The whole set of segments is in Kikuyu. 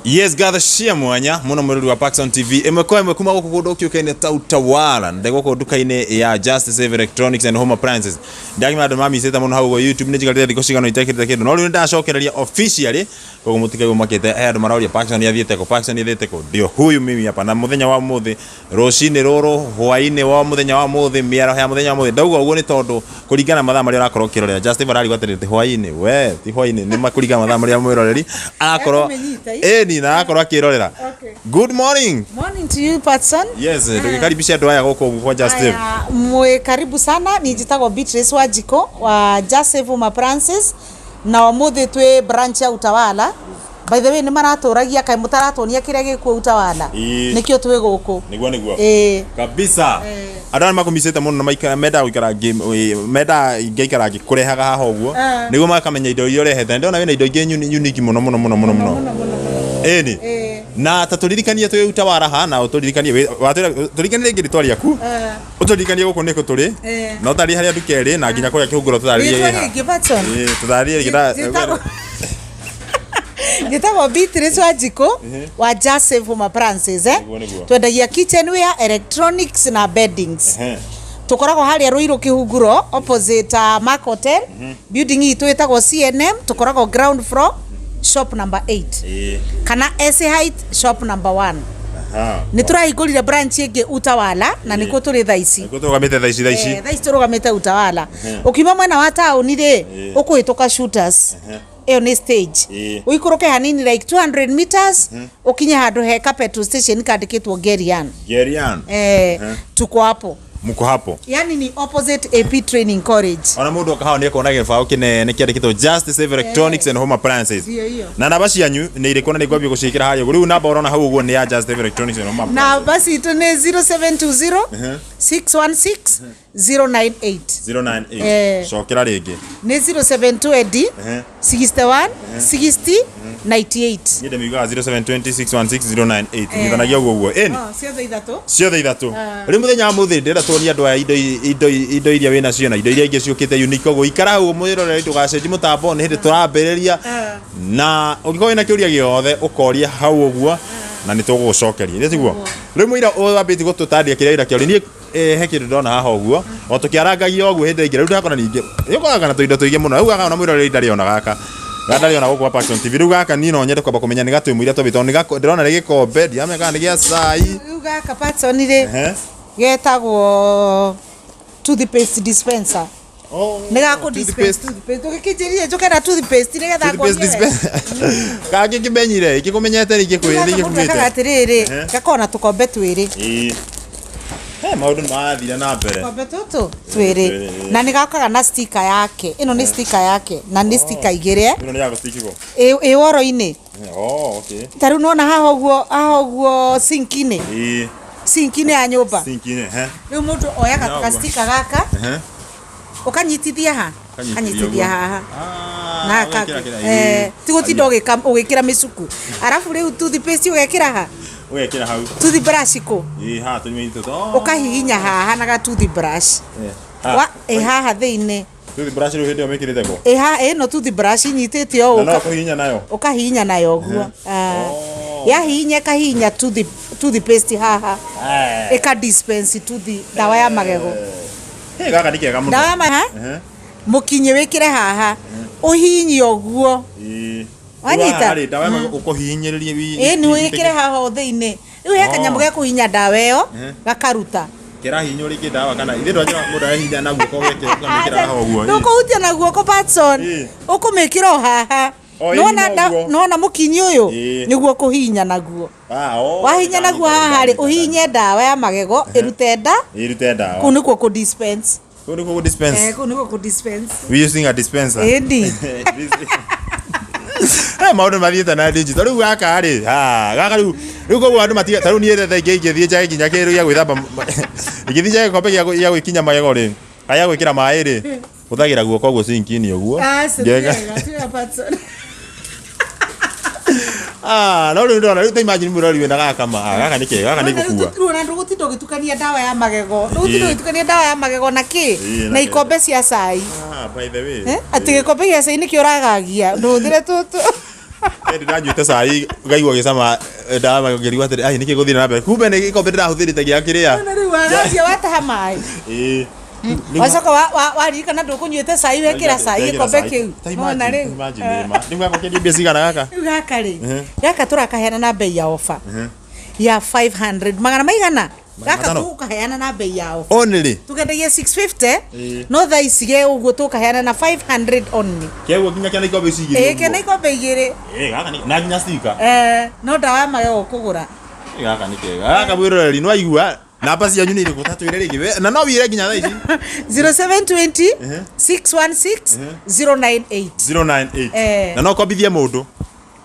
Yes, ngatho cia mwanya muno mwirori wa Paxson TV ĩmwe kwa ĩmwe kuma gũkũ kũndũ ũkĩũkaine ta Utawala ndĩ gũkũ nduka-inĩ ya Just Save Electronics and Home Appliances. Ndagima andũ mamicĩte mũno hau ũguo YouTube nĩ njikarĩte thikũ cigana itekĩrĩte kĩndũ no rĩu nĩ ndacokereria officially, koguo mũtikaigua makĩte he andũ maroria Paxson athiĩte kũ, Paxson athiĩte kũ. Ndio huyu mimi hapa na mũthenya wa ũmũthĩ rũcinĩ rũrũ hwainĩ wa mũthenya wa mũthĩ mĩaraho ya mũthenya wa mũthĩ ndauga ũguo nĩ tondũ kũringana na mathaa marĩa ũrakorwo ũkĩrorera. Just ararigo atĩrĩ ti hwainĩ we ti hwainĩ nĩ kũringana na mathaa marĩa mwĩroreri arakorwo Ekũmĩnyita, ĩni na arakorwo akĩrorera. Good morning. Morning to you, Patson. Yes, tũgĩkaribisha andũ aya gũkũ ũguo kwa Just Save. Aya, mwĩ karibu sana. Niĩ njĩtagwo Beatrice Wanjikũ wa Just Save Home Appliances na ũmũthĩ twĩ branch ya Utawala. By the way, nĩ maratũragia kaĩ mũtaratuonia kĩrĩa gĩkuo Utawala? Ĩĩ. Nĩkĩo twĩ gũkũ. Nĩguo. Ĩĩ. Kabisa. Andũ aya makũmicĩte mũno na maikara mendaga gũikara mendaga ngaikara ngĩkũrehaga haha ũguo nĩguo makamenya indo iria ũrehete. Ndĩrona wĩna indo ingĩ unique mũno mũno mũno mũno mũno. Ĩni. Na ta tũririkanie twĩ Utawala haha na ũtũririkanie watwĩra tũririkanie rĩngĩ rĩtwa rĩaku. Ũtũririkanie gũkũ nĩkũ tũrĩ. Na ũtarĩrie harĩa nduka ĩrĩ na nginya kũrĩa kĩhunguro tũtarĩrie Rĩtwa ĩ ha. rĩngĩ, Patson. Ĩĩ, tũtarĩrie rĩngĩ Njĩtagwo Beatrice Wanjikũ wa Just Save Home Appliances, eh? Nĩguo. Twendagia kitchenware, electronics na beddings. Tũkoragwo harĩa Ruiru Kĩhunguro opposite Mark Hotel. Building itũ ĩtagwo CNM, tũkoragwo ground floor, shop number 8 kana S Height, shop number 1. Nĩ tũrahingũrire branch ĩngĩ Utawala na nĩkuo tũrĩ thaa ici. Nĩkuo tũrũgamĩte thaa ici thaa ici. Eh, thaa ici tũrũgamĩte Utawala. Ũkiuma mwena wa taũni rĩ, ũkũhĩtũka Shooters, ĩyo nĩ stage, ũikũrũke hanini like 200 meters ũkinye handũ he ka petrol station kandĩkĩtwo Gerian. Gerian. Eh, tuko hapo. Mko hapo. Yani ni opposite AP Training College. Ona mũndũ oka hau nĩ ekuona gĩbaũ kĩnene kĩandĩkĩtwo Just Save Electronics and Home Appliances. Ndiyo hiyo. Na namba cianyu nĩ irĩkũ na nĩ ngwambia gũciĩkĩra harĩa ũguo. Rĩu namba ũrona hau ũguo nĩ ya Just Save Electronics and Home Appliances. Namba citũ nĩ 0720 616 098. 098. Cokera rĩngĩ. Nĩ 0720 61 60 98. Niĩ ndĩmiugaga 0720 616 098. Nyitanagia ũguo ũguo. Ĩni. Oh, ciothe ithatũ. Ciothe ithatũ. Rĩu mũthenya wa mũthĩ ndĩrenda tuonie andũ aya indo iria wĩ nacio na indo iria ingĩ ciũkĩte unique ũguo. Ikara hau mwĩroreri ndũgacenjie mũtambo nĩ hĩndĩ tũrambĩrĩria na ũngĩkorwo wĩna kĩũria gĩothe ũkoria hau ũguo na nĩ tũgũgũcokeria. Nĩ tiguo? Rĩu mũira wambĩtie gũtũtarĩria kĩrĩa wĩna kĩo rĩ, niĩ he kĩndũ ndona haha ũguo o tũkĩarangagia ũguo hĩndĩ ĩngĩ rĩu ndakora ningĩ nĩ ũkoraga na tũindo tũingĩ mũno. Rĩu gaka ona mwĩroreri ndarĩ ona gaka gaka ndarĩ ona gũkũ gwa Paxson TV. Rĩu gaka niĩ no nyende kwamba kũmenya nĩ gatwĩ mũira twambĩte tondũ ndĩrona nĩ gĩkombe ndiramenya kana nĩ gĩa cai. Rĩu gaka, Patson rĩ, getagwo toothpaste dispenser. Oh, Nĩ gakũ dispense toothpaste. Ũgĩkĩnjĩrire njũke na toothpaste nĩgetha toothpaste nguonie wega. dispenser. Kangĩkĩmenyire ingĩkũmenyete rĩ Rĩu gaka mũndũ ekaga ingĩkũmĩte. atĩrĩrĩ, gakoragwo na tũkombe twĩrĩ. Ĩĩ. He maũndũ nĩ marathire na mbere. Tũkombe tũtũ twĩrĩ na nĩ gakaga na sticker yake. Ĩno nĩ sticker yake na nĩ sticker igĩrĩ, eh? Ĩno nĩ ya gũstikigwo. Ĩ woro-inĩ. Oh, okay. Ta rĩu nĩwona haha ũguo, haha ũguo sinki-inĩ. Sinki-inĩ ya nyũmba. Sinki-inĩ, he. Rĩu mũndũ oyaga Nĩguo. gastika gaka ũkanyitithia ha Ũkanyitithia kanyitithia ũguo. haha Ah, na ũgekĩra kangĩ. kĩrĩa, Eh, ti gũtinda ũgĩkĩra mĩcuku, arabu rĩu toothpaste ũgekĩra ha? Ũgekĩra hau. Toothbrush kũ? Ĩĩ, haha tũnyuĩte tũ. Ũkahihinya haha na ga toothbrush. Ha. Wa ĩ haha thĩinĩ. Toothbrush rĩu hĩndĩ ĩyo mĩkĩrĩte kũ? Ĩ haha ĩno toothbrush inyitĩte ũũ. Na no kũhihinya nayo. Ũkahihinya nayo ũguo. Ah. Oh. Yahihinya ĩkahihinya toothpaste haha. Ĩka dispense tooth ndawa ya magego. Hey, gaka nĩ kega mũno. Ndawa ya magego. Mũkinyi wĩkĩre haha ũhihinye ũguo. Ĩĩ. Wanyita? Rĩu haha rĩ, ndawa ĩyo ũkũhihinyĩrĩria Ĩĩ nĩ wĩkĩre haha o thĩinĩ. Rĩu he kanyamũ gekũhihinya ndawa ĩyo gakaruta. Kĩrahihinywo rĩngĩ ndawa kana ithuĩ twanjĩra mũndũ arahihinya na guoko ũgekĩra ũkamĩkĩra haha ũguo. Ndũkũhutia na guoko, Patson. Ũkũmĩkĩra o haha. O, Nĩwona ĩhihinya ũguo. Nĩwona mũkinyi ũyũ? Nĩguo kũhihinya naguo. Ah, oh, Wahihinya naguo haha rĩ, ũhihinye ndawa ya magego ĩrute nda. Ĩrute ndawa. Kũu nĩkuo kũ dispense. Kũu nĩkuo kũ dispense. Eh, kũu nĩkuo kũ dispense. We using a dispenser. Ĩndi. Hey, maũndũ mathiĩte na digital rĩu gaka rĩ, ah, gaka rĩu koguo andũ matiga ta rĩu niĩ thaa ingĩ ingĩthiĩ njage nginya kĩndũ gĩa gwĩthamba, ingĩthiĩ njage gĩkombe gĩa gwĩkinya magego rĩ, kana gĩa gwĩkĩra maĩ rĩ, hũthagĩra guoko ũguo sinki-inĩ ũguo. Aca, Ngeka. tiwega, tiwega, Patson. Ah, no rĩu ndona rĩu ta imagine mũrori wĩna gaka ma, ah, gaka nĩ kega, gaka nĩ gũkua. Rĩu ona ndũgũtinda ũgĩtukania ndawa ya magego, ndũgũtinda ũgĩtukania ndawa ya magego na kĩ? Ĩĩ, Na na ikombe cia cai. Ah, by the way. Eh? Atĩ gĩkombe gĩa cai nĩkĩo ũragagia ndũhũthĩre tũtũ. Ndĩranyuĩte cai ngaigua gĩcama ndawa ngĩrigwo atĩrĩ ai nĩkĩ gũthiĩ na mbere kumbe nĩ gĩkombe ndĩrahũthĩrĩte gĩa kĩrĩa. Na rĩu wagacia wataha maĩ. Ĩĩ. Wacoka waririkana ndũkũnyuĩte cai wekĩra cai gĩkombe kĩu. Wona rĩu. Rĩu gagũkĩendia mbia cigana gaka? Rĩu gaka rĩ, gaka tũrakaheana na bei ya ofa ya 500 magana maigana. Magana Gaka matano? tũgũkaheana na bei ya ofa. Only. Tugendagia 650 Ĩĩ. no thaa ici ge ũguo tũkaheana na 500 only. Kĩguo nginya kĩana ikombe ici igĩrĩ. Ĩĩ kĩna ikombe igĩrĩ. Ĩĩ gaka nĩ na nginya stika. Eh, no ndawa ya magego ũkũgũra. Ĩĩ gaka nĩ kega. Gaka mwĩroreri nĩ waigua namba cianyu nĩ irĩkũ ta twĩre rĩngĩ. Na no wĩre nginya thaa ici. 0720 616 098. 098. Eh. Na no kombithie mũndũ.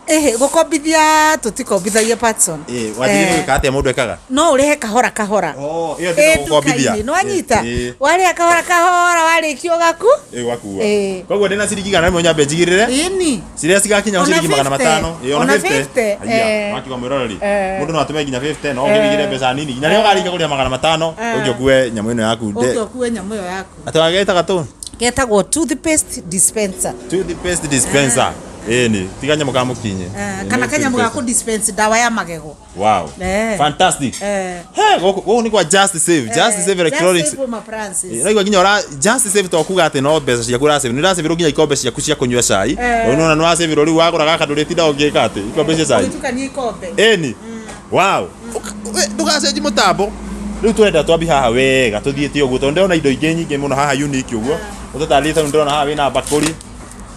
Ehe, gũkombithia tũtikombithagia Patson. Ĩĩ wanjĩrĩire gwĩka atĩa mũndũ ekaga? No ũrĩhe kahora kahora. Oh, ĩyo ndĩna gũkombithia. Nduka-inĩ, nĩwanyita? Ĩĩ. Warĩha kahora kahora warĩkia ũgaku. Ĩĩ gwakua. Ĩĩ. Koguo ndĩna ciringi 100 nyambe njigĩrĩre. Ĩni. Ciria cigakinya Ona ciringi magana 50. matano. Ĩĩ ona Ona 50. 50, Aya, eh. wakiuga mwĩroreri. Eh. Mũndũ no atũme nginya 50 no ũngĩigĩre mbeca nini. Nginya rĩrĩa ũkarĩkia kũrĩha 500 ũngĩ ũkue nyamũ ĩno yaku. Ũke ũkue nyamũ ĩyo yaku. Atĩ wagetaga tũ? Getagwo toothpaste dispenser. Toothpaste dispenser. Ĩni, tiga nyamũ ka mũkinye. Eh, kana kanyamũ ga kũ dispense ndawa ya magego. Wow. Eh. Fantastic. Eh. He, gũkũ gũkũ nĩ kwa Just Save, Just Save Electronics. Just Save Home Appliances. Ĩĩ, Ũraigua nginya ũra Just Save to kuga atĩ no mbeca ciaku ũrasave. Nĩ ũrasave nginya ikombe ciaku cia kũnyua cai. Eh. Rĩu nĩwona nĩ wasave rĩu wagũra gaka ndũrĩtinda ũgĩka atĩ ikombe cia cai. Ũgĩtukania ikombe. Ĩni. Wow. Ndũgacenji mũtambo. Rĩu tũrenda twambi haha wega tũthiĩte ũguo tondũ ndĩrona indo ingĩ nyingĩ mũno haha unique ũguo. Ũtũtarĩrie tondũ ndĩrona haha wĩna bakũri.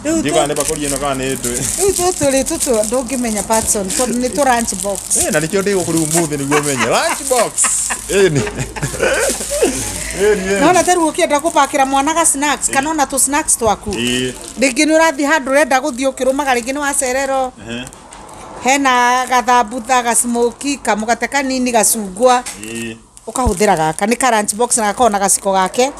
Rĩu Ndiũĩ kana nĩ bakũri ĩno kana nĩ ndũĩ. Rĩu tũtũ rĩ tũtũ ndũngĩmenya Patson tondũ nĩ tũ lunch box. Eh, na nĩkĩo ndĩ gũkũ rĩu ũmũthĩ nĩguo menye. Lunch box. Ĩni. Ĩni. Ĩni. Nona ta rĩu ũkĩenda gũpakĩra mwana ga snacks kana ona tũ snacks twaku. Ĩĩ. Rĩngĩ nĩ ũrathiĩ handũ ũrenda gũthiĩ ũkĩrũmaga rĩngĩ nĩ wacererwo. Ehe. Hena gathambutha, gasmoki, kamũgate kanini, gacungwa. Ĩĩ. Ũkahũthĩra gaka nĩ ka lunch box na gakoragwo na gaciko gake.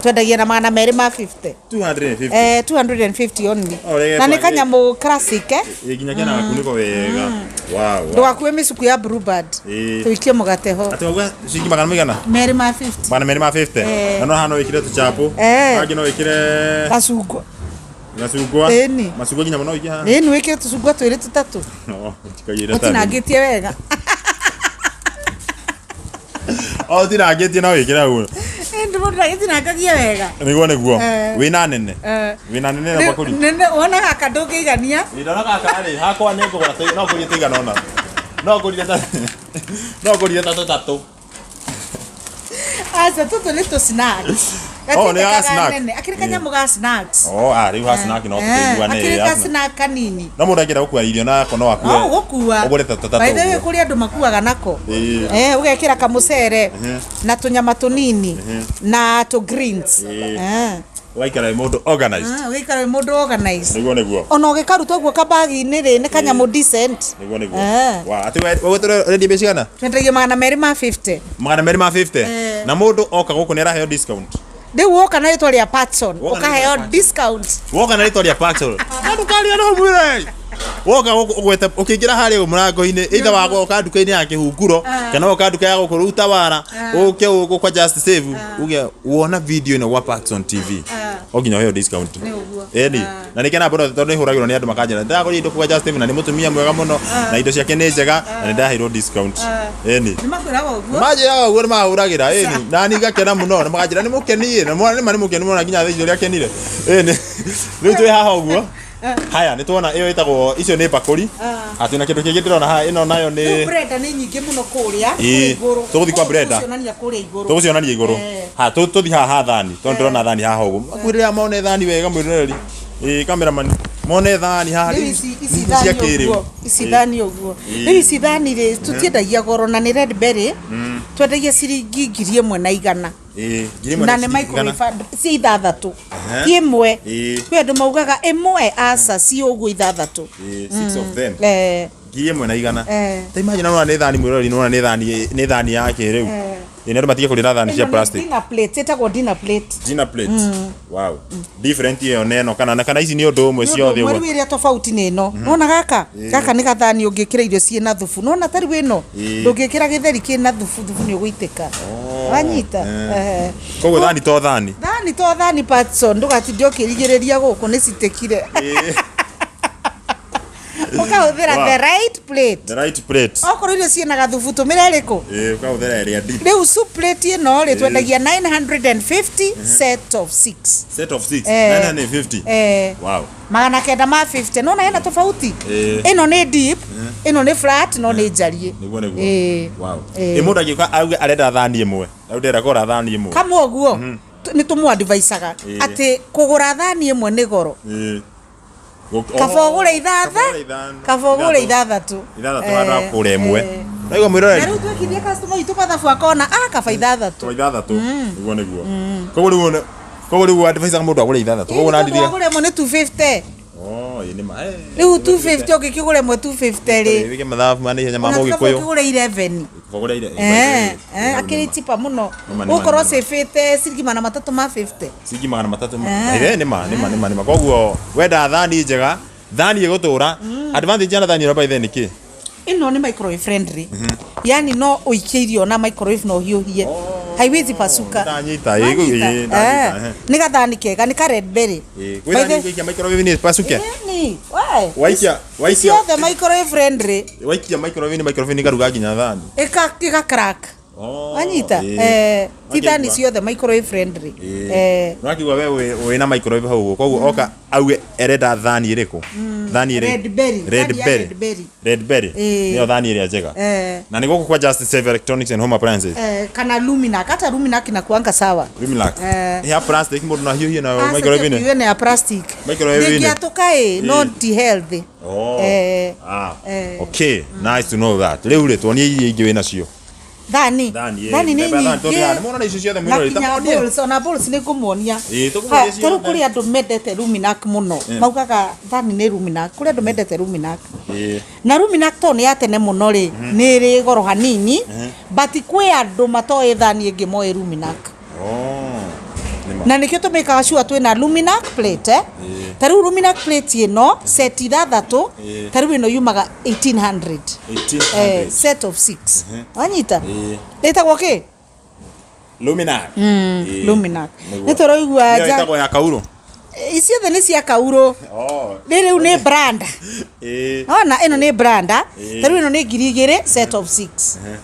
Twendagia na 250. 250. Eh, 250 only. Oh, rĩgĩ Na nĩ twagĩrĩire. kanyamũ classic eh. Ĩĩ nginya kena gakunĩko wega. Wow. Wow. Ndũgakue mĩcuku ya Bluebird. Ĩĩ. Tũikie mũgate ho. Atĩ wauga ciringi magana maigana? 250. 250. Eh. Na no haha no wĩkĩre tũchapo. Eh. Hangĩ no wĩkĩre Gacungwa. gacungwa. Ĩni. Macungwa nginya mũno ũikie haha. Ĩni wĩkĩre tũcungwa twĩrĩ tũtatũ. No, njikagia iratathi. Ũtinangĩtie wega. O ũtinangĩtie no wĩkĩre ũguo. Ĩndĩ mũndũ ndagĩtinangagia wega. Nĩguo nĩguo. Eh. Wĩna nene. Eh. Wĩna nene na Rĩu, bakũri. nene wona gaka ndũngĩigania. Ndona gaka rĩ hakwa nĩ ngũgũra no ngũrire tũigana ũna. No ngũrire ta no ngũrire ta tũtatũ. Aca tũtũ nĩ tũ snacks. Oh, nĩ Gatiĩtĩkaga ga snack. nene. Akĩrĩ kanyamũ ga snacks. Oh, ah rĩu ha snack no tũkĩiguane. Akĩrĩ ga snack kanini. No mũndũ angĩenda gũkua irio nako no akue. No ũgũkua. Ũgũre ta tũtatũ. By the way ũguo. kũrĩ andũ makuaga nako. Ĩĩ. Eh, ũgekĩra kamũcere na tũnyama tũnini na tũ greens. Ĩĩ. Eh. Ũgaikara wĩ mũndũ organized. Ah, ũgaikara wĩ mũndũ organized. Nĩguo nĩguo. Ona ũgĩkaruta ũguo kabagi-inĩ rĩ nĩ kanyamũ decent. Nĩguo nĩguo. Eh. Wa atĩ we ũrendia mbeca cigana? Twendagia 250. 250. Eh. Na mũndũ oka gũkũ nĩ araheo discount. Rĩu woka na rĩtwa rĩa Patson Woka na rĩtwa rĩa ũkaheo Patson. discount. Woka na rĩtwa rĩa Paxson. Na ndũkaria no mwĩre. Woka gũkũ ũgwete ũkĩingĩra harĩa mũrango-inĩ either wa woka nduka-inĩ ya kĩhunguro kana woka nduka ya gũkũ rĩu Tawara ũke gũkũ kwa Just Save uge wona video ĩno gwa Paxson TV. O nginya ũheo discount. Nĩ ũguo. Ĩni. Na nĩ kenaga mũno tondũ nĩ hũragĩrwo nĩ andũ makanjĩra ndĩragũrire indo kwa Just Save na nĩ mũtumia mwega mũno na indo ciake nĩ njega na nĩ ndaheirwo discount. Ĩni. Nĩ makwĩraga ũguo. Manjĩraga ũguo nĩ mahũragĩra ĩni na niĩ ngakena mũno na makanjĩra nĩ mũkenie na mwana nĩ ma nĩ mũkenu mũno nginya thaa ici ũrĩa akenire ĩni. Rĩu twĩ haha ũguo haya nĩ tuona ĩyo ĩtagwo icio nĩ mbakũri atĩ na kĩndũ kĩngĩ ndĩrona haha ĩno nayo Rĩu nĩ blender nĩ nyingĩ mũno kũrĩa Ĩĩ. kũrĩa igũrũ. Tũgũthiĩ kwa blender. Tũgũcionania kũrĩa igũrũ. tũgũcionania igũrũ Eh. ha tũthiĩ haha ha thani tondũ ndĩrona thani haha ũguo makwĩrĩra mone thani wega mwĩroreri ĩĩ cameraman mone thani haha Rĩu rĩu ici ici thani cia kĩrĩu. ũguo ici Ĩĩ. thani ũguo Ĩĩ. rĩu ici thani rĩ tũtiendagia goro na nĩ red berry twendagia ciringi 1,100. Ĩĩ, 1,000 Na nĩ ciringi igana. microwave ci ithathatũ Ehe. ti ĩmwe. Ĩĩ. Kwĩ andũ maugaga ĩmwe aca ci ũguo ithathatũ. Ĩĩ, six of them. Eh, 1,100. Eh. Ta imagine nona nĩ thani mwĩroreri nona nĩ thani nĩ thani ya kĩrĩu. Eh. Ĩĩ nĩ andũ matige kũrĩra thani cia Ĩno nĩ plastic. dinner plate ĩtagwo dinner plate. Dinner plate. Wow. Different ĩyo na ĩno kana kana ici nĩ ũndũ ũmwe ciothe ũguo ũguo. rĩu ĩrĩa tofauti nĩ ĩno nona gaka gaka nĩ gathani ũngĩkĩra irio ciĩna thubu nona ta rĩu ĩno Ĩĩ. ndũngĩkĩra gĩtheri kĩna thubu thubu nĩ ũgũitĩka wanyita Eh. Eh. Koguo thani to thani. Thani to thani Patson ndũgatinde ũkĩrigĩrĩria gũkũ nĩ citĩkire. Ĩĩ. Ũkahũthĩra Wow. the right plate. The right plate. Okorwo irio ciĩna gathubu tũmĩra ĩrĩkũ? Ĩĩ, ũkahũthĩra ĩrĩa deep. Rĩu soup plate ĩno rĩ, Ĩĩ. twendagia 950 set of 6. Set of 6. Eh. 950. Eh. Wow. 950. Nona hena tofauti. Ĩĩ. Ĩno nĩ deep, ĩno nĩ flat, no nĩ njariĩ. Nĩguo nĩguo. Ĩĩ. Wow. Ĩĩ. Ĩ mũndũ angĩũka auge arenda thani ĩmwe. Rĩu ndĩrenda kũgũra thani ĩmwe. Kama ũguo nĩ tũmũ-advisaga Ĩĩ. atĩ kũgũra thani ĩmwe nĩ goro. Ĩĩ. Kaba ũgũre ithatha, kaba ũgũre ithathatũ. Ithathatũ handũ ha Eh, kũgũra ĩmwe. eh. Naigua Na mwĩroreri. rĩu twekithie customer witũ mathabu akona ah kaba ithathatũ. Kwa ithathatũ. Nĩguo nĩguo. Koguo rĩu koguo rĩu advice mũndũ agũre ithathatũ. Koguo na ndithia. Agũre ĩmwe nĩ 250. Oh, ĩĩ nĩ ma. Eh, Rĩu 250 ũngĩkĩgũra ĩmwe 250 rĩ. Wĩke mathabu ma naihenya ma Ona kaba Mũgĩkũyũ. ũkĩgũre 11. Kaba ũgũre ire. Eh, eh, akĩrĩ chipa mũno. Nĩma, nĩma, Ũgũkorwo nĩma. cĩbĩte ciringi 350. Ciringi 300. Eh. Ĩĩ nĩ ma nĩ ma nĩ ma nĩ ma. Koguo wenda thani njega, thani ĩgũtũra. Advantage ya thani ĩno by the nĩ kĩ? Ĩno nĩ microwave friendly. Yani no ũikie irio na microwave na ũhiũhie. Haiwezi pasuka. Ndanyita, ĩĩ, Wanyita? ĩĩ, ndanyita, Eh, eh. Nĩ gathani kega, nĩ ka red berry. Ĩĩ, By gwĩ thani the- ũngĩikia microwave nĩ ĩpasuke. Ĩni, we. Waikia waikia Ciothe microwave friendly. waikia microwave nĩ microwave nĩ ĩkaruga nginya thani. Ĩka ĩka crack. Oh, Wanyita? ĩĩ. Eh, ti thani Wakĩigua? ciothe microwave friendly. Ĩĩ. Eh, Nĩwakĩigua we wĩna microwave hau ũguo koguo oka auge arenda thani ĩrĩkũ? Thani ĩrĩ Red berry. Red Thani ya berry. red berry. Red berry. Ĩĩ. Nĩyo thani ĩrĩa njega. Eh. Na nĩ gũkũ kwa Just Save Electronics and Home Appliances. Eh, kana Luminac, hata Luminac inakuanga sawa. Luminac. Eh. Ya plastic mũndũ no ahiũhie nayo Ah, microwave sasa inĩ. hiyo ni ya plastic. Microwave inĩ. Ndĩngĩatũka ĩ, no ti healthy. Oh. Eh, Ah. eh. Okay, nice to know that. Rĩu rĩ tuonie iria ingĩ wĩnacio. Thani. Thani, ĩ, Thani nĩ mĩthemba ya thani, tondũ nyingĩ. haha nĩmuona icio ciothe Na mwĩroreri, ta kinya muonie. bowls, ona bowls nĩ ngũmuonia. Ĩ, tũkũmuonia Haya, ta rĩu ciothe. kũrĩ andũ mendete Luminac mũno. Maugaga thani nĩ Luminac. Kũrĩ andũ mendete Luminac. Ĩ. Na Luminac tondũ nĩ ya tene mũno rĩ, nĩ ĩrĩ goro hanini, but kwĩ andũ matoĩ thani ĩngĩ moĩ Luminac. Oh. Nĩma. Na nĩkĩo tũmĩkaga sure twĩna Luminac plate eh? Ta rĩu Luminac plate ĩno set ithathatũ, Ĩ. ta rĩu ĩno yumaga 1800. 1800. Eh, set of 6. Wanyita? Ĩ. Ĩtagwo kĩ? Luminac. Ĩ. Luminac. Nĩguo. Nĩ tũraigua Ĩyo nja ĩtagwo ya kaurũ. Ciothe nĩ cia kaurũ. Oh. Rĩ rĩu nĩ brand. Ĩ. Ona ĩno nĩ brand. Ĩ. Ta rĩu ĩno nĩ 2000 set of 6.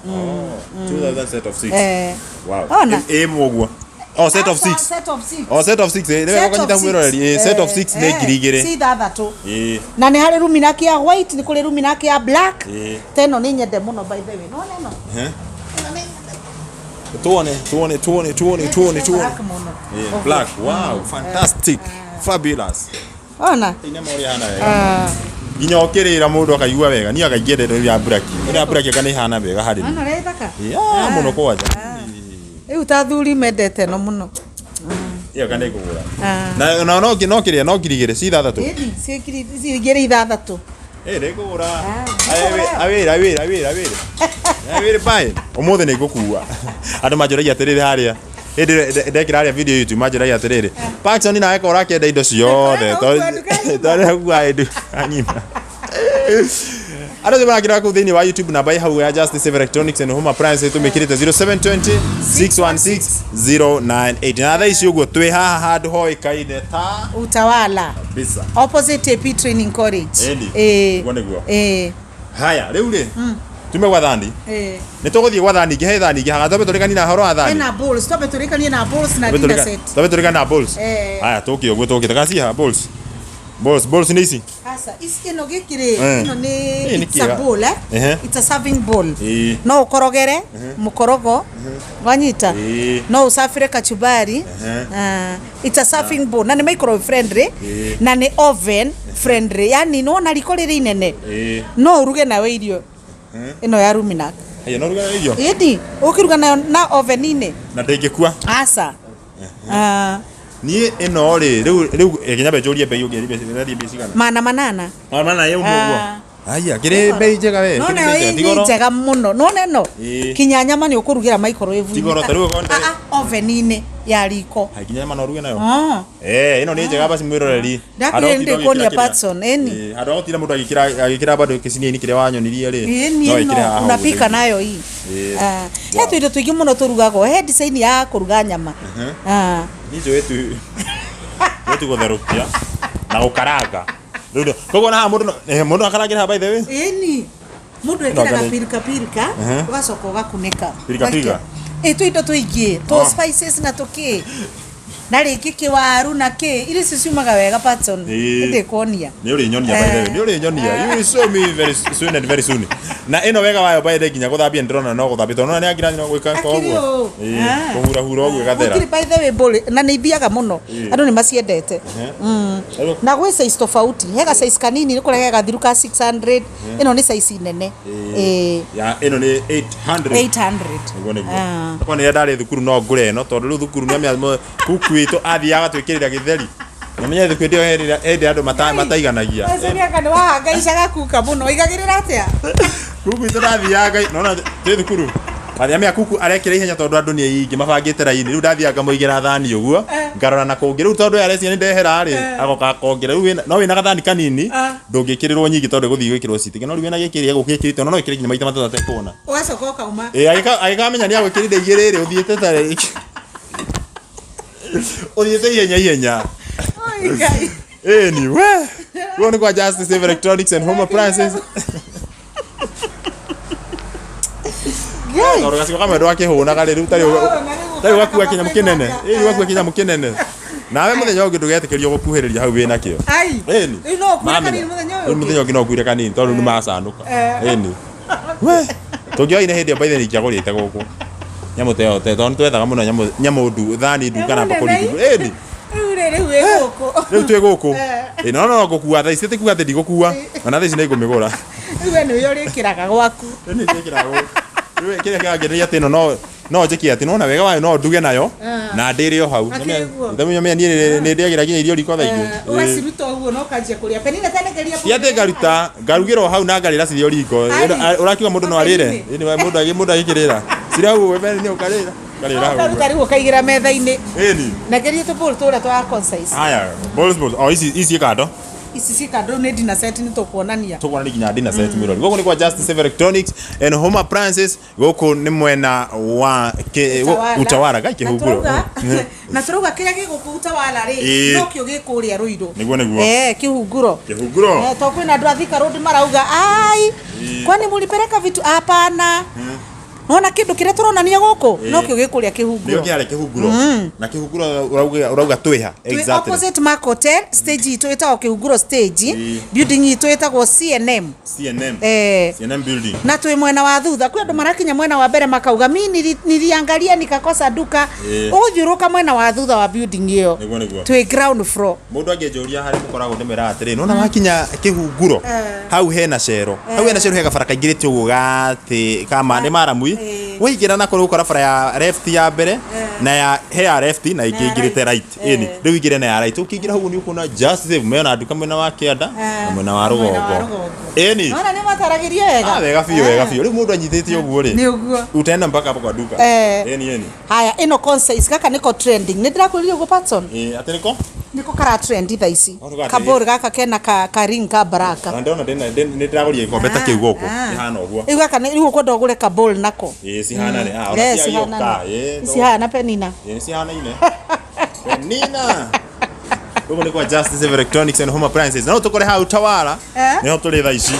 Oh. 2000 set of 6. Eh. Wow. Ona. Ĩ ĩmwe ũguo. Oh, set of Aca, 6. Set of 6. Oh, set of 6. Ĩ, nĩ wega ũkanyita mwĩroreri. Ĩ, set of 6 nĩ 2000. Ci ithathatũ. Ĩ. Na nĩ harĩ Luminac ya white, nĩ kũrĩ Luminac ya black. Ĩ. Ta ĩno nĩ nyende mũno by the way. Nĩwona ĩno? Eh. Ĩno nĩ nyende. Tuone, tuone, tuone, tuone, tuone, tuone. Black mũno. Ĩ, black. Wow, fantastic. Fabulous. Ona? Ina mori hana wega. Ah. Nginya ũkĩrĩra mũndũ akaigua wega. Niĩ akaingĩrĩra rĩu ya black. Ĩno ya black anga nĩ ĩhana wega harĩ niĩ. Ona ũrĩa ĩthaka? Yeah, mũno kwanja. Rĩu ta athuri mendete ĩno mũno. Ĩyo kana ĩkũgũra. Ah. Na na no no kĩrĩa no 2000 ci ithathatũ. Ĩni, ciĩ 2006. Ĩ nĩngũgũra. Ah, I will, I will, I will, I will. I will buy. Ũmũthĩ nĩngũkua. Andũ manjũragia atĩrĩrĩ harĩa. Hĩndĩ ndekĩra harĩa video YouTube manjũragia atĩrĩrĩ. Parkson nawe ko ũrakĩenda indo ciothe. Ndũkaga gũkua nduka Tondũ gũkua nduka ng'ima. Andũ othe marakĩrora kũu thĩinĩ wa YouTube namba ĩ hau ya Justice Electronics and Home Appliances tũmĩkĩrĩte 0720 616 098. Na thaa ici ũguo twĩ haha handũ hoĩkaine ta Utawala. kabisa. Opposite AP Training College. Ĩni. Ĩĩ. Ũguo nĩguo. Ĩĩ. Haya, rĩu rĩ tume gwa thani. Ĩĩ. Nĩ tũgũthiĩ gwa thani ingĩ, he thani ingĩ haha twambe tũrĩkanie na horo wa thani. Hena bowls, twambe tũrĩkanie na bowls na Twambe dinner tũrĩka- set. twambe tũrĩkanie na bowls. Eh. Haya, tũke ũguo tũkĩte kana ciha bowls. Bowls, bowls nĩ ici. Asa, ici ĩno gĩkĩ rĩ, Eh. ĩno nĩ Ĩĩ, nĩ it's a kĩega. bowl eh? Ehe. It's a serving bowl. Ĩĩ. No ũkorogere mũkorogo wanyita Ĩĩ. no ũcabĩre kachumbari. Ehe. Ah, it's a serving bowl na nĩ microwave friendly Ĩĩ. na nĩ oven friendly, yani nĩwona riko rĩrĩ inene Ĩĩ. no ũruge nayo irio ĩno ya Luminac. Haya, no ũruge nayo irio. Ĩni ũkĩruga nayo na oven-inĩ. Na ndĩngĩkua. Aca. Ah, Niĩ ĩno rĩ, rĩu rĩu reke nyambe njũrie mbei ũngĩendia ũrendia mbei cigana? 800. Mana ĩmwe ũguo. Ah. Haya, kĩrĩ mbei njega we. No kĩrĩ nayo mbei njega. ĩ Ti goro? nĩ njega mũno. Nona ĩno Ĩĩ. kinya nyama nĩ ũkũrugĩra microwave. Ti goro, ta rĩu okorwo nĩ- Oven-inĩ ya riko. Hai, nginya nyama no ũruge nayo. Ah. Eh, ĩno nĩ njega basi mwĩroreri. Ndakwĩrire nĩndĩkuonia Patson, ĩni. Handũ ha gũtinda mũndũ agĩkĩra bado kĩcinia-inĩ kĩrĩa wanyonirie rĩ. Ĩni no ĩkĩre ĩno haha ũguo unapika thĩinĩ. nayo hii. Ĩĩ. Ah, he Wow. tũindo tũingĩ mũno tũrugagwo, he design ya kũruga nyama. Ah. Niĩ njũĩ tu njũĩ tu gũtherũkia na gũkaranga. Rĩu koguo na haha mũndũ mũndũ akarangĩra haha by the way. Ĩni mũndũ Ĩno ekĩraga anga nĩ- pirika pirika ũgacoka ũgakunĩka. Pirika pirika? Ĩ tũindo tũingĩ tũ Oh. spices na tũkĩ na rĩngĩ kĩwaru na kĩ irio icio ciumaga wega Patson. Ĩĩ. Nĩndĩkuonia. Nĩ ũrĩ nyonia by the way. Nĩ ũrĩ nyonia. You will show me very soon and very soon. Na ĩno wega wayo by the way nginya gũthambia nĩndĩrona no gũthambia tondũ nĩ angira no gwĩka Akĩrĩ koguo. ũũ. Ĩĩ, Ah. kũhurahura ũguo ĩgathera. Gũtirĩ by the way mbũrĩ na nĩ ithiaga mũno Ĩĩ. andũ nĩ maciendete. Rĩu- Na gwĩ size tofauti he ga size kanini nĩ kũrĩa he gathiru ka 600 ĩno nĩ size nene. Ĩĩ. Ya ĩno nĩ 800. 800. Nĩguo nĩguo. Ah. Akwa nĩ ndarĩ thukuru no ngũre ĩno tondũ rĩu thukuru nĩ amenya kuku witũ athiaga twĩkĩrĩra gĩtheri. Namenye thukuru ĩyo hĩndĩ ĩrĩa andũ mataiganagia. Ũcio anga nĩ wahangaicaga kuka mũno igagĩrĩra atĩa? Kuku itũ ndathiaga nona twĩ thukuru. Mathiamia kuku arekĩra ihenya tondũ andũ nĩ aingĩ mabangĩte raini rĩu ndathiaga ngamũigĩra thani ũguo ngarora na kũngĩ rĩu tondũ arecia nĩ ndehera rĩ agoka akongera rĩu no wĩna gathani kanini ndũngĩkĩrĩrwo nyingĩ tondũ ĩgũthiĩ gwĩkĩrwo citingĩ no rĩu wĩna gĩkĩ rĩ egũgĩkĩrĩte no ĩkĩre nginya maita matatũ atekuona. Ũgacoka ũkauma. Ĩ agĩkamenya nĩ agwĩkĩrire igĩrĩ rĩ ũthiĩte ta ũthiĩte ihenya ihenya. Oi, Ngai. Anyway, wewe ni kwa Justice Save Electronics and Home Appliances. Ngai. Tondũ gacigo kamwe ndwakĩhũnaga rĩ rĩu tarĩ tarĩ ũgakua kĩnyamũ kĩnene. Ĩ ũgakua kĩnyamũ kĩnene. Nawe mũthenya ũngĩ ndũgetĩkĩrio gũkuhĩrĩria hau wĩna kĩo. Ai. Ĩni. Rĩu no ũkuire kanini mũthenya ũyũ Rĩu ũngĩ? mũthenya ũngĩ no ũkuire kanini tondũ nĩ macanũka. Eh. Ĩni. We. Tũngĩoine hĩndĩ ĩyo by the way ingĩagũrĩte gũkũ. Nyamũ ta ĩyo tondũ nĩtwethaga mũno nyamũ nyamũ ndu thani ndu kana Nyamũ mbakũri nene. ndu. Ĩni. Rĩu rĩ rĩu wĩ gũkũ. Rĩu twĩ gũkũ. Eh. Ĩ no no ngũkua thaa ici ti kuga atĩ ndigũkua. Ona thaa ici nĩ ngũmĩgũra. Rĩu we nĩwe ũrĩkĩraga gwaku. Rĩu nĩ njĩkĩraga gũkũ. Rĩu kĩrĩa kĩrangeneria atĩ ĩno no no njĩke atĩ nona wega wayo no nduge nayo na ndĩrĩe o hau. Akĩrĩ guo. Nyamĩa niĩ nĩ ndĩagĩra nginya irio riko thaa ingĩ. Eh, Ũgaciruta ũguo na ũkanjia kũrĩa. Penina tanegeria. Ti atĩ ngaruta ngarugĩra o hau na ngarĩra cirĩ o riko. Ai. Ũrakiuga mũndũ no arĩre. Ĩni. Ĩni mũndũ mũndũ agĩkĩrĩra. Cirĩ hau we nĩ ũkarĩra. Ngarĩra hau. Ũkaruta rĩu ũkaigĩra metha-inĩ. Ĩni. Negeria tũbũrũ tũrĩa twa concise. Haya, balls balls. O ici ici kando. Ici ci kando nĩ dinner set nĩ tũkuonania. Tukuona nginya dinner set mirori. Gũkũ nĩ kwa Justice Save Electronics and Home Appliances. Gũkũ nĩ mwena wa Utawala gai kĩhunguro. Na tũrauga kĩrĩa gĩ gũkũ Utawala rĩ Ĩĩ. nokĩo gĩ kũrĩa Rũirũ. Nĩguo nĩguo. Eh, kĩhunguro. Kĩhunguro. Eh, to kwĩna andũ a Thika Road marauga ai kwani mulipeleka vitu hapana. Nona kĩndũ kĩrĩa tũronania gũkũ Ĩĩ. nokĩo gĩ kũrĩa Nĩo kĩhunguro. kĩarĩ kĩhunguro. Na kĩhunguro ũrauga ũrauga twĩha. Twĩ Exactly. opposite Mark Hotel stage itũ ĩtagwo kĩhunguro stage Ĩĩ. building itũ ĩtagwo CNM. CNM. Eh. CNM building. Na twĩ mwena wa thutha kwĩ andũ marakinya mwena wa mbere makauga mi niliangalia nikakosa duka. Ĩĩ. Ũgũthiũrũrũka mwena wa thutha wa building ĩyo. Nĩguo nĩguo. Twĩ ground floor. Mũndũ angĩnjũria harĩa mũkoragwo ndĩmwĩraga atĩrĩ nona wakinya kĩhunguro hau hena cero hau hena cero he gabara kaingĩrĩte ũguo gatĩ kama nĩ maramui Ĩĩ. waingĩra nako nĩ ũgũkora bara ya left ya mbere na ya he ya left na ĩngĩ Na ya ĩingĩrĩte right ĩni rĩu ingĩre na ya right ũkĩingĩra hau nĩ ũkuona just save mena nduka mwena wa kĩanda na mwena wa Mwena wa rũgongo rũgongo. ĩni. Nona nĩ mataragĩria wega. Ah, wega biũ wega biũ rĩu mũndũ anyitĩte ũguo rĩ Nĩ ũguo. utaenda mpaka hapo kwa duka. Eh. Ĩni ĩni. Haya ĩno concise gaka nĩko trending. Nĩ ndĩrakwĩrire ũguo Patson. Ĩ atĩ nĩko Nĩko kara trend thaa ici. Oh, nĩko Kabũrũ gaka kena ka ring ka baraka. na ndĩrona nĩ ndĩragũria gĩkombe ta kĩu gũkũ kĩhana ũguo. Rĩu gaka rĩu ũkwenda ũgũre kabũrũ nako. Ĩ cihanane ah ona Eh, cia cihanane. gĩũka ĩ Cihana Penina. Ĩ cihanaine. Penina. Gũkũ nĩ kwa Justice Electronics and Home Appliances. No tũkore hau Tawala. Eh. Nĩho tũrĩ thaa ici.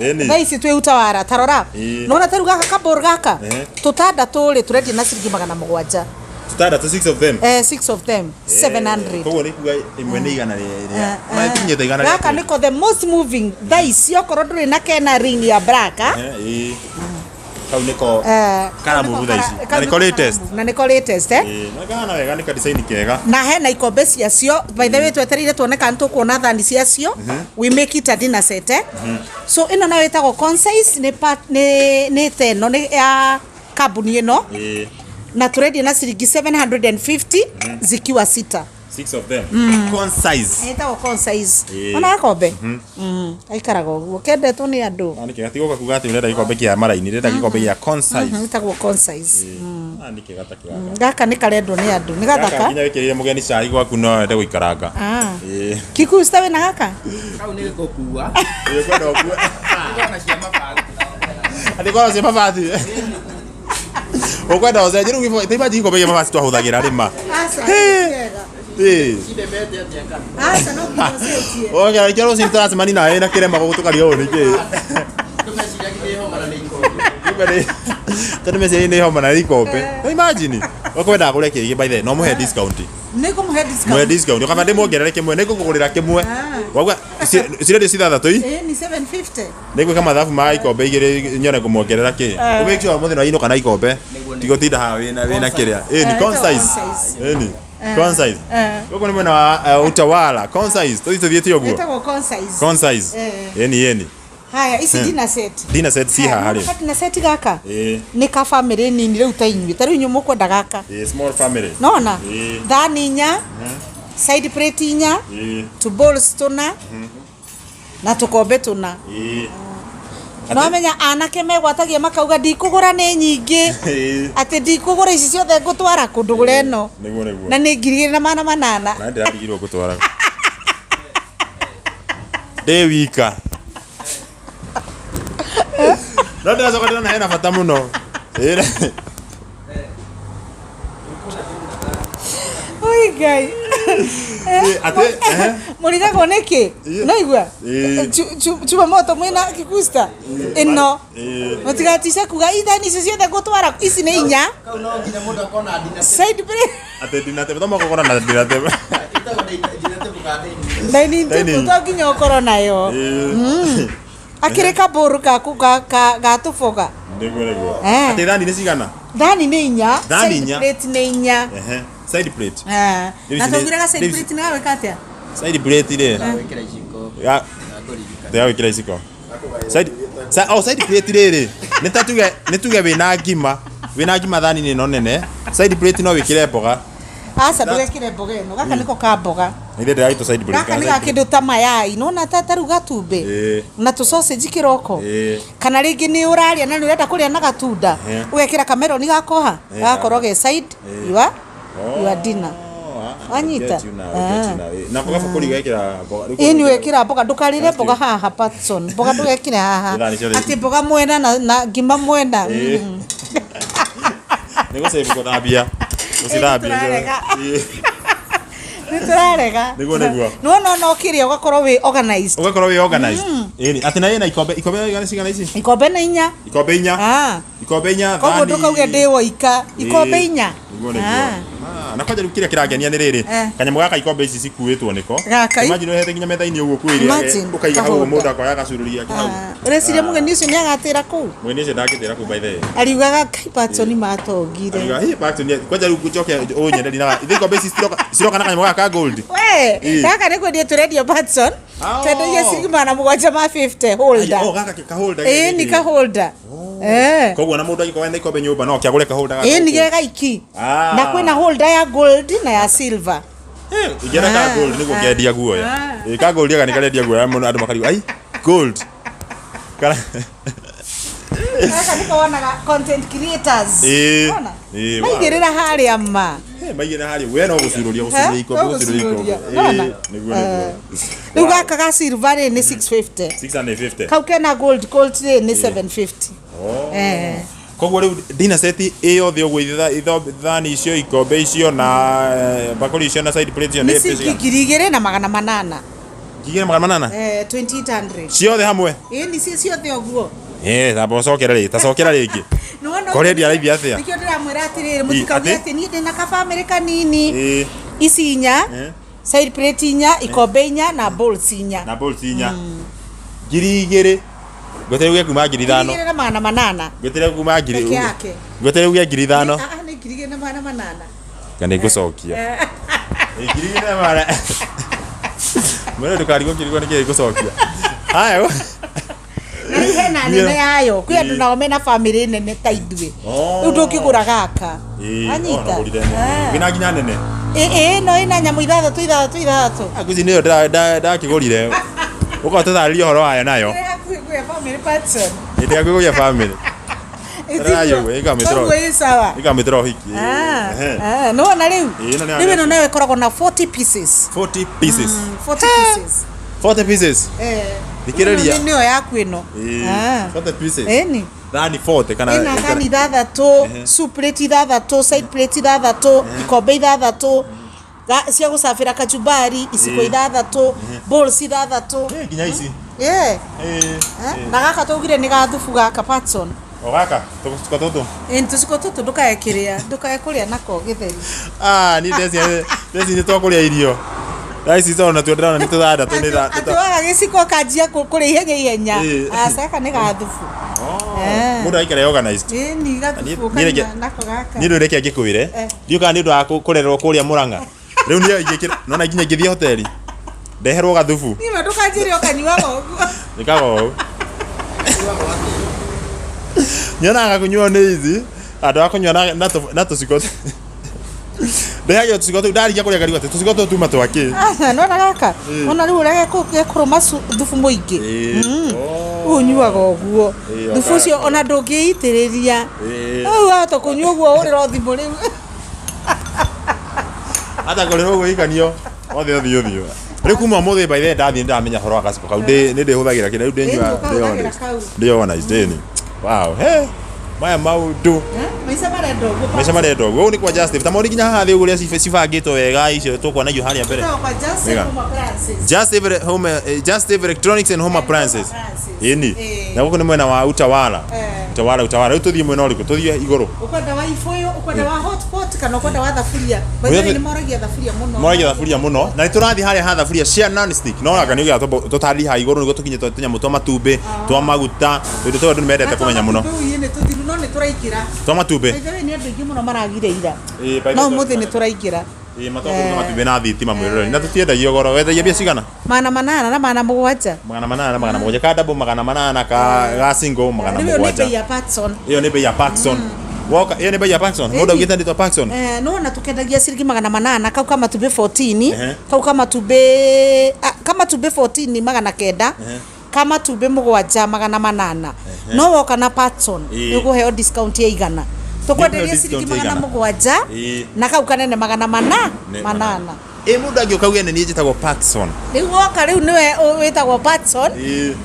Ĩni. Thaa ici twĩ Utawala tarora. Ĩĩ. Nona ta rĩu gaka kabũrũ gaka Eh. tũtanda tũrĩ tũrendia na ciringi 700. Tũtanda tũ six of them. Eh, six of them 700. Koguo nĩ kuga ĩmwe nĩ igana rĩa. Makinyĩte igana rĩa. Gaka nĩko the most moving thaa ici okorwo ndũrĩ na kena ring ya black ah. Ĩ. Kau nĩko Eh, karamove thaa ici. kau Na nĩko nĩko latest. karamove, na nĩko latest eh. Ĩ, na kahana wega nĩ ka design kega. Na hena ikombe ciacio by the way twetereire tuone kana tũkuona thani ciacio we make it a dinner set eh. So ĩno nayo ĩtagwo concise nĩ nĩ ta ĩno nĩ ya kambuni ĩno Ĩ. na tũrendia na ciringi 750 zikiwa sita. Six of them. Concise. Ĩtagwo concise. Ĩĩ. Ona gakombe gaikaraga ũguo kendetwo nĩ andũ. Na nĩ kega ti gũka kuga atĩ ũrenda gĩkombe kĩa maraini, ũrenda gĩkombe gĩa concise. Ĩtagwo concise. Ah, nĩ kega ta kĩgaka. Gaka nĩ karendwo nĩ andũ nĩ Gaka gathaka. nginya wĩkĩrĩire mũgeni cai gwaku no wende gũikaranga. Ah. Ĩĩ. Kikuyu cita wĩna gaka. Kau nĩ gũkua. Ĩĩ, kwenda ũkue. Ngona cia mabati. Atĩ korwo cia mabati. Ũkwenda ũcenjie rĩu ta imagine gĩkombe kĩa mabati twahũthagĩra rĩma. Aca, nĩ kega. Ĩĩ. Cindemete atĩa kana? Aca no nginya ũcenjie. Oke, rĩngĩ rũcinĩ tũracemania nawe na kĩrema gũkũ tũkaria ũũ nĩkĩ. Tũmeciria nĩ homa na nĩ ikombe. Kumbe nĩ tondũ meciria nĩ homa na nĩ ikombe. No imagine. Ũkwenda agũre kĩngĩ by the way, no mũhe discount. Nĩ ngũmũhe Mũhe discount. discount. Ũkaba ndĩmuongerere kĩmwe, nĩ ngũkũgũrĩra kĩmwe. Ah. Wauga cirendio cithathatũ i? Ĩĩ ni 750. Nĩngwĩka mathabu ma ikombe igĩrĩ nyone ngũmuongerera kĩ. Eh. Ũ make sure mũthenya wainũka na ikombe. Nĩguo, nĩguo. Tigũtinda haha wĩna wĩna kĩrĩa. Ĩni Eh, concise. concise. Ĩni concise. Eh. Gũkũ nĩ mwena wa Utawala. Concise. Tũthiĩ tũthiĩte ũguo. Ĩtagwo concise. Concise. Eh. Ĩni ĩni. Haya, ici dinner set. Dinner set ci haha rĩ. Haya, dinner set gaka. Ĩĩ. Nĩ ka family nini rĩu ta inyuĩ. Ta rĩu inyuĩ mũkwenda gaka. Ĩĩ, small family. Nona? Ĩĩ. Thani inya, side plate inya, Ĩĩ. tu bowls tũna, na tũkombe tũna. Ĩĩ. No menya anake megwatagia makauga ndikũgũra nĩ nyingĩ. Ĩĩ. Atĩ ndikũgũra ici ciothe ngũtwara kũ ndũgũre ĩno. Nĩguo nĩguo. Na nĩ 2800. Na ndĩrarigirwo ngũtwara. Ndĩ wika. No ndĩracoka ndĩrona hena bata mũno. Ĩĩ. Oi Ngai. Atĩ ehe. Mũrigagwo nĩkĩ? Ĩĩ. No igua? Ĩĩ. Chuma moto mwĩna kikusta ĩno. Ĩĩ. Mũtigatice kuga ithani ici ciothe ngũtwara ici nĩ inya. Kau no nginya mũndũ akorwo na dinner table. Side plate. Atĩ ndinatebe to mũhaka ũkorwo na ndinatebe. Ĩtagwo dinner table kana dining. Dining table Dining. to nginya ũkorwo nayo. Ĩĩ. Akĩrĩ kabũrũ gaku ga tũboga. Nĩguo nĩguo. Eh. Atĩ thani nĩ cigana? Thani nĩ inya. Thani Side inya. plate nĩ inya. Ehe. Side plate. Eh. Rĩu Na ici nĩ- tũngĩrega side rĩu ici- plate nĩ gawĩka atĩa? Side plate rĩ. Gwĩkĩra iciko. Ya Na kũririkana. ndĩra gwĩkĩra iciko. Side oh side plate rĩrĩ. Nĩ ta tuge nĩ tuge wĩna ngima. Wĩna ngima thani-inĩ ĩno nene. Side plate no wĩkĩre mboga. Aca ndũgekĩre mboga ĩno. Gaka nĩko ka mboga. Ithe ndĩragĩtwo side plate. Gaka nĩ ga kĩndũ ta mayai. Nĩwona ta rĩu gatumbĩ. Ĩĩ. Na tũ sausage kĩroko. Ĩĩ. Kana rĩngĩ nĩ ũrarĩa na nĩ ũrenda kũrĩa na gatunda. Ehe. Ũgekĩra kameroni gakoha. Ĩĩ. Gagakorwo ge side Ĩĩ. your Oh, your dinner. ah, Wanyita? I get you now, I get you now. Ĩĩ. Na gabakũri gwekĩra mboga. Rĩu Ĩĩ nĩ kũgekĩra- wekĩra mboga ndũkarĩre mboga haha Patson. Mboga ndũgekĩre haha. Ithani ciothe. Atĩ mboga mwena na ngima mwena. Ĩĩ. Nĩ gũcĩbu gũthambia. Gũcithambia. Ĩĩ, nĩtũrarega. Ĩĩ. Nĩ tũrarega. Nĩguo, nĩguo. Nĩwona ona ũkĩrĩa ũgakorwo wĩ organized. Ũgakorwo wĩ organized. Ĩĩ, atĩ na ĩna ikombe ikombe igana cigana ici? Ikombe nĩ inya. Ikombe inya. Ah. Ikombe inya. Koguo thani- ndũkauge ndĩ woika. Ikombe Ĩĩ. inya. Nĩguo nĩguo. Ah. Ah, na kwanja rĩu kĩrĩa kĩrangenia nĩ rĩrĩ Eh. kanyamũ gaka ikombe ici cikuĩtwo nĩko Gaka, imagine ũhete nginya metha-inĩ ũguo kuĩrĩa Imagine, ũkaiga hau kaholder. mũndũ akoya agacururia hau Ah, Ũreciria mũgeni ũcio nĩ agatĩra kũu? mũgeni ũcio ndangĩtĩra kũu by the way Ariugaga kai Patson matongire. Ariuga, "Hey, back to ni kwanja rĩu njoke ũnyenderie na ithe ikombe ici ciroka na kanyamũ gaka ka gold We, Ĩĩ. gaka nĩ kwendia tũrendia Patson. Ah. Twendagia ciringi 750 holder. Oh, gaka ka holder Ĩĩ nĩ ka holder. Eh. koguo na mũndũ angĩkorwo ena ikombe nyũmba no akĩagũre ka holder gaka Ĩĩ nĩ gũkũ. ge gaiki. Ah. Na kwĩna holder ya gold na ya silver. Eh, ingĩenda ka Ah, gold nĩguo ah. kendia guoya Ah. Ĩĩ, ka gold aka nĩ karendia guoya mũno andũ makarigwo ai gold Kana- Gaka nĩko wonaga content creators. Ĩĩ. Wona? Ĩĩ, wow. Maigĩrĩra harĩa ma. Eh, maigĩrĩra harĩa we no gũcururia gũcururia Eh, ikombe no gũcururia ikombe gũcururia. Wona? Ĩĩ, nĩguo nĩguo Rĩu gaka ga silver rĩ nĩ 650. 650 Kau kena gold gold rĩ nĩ 750. Oh. Eh. koguo rĩu dinner set ĩ yothe ũguo thani icio ikombe icio na bakũri icio na side plate icio Nĩ nĩ ciringi 2800. 2800 Eh, 2800. ciothe hamwe Ĩĩ nĩ cio ciothe ũguo. Eh, tamba ũcokere rĩ tacokera rĩngĩ Nĩwona Korendia raithi atĩa? Nĩkĩo ndĩramwĩra atĩrĩrĩ mũtikauge atĩ? atĩ niĩ ndĩna kabamĩrĩ kanini. Ĩĩ, Ici inya, Eh. side plate inya, ikombe inya na bowls inya. na bowls inya 2000 ngwetere uge kuma 5000 2800. ngwetere kuma ngiri Peke yake. ngwetere uge 5000 Ah, ah, nĩ 2800. kana ngũcokia 2000 na magana mwene ndũkarigwo ngirigwo nĩkĩĩ ngũcokia haya Na rĩu hena nene yayo kwĩ andũ nao mena bamĩrĩ nene ta ithuĩ. Oh. Rĩu ndũngĩgũra gaka. Ĩĩ, Anyita. oh, nagũrire nene. Ah. Wĩna nginya nene Ĩĩ ĩĩ no ĩna nyamũ ithathatũ ithathatũ ithathatũ. ngwĩci nĩyo ndakĩgũrire ũkorwo tũtarĩrie ũhoro wayo nayo Ĩ hakuhĩ kũgĩa family Patson. hĩndĩ ya kũgĩa family Tarayo, ĩkamĩtĩra- Koguo ĩ sawa. ĩkamĩtĩra ũhiki Ah, Ehe. ah, nĩwona rĩu Ĩĩ, ĩno nĩ rĩu ĩno ya- nayo ĩkoragwo na 40 pieces 40 pieces 40 pieces 40 pieces Eh. Thikĩrĩria. Ĩno nĩyo yaku ĩno. Ĩĩ, Ah. 40 pieces Ĩni. thani 40 kana Ĩna thani ithathatũ, soup plate ithathatũ, side plate ithathatũ, ikombe ithathatũ, Cia gũcabĩra kachumbari iciko Ĩĩ. ithathatũ, bowls ithathatũ. Eh, nginya ici. Yeah. Eh, Eh, na gaka twaugire nĩ ga thubu gaka, Patson. O gaka tũciko tũtũ. Ĩ, tũciko tũtũ ndũkae kĩrĩa, ndũkae kũrĩa nako gĩtheri. Ah, ni ndeci ndeci nĩ twakũrĩa irio thaa ici, tondũ natuo ndĩrona nĩ tũthandatũ nĩ Atĩ waga gĩciko kanjia kũrĩa ihenya ihenya. Ĩĩ. Aca, gaka nĩ ga thubu. Eh. Mũndũ aikare organized. Ĩ, ni gathubu Niĩ ũkanyua nako gaka. Niĩ ndũ reke ngĩkwĩre. Eh. Ndiũ kana nĩ ũndũ wa kũrerwo kũrĩa Mũrang'a, rĩu niĩ ingĩkĩra nona nginya ingĩthiĩ hoteli ndeherwo gathubu. Niĩ ma ndũkanjĩre ũkanyuaga ũguo. Nĩkaga ũũ nyonaga kũnyua nĩ ici andũ a kũnyua na tũciko, ndehagĩrwo tũciko tũu, ndarikia kũrĩa ngarigwo atĩ tũciko tũtũ tuma twakĩ. Aca, nona gaka ona rĩu ũrĩa gekũrũma thubu mũingĩ. Ũyũ ũnyuaga ũguo. Ĩĩ, Thubu ũcio ona ndũngĩitĩrĩria. Rĩu wahota kũnyua ũguo ũrĩro thimũ rĩu. Hata kũrĩrwo ũguo ikanio othe ũthiũ ũthiũ. Rĩu kuma ũmũthĩ, by the way, ndathiĩ ndamenya ũhoro wa gaciko kau, nĩ ndĩhũthagĩra kĩrĩa rĩu ndĩnyua. Ĩĩ, ũkahũthagĩra kau. Ndĩ organized ĩni. Wow, he maya maũndũ. Eh, maica marenda ũguo. Maica marenda ũguo. Ũũ nĩ kwa Justin ta mori nginya haha thĩ ũguo ũrĩa cibangĩtwo wega, icio tũkuonagio harĩa mbere. Tũkoragwo kwa Just Wega. Home Appliances. Just Every Home, Just Every Electronics and Home Appliances. Appliances. Ĩni. Ĩĩ. Na gũkũ nĩ mwena wa Utawala. Eh. Utawala, Utawala. Rĩu tũthiĩ mwena ũrĩkũ? Tũthiĩ igũrũ. Ũkwenda wa ibũyũ, ũkwenda wa hotpot kana ũkwenda wa thaburia? By the way, Ũyũ nĩ moragia thaburia mũno. Moragia thaburia mũno, na nĩ tũrathiĩ harĩa ha thaburia cia non-stick, no anga nĩ ũgĩa tũtari haha igũrũ nĩguo tũkinye tũnyamũ twa matumbĩ, twa maguta, tũindo tũu andũ nĩ mendete kũmenya mũno. Rĩu nĩ tũthiru no nĩ tũraingĩra. Twa matumbĩ. By the way, nĩ andũ aingĩ mũno maragire ira. Ĩĩ, by the No way, ũmũthĩ nĩ tũraingĩra. Ĩĩ, matwa matumbĩ na thitima mwĩroreri, na tũtiendagia goro. Wendagia mbia cigana? 800 na 700. 800 na 700, ka double 800, ka ga single magana Rĩu ĩyo nĩ mũgwanja. bei ya Patson. Ĩyo nĩ bei ya Parkson. Woka, ĩyo nĩ bei ya Parkson. Mũndũ augĩte ndĩtwa Parkson. Eh, no na tukendagia ciringi 800 kau ka matumbĩ 14. Kau ka matumbĩ, ah, ka matumbĩ 14 900, ka matumbĩ 7 800. No woka na Patson Ĩĩ. nĩ ũkũheo discount ya 100. Tũkwenderia Nĩ ũkũheo ciringi discount ya magana 100. 7 Ĩĩ. na kau kanene 800. Ĩ, mũndũ angĩũka auge nĩ niĩ njĩtagwo Parkson. Rĩu woka rĩu nĩwe wĩtagwo Patson.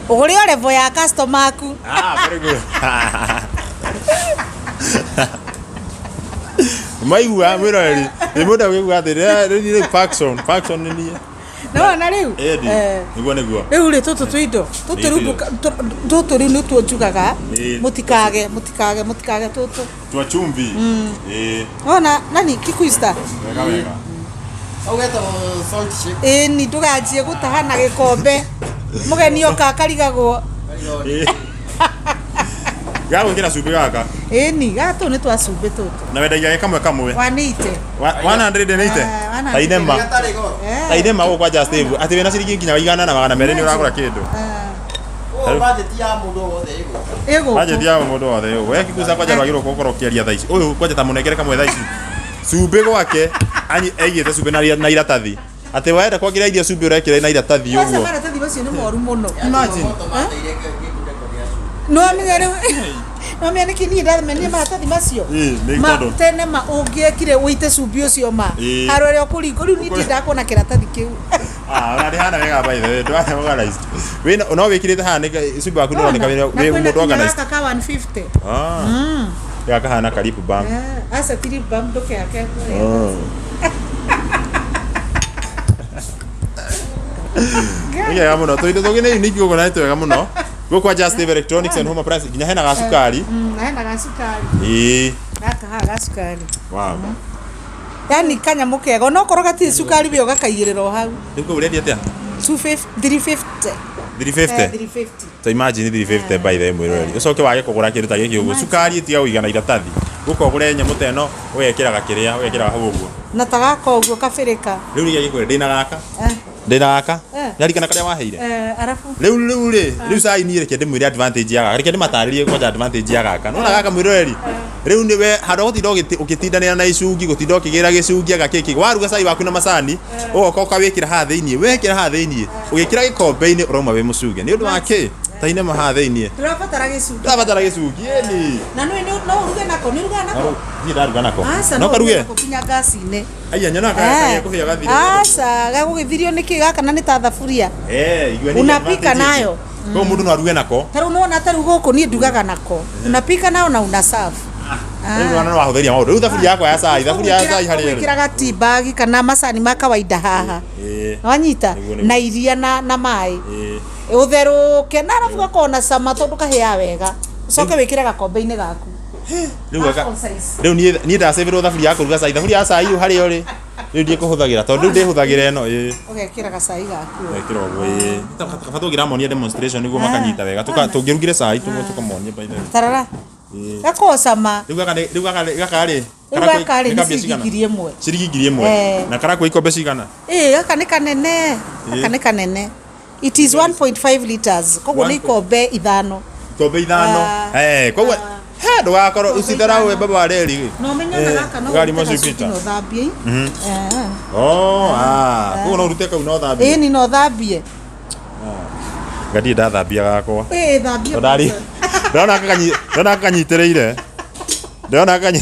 Ũgũre o level ya customer aku. Ah, very good. Maigua mwĩroreri, nĩ mũndũ agĩigua atĩ rĩu rĩu Parkson, Parkson nĩ niĩ. Nĩwona rĩu? Ĩndi. Eh. Nĩguo nĩguo. Rĩu rĩ, tũtũ twĩ indo tũtũ Nĩ rĩu indo. tũtũ rĩu nĩtuo njugaga. Ĩĩ. Mũtikage, mũtikage, mũtikage tũtũ. Twa chumvi. Ĩĩ. Wona nani Kikuyu Star. Wega wega. Au getagwo salt shake. Ĩni, ndũganjie gũtaha na gĩkombe, mũgeni oka akarigagwo. Ĩĩ. Gagwĩkĩra cumbĩ gaka. Ĩni, gaka tũu nĩ twa cumbĩ tũtũ. Na wendagia gĩ kamwe kamwe. 180. 180. Ah, 180. Tainema. Gatarĩ goro. Tainema gũkũ kwa Just Steve. Atĩ wĩna ciringi nginya 1,200 nĩ ũragũra kĩndũ. Ũũ budget ya mũndũ o wothe ĩgũka. Ĩgũkũ. Budget ya mũndũ wothe ũũ. We Kikuyu kwanja ndwagĩrĩirwo gũkorwo ũkĩaria thaa ici. Ũyũ kwanja ta mũnengere kamwe thaa ici. Cumbĩ gwake aigĩte cumbĩ na iratathi. Atĩ wenda kwongerera irio cumbĩ ũrekĩra na iratathi Kwanza ũguo. maratathi macio nĩ moru mũno. Imagine. Moto mateire gĩkuneko gĩa cumbĩ. Nĩwamenya rĩu, nĩwamenya nĩkĩ niĩ ndamenire maratathi macio? Ĩĩ, nĩ Ma tondũ. tene ma ũngĩekire ũite cumbĩ ũcio ma Ĩĩ. haro ĩrĩa ũkũringwo rĩu niĩ ndiendaga kuona kĩratathi kĩu. Ah, ona ndĩhana wega by the way. Ndwarĩ organized. Wĩna no wĩkĩrĩte haha nĩ cumbĩ waku nĩũroneka Na wĩ kwĩna mũndũ nginya organized. gaka ka 150. Ah. Gaka kahana karibu bam. Eh, aca ti lip balm, ndũkehake. Nĩ wega mũno. Tũindo tũngĩ nĩ unique gũkũ na nĩ twega mũno. Gũkũ kwa Just Steve Electronics and Home Appliances nginya hena gacukari. Na hena gacukari. Ĩĩ. Gaka haha gacukari. Wow. Yani kanyamũ kega onokorwo gatirĩ cukari we ũgakaigĩrĩra o hau. Rĩu kau ũrendia atĩa? 250, 350. 350. Eh, 350. So imagine 350 by the way mwĩroreri. Ũcoke wage kũgũra kĩndũ ta gĩkĩ ũguo. Cukari ĩtiga kũigana iratathi. Gũka ũgũre nyamũ ta ĩno ũgekĩraga kĩrĩa ũgekĩraga hau ũguo. Na ta gaka ũguo kabĩrĩka. Rĩu rĩrĩa gĩkwĩra ndĩna gaka. Eh, Ndĩna gaka. Eh. Nĩarikana karĩa waheire. eh, arabu Rĩu rĩ, rĩu cai niĩ reke ndĩmwĩre advantage ya gaka. Reke ndĩmatarĩrie kwanja advantage ya gaka. Nĩwona gaka mwĩroreri? Rĩu nĩwe handũ ha gũtinda ũgĩtindanĩra na icungi, gũtinda ũkĩgĩra gĩcungi anga kĩkĩ. Waruga cai waku na macani, ũgoka ũkawĩkĩra haha thĩiniĩ. Wekĩra haha thĩiniĩ, ũgĩkĩra gĩkombe-inĩ ũrauma wĩ mũcunge. Nĩ ũndũ wa kĩ? Tainema haha thĩiniĩ. ndũrabatara gĩcungi. Ndũrabatara gĩcungi, ĩni. Na nĩ no ũruge nako, nĩ ũrugaga nako? Niĩ ndaruga nako. Aca, No no ũruge karuge? nako nginya ngaci-inĩ. Aya, nyonaga kũhĩa gathire. Aca, gagũgĩthirio nĩkĩ gaka na nĩ ta thaburia. Eh, igua nĩ Unapika advantage nayo. ĩngĩ. Koguo mũndũ no aruge nako. Ta rĩu nĩwona ta rĩu gũkũ niĩ ndugaga nako. Unapika nayo na una serve. Rĩu nĩ wahũthĩria maũndũ. Rĩu thaburia yakwa ya cai, thaburia ya cai harĩa ĩrĩ. Ũgwĩkĩraga tea bag kana macani ma kawaida haha. Wanyita? Nĩguo, nĩguo. Na iria na maĩ. Ũtherũke na arabu gakorwo na cama tondũ kahĩaga wega. Ũcoke wĩkĩre gakombe-inĩ gaku. Rĩu gaka Half size. rĩu niĩ ndacĩbĩrwo thaburia ya kũruga cai, thaburia ya cai rĩu harĩa ũrĩ. Rĩu ndiĩkũhũthagĩra tondũ rĩu ndĩhũthagĩra ĩno ĩĩ. Ũgekĩra gacai gaku. Gekĩra ũguo ĩĩ. Kaba tũngĩramonia demonstration nĩguo makanyita wega. Tũngĩrugire cai tũkamonia by the way. Tarara. Ĩĩ. Gakorwo cama. Rĩu gaka rĩu gaka rĩ. Rĩu gaka rĩ nĩ ciringi 1,000. Ciringi 1,000. Na karakua ikombe cigana? Ĩĩ gaka nĩ kanene. Gaka nĩ kanene. It is 1.5 liters. Koguo nĩ ikombe ithano. Ikombe ithano. Eh, koguo he ndũgakorwo ucitharau we baba wa reri. Na ũmenye ona gaka no Gari ũrute moshi gacuki pita. na ũthambie. Oh, ah, koguo no ũrute kau na ũthambie. Ĩĩ ni no ũthambie. Ngathiĩ ndathambia gakwa. Ĩĩ thambia. Ndari. Ndona kakanyi, ndona kakanyitĩrĩire. Ndona kakanyi.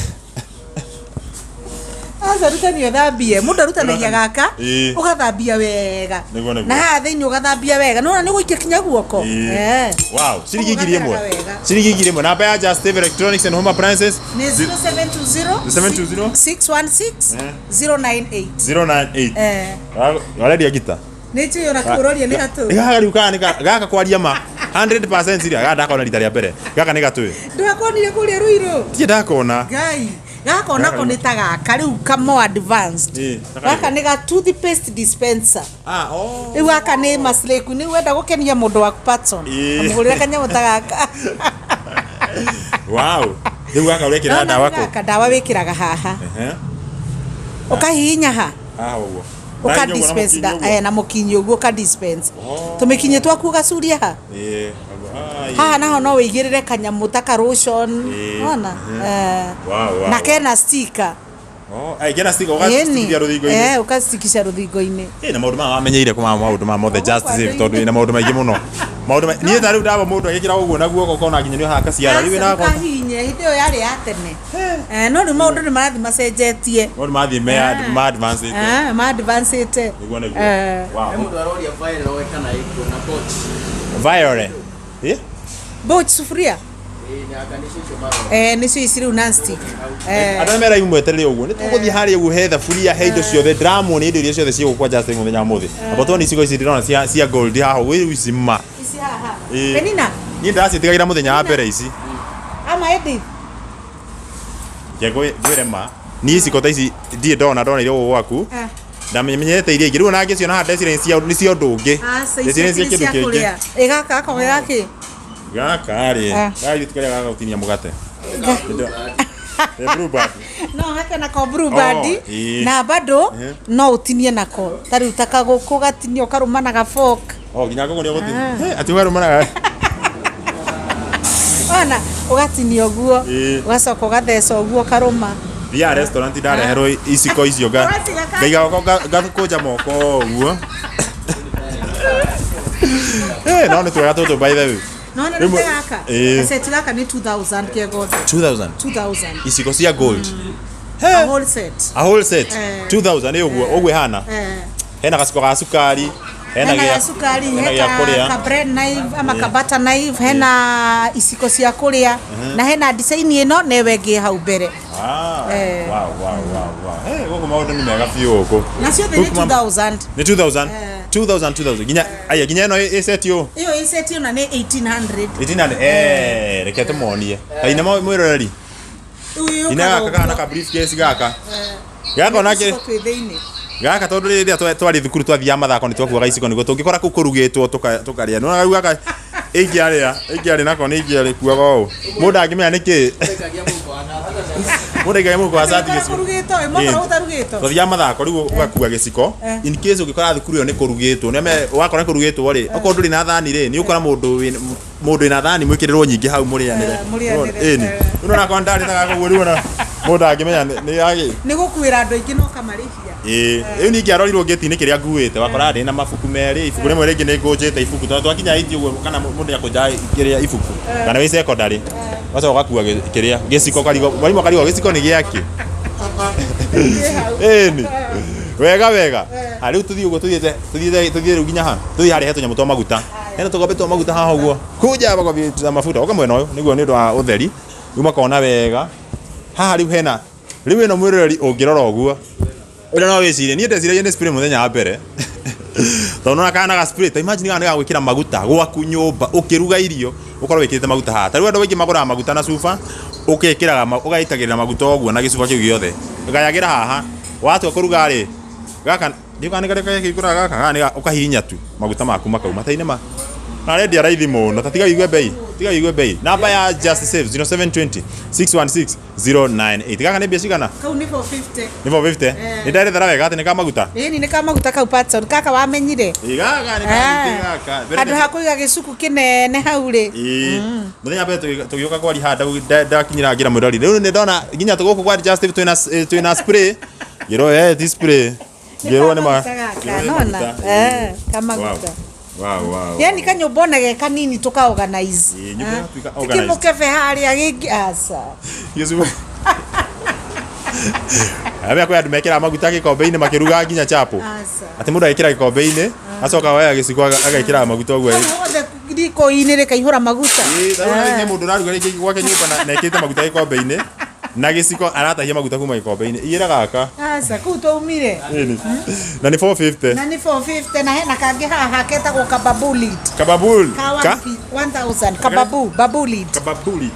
Aca rutani ũthambie. Mũndũ arutanagia gaka Ĩĩ. ũgathambia wega. Nĩguo, nĩguo. Na haha thĩinĩ ũgathambia wega. Nĩwona nĩ gũikia kinya guoko. Ĩĩ. Wow, ciringi 1,000. Ũguo gatheraga wega. Ciringi 1,000. Namba ya Just Save Electronics and Home Appliances Nĩ 0720 720 616 098. 098. Wareria ngita. Nĩ njũĩ ona kũroria nĩ gatũ. Gaka rĩu kana nĩ gaka kwaria ma 100% serious. Gaka ndakona rita rĩa mbere. Gaka nĩ gatũĩ. Ndwakonire kũrĩa Ruiru. Ndirĩ ndakona. Ngai. Gaka onako nĩ ta gaka rĩu ka more advanced. Ĩĩ, Gaka nĩ ga toothpaste dispenser. Ah, oh. Rĩu gaka nĩ maslĩku nĩ wenda gũkenia mũndũ waku Patson. Ĩĩ. Amũgũrĩre kanyamũ ta gaka. Wow. Rĩu gaka ũrekĩra Nona ndawa kũ? gaka ndawa wĩkĩraga haha. Ehe. Ũkahihinya ha. Haha ũguo. Ũka dispense na mũkinyi ũguo ũka dispense. Oh. Tũmĩkinyi twaku ũgacuria ha. Ĩĩ. Ah, Haha naho no wĩigĩrĩre kanyamũ ta ka lotion. Ĩĩ. Wona? Wow, wow. Na kena sticker. Oh, ai kena sticker ũgacithia rũthingo-inĩ. Eh, ũgacikisha rũthingo-inĩ. Ĩ na maũndũ maya wamenyeire kũma maũndũ maya mothe Just Save tondũ ĩna maũndũ maingĩ mũno. Maũndũ niĩ ta rĩu ndaba mũndũ agĩkĩra ũguo na guoko ũkona nginya nĩ ũhaka ciara. Rĩu wĩna gako. Ũkahihinye hĩndĩ ĩyo yarĩ ya tene. No rĩu maũndũ nĩ marathiĩ macenjetie. Maũndũ mathiĩ me ma advance. Ma advance-ĩte. Nĩguo nĩguo. Wow. He mũndũ aroria viral kana ĩkuo na coach. Viore. Eh? Boch sufuria. Ĩĩ nĩ anga nĩcio icio marora. Nĩcio ici rĩu non-stick. Andũ arĩa mera mweterere ũguo nĩ tũgũthiĩ harĩa ũguo he thaburia he indo ciothe ndĩramuonia indo iria ciothe ciĩ gũkũ Just Save mũthenya wa ũmũthĩ. Amba tuone icigo ici ndĩrona cia gold haha ũguo rĩu ici ma. Ici haha. Ĩĩ. Penina Niĩ ndĩraciĩtigagĩra mũthenya wa mbere ici. ama Edith. Reke ngwĩre ma. Niĩ iciko ta ici ndirĩ ndona ndoneire gũkũ gwaku. Ndamenyete iria ingĩ rĩu ona ngĩciona haha ndeciria nĩ cia ũndũ ũngĩ. Aca Ndeciria ici nĩ cia cia kĩndũ kĩngĩ. kũrĩa. Ĩ gaka gako gĩ gakĩ? Gaka rĩ, gaka githĩ ti karĩa ga gũtinia mũgate. Nĩ Blue Band. No hake nako Blue Band Oh, ĩĩ. na bado no ũtinie nako ta rĩu ta kagũkũ gatinio ũkarũma na ga fork. Oh, nginya ngũkũ nĩ ũgũtinia. He, atĩ ũkarũma Ona ũgatinia ũguo Ĩĩ. ũgacoka ũgatheca ũguo ũkarũma. Thiaga restaurant ndareherwo iciko icio Ũgatiga ka- ngaiga ngakũnja moko ũguo. Eh, no nĩ twega tũtũ by the way. Nona Rĩmwe- rĩu gaka. Ĩĩ. Gaseti gaka nĩ 2000 kegothe. 2000 2000. iciko cia gold. A whole set. A whole set Eh. 2000 nĩ ũguo ũguo ĩhana. Hena gaciko ga cukari, hena Hena gĩa ga cukari, hena he gĩa kũrĩa. ka bread knife ama ka butter knife, hena iciko cia kũrĩa na hena design ĩno na ĩyo ĩngĩ hau mbere. Ah, Eh. wow, wow, wow, wow. Hey, gũkũ maũndũ nĩ mega biũ gũkũ. Na ciothe nĩ Gũkũ ma- 2000. Nĩ 2000. 2000 2000 nginya aya nginya ĩno ĩ set ũũ. Ĩyo ĩ set ĩyo na nĩ 1800. 1800 eh reke tũmonie. Kaina mwĩroreri. Rĩu Ina yũkaga gaka kana ũguo. ka briefcase gaka. Gaka ona Tũciko twĩ thĩinĩ. Gaka tondũ rĩrĩa twarĩ thukuru twathiaga mathako nĩ twakuaga iciko nĩguo tũngĩkora kũu kũrugĩtwo tũkarĩa. Nĩwona rĩu gaka ingĩarĩa ingĩarĩ nako nĩ ingĩarĩkuaga ũũ. Mũndũ angĩmenya nĩ kĩĩ. Ũkagia mũhuko wa cati. Mũndũ aigagia mũhuko wa cati Ũkora gĩciko. kũrugĩtwo, ĩ, mwakora gũtarugĩtwo. Twathiaga mathako rĩu ũgakua gĩciko in case ũngĩkora thukuru ĩyo nĩ kũrugĩtwo nĩ wakora kũrugĩtwo rĩ okorwo ndũrĩ na thani rĩ nĩ ũkora mũndũ wĩna thani mwĩkĩrĩrwo nyingĩ hau mũrĩanĩre. Mũrĩanĩre, Ĩni. Rĩu ona korwo ndarĩ na gaka ũguo rĩu ona mũndũ angĩmenya nĩ yagĩ. Nĩ gũkuĩra andũ aingĩ na ũkamarĩhia. Ĩĩ, rĩu ningĩ arorirwo ngĩti-inĩ kĩrĩa nguĩte wakora ndĩ na mabuku merĩ ibuku rĩmwe rĩngĩ nĩ ngũnjĩte ibuku tondũ twakinya iti ũguo kana mũndũ nĩakũnjaga kĩrĩa ibuku kana wĩ secondary ũgacoka ũgakua kĩrĩa gĩciko ũkarigwo mwarimũ akarigwo gĩciko nĩ gĩakĩ. Ĩni wega wega. Ha rĩu tũthiĩ ũguo tũthiĩte tũthiĩte tũthiĩ rĩu nginya ha tũthiĩ harĩa he tũnyamũ twa maguta hena tũkombe twa maguta haha ũguo kuja makombe twa mafuta ũka mwena ũyũ nĩguo nĩ ũndũ wa ũtheri rĩu makona wega. Haha rĩu hena rĩu ĩno mwĩroreri ũngĩrora ũguo ĩno no wĩcirie niĩ ndeciragia nĩ spray mũthenya wa mbere tondũ nona kana ga spray ta imagine kana nĩ gagwĩkĩra maguta gwaku nyũmba ũkĩruga irio ũkorwo wĩkĩrĩte maguta haha. Ta rĩu andũ aingĩ magũraga maguta na cuba ũkekĩraga ũgaitagĩrĩra maguta ũguo na gĩcuba kĩu gĩothe gayagĩra haha watua kũruga rĩ gaka ndiũ kana nĩ karĩa gekĩngũraga gaka kana nĩ ũkahihinya tu maguta maku makauma ta-inĩ ma arendia raithi mũno ta tiga wĩigue bei tiga wĩigue bei namba ya Just Save 0720 616 098 gaka nĩ mbia cigana? Kau nĩ 450. Nĩ 450. Eh. Nĩ nderethera wega atĩ nĩ ka maguta. Ĩni nĩ ka maguta kau Patson kaka wamenyire. Ĩ gaka nĩ ka gaka. Handũ ha kũiga gĩcuku kĩnene hau rĩ. Ĩĩ. Mũthenya mbere tũgĩũka kwari haha ndakinyĩra ngĩra mwĩrori rĩu nĩ ndona nginya tũgũkũ kwa Just Save twĩna spray ngĩrwo eh ti spray ngĩrwo nĩ ma Nĩ ka maguta ngĩrwo nĩ gaka, nona. maguta. Eh, ka maguta. Wow, wow. Yani kanyũmba ona ge kanini tũka organize. Ĩĩ, nyũmba ĩgatuĩka organized. Tikĩmũkebe harĩa gĩngĩ aca. Gĩcuba. Arĩa kwĩ andũ mekĩraga maguta gĩkombe-inĩ makĩruga nginya chapo. Aca. Atĩ mũndũ agĩkĩra gĩkombe-inĩ acoka oya gĩciko agekĩra maguta ũguo. Hau hothe riko-inĩ rĩkaihũra maguta. Ĩĩ, ta rĩu rĩngĩ mũndũ ũraruga rĩngĩ gwake nyũmba na ekĩrĩte maguta gĩkombe-inĩ na gĩciko aratahia maguta kuma gĩkombe-inĩ. Igĩra gaka. Aca, kũu twaumire. Ĩni. Na nĩ 450. Na nĩ 450 na hena kangĩ haha ketagwo kababulit. Kababul. Ka Ka? 1000 kababu babulit. Kababulit.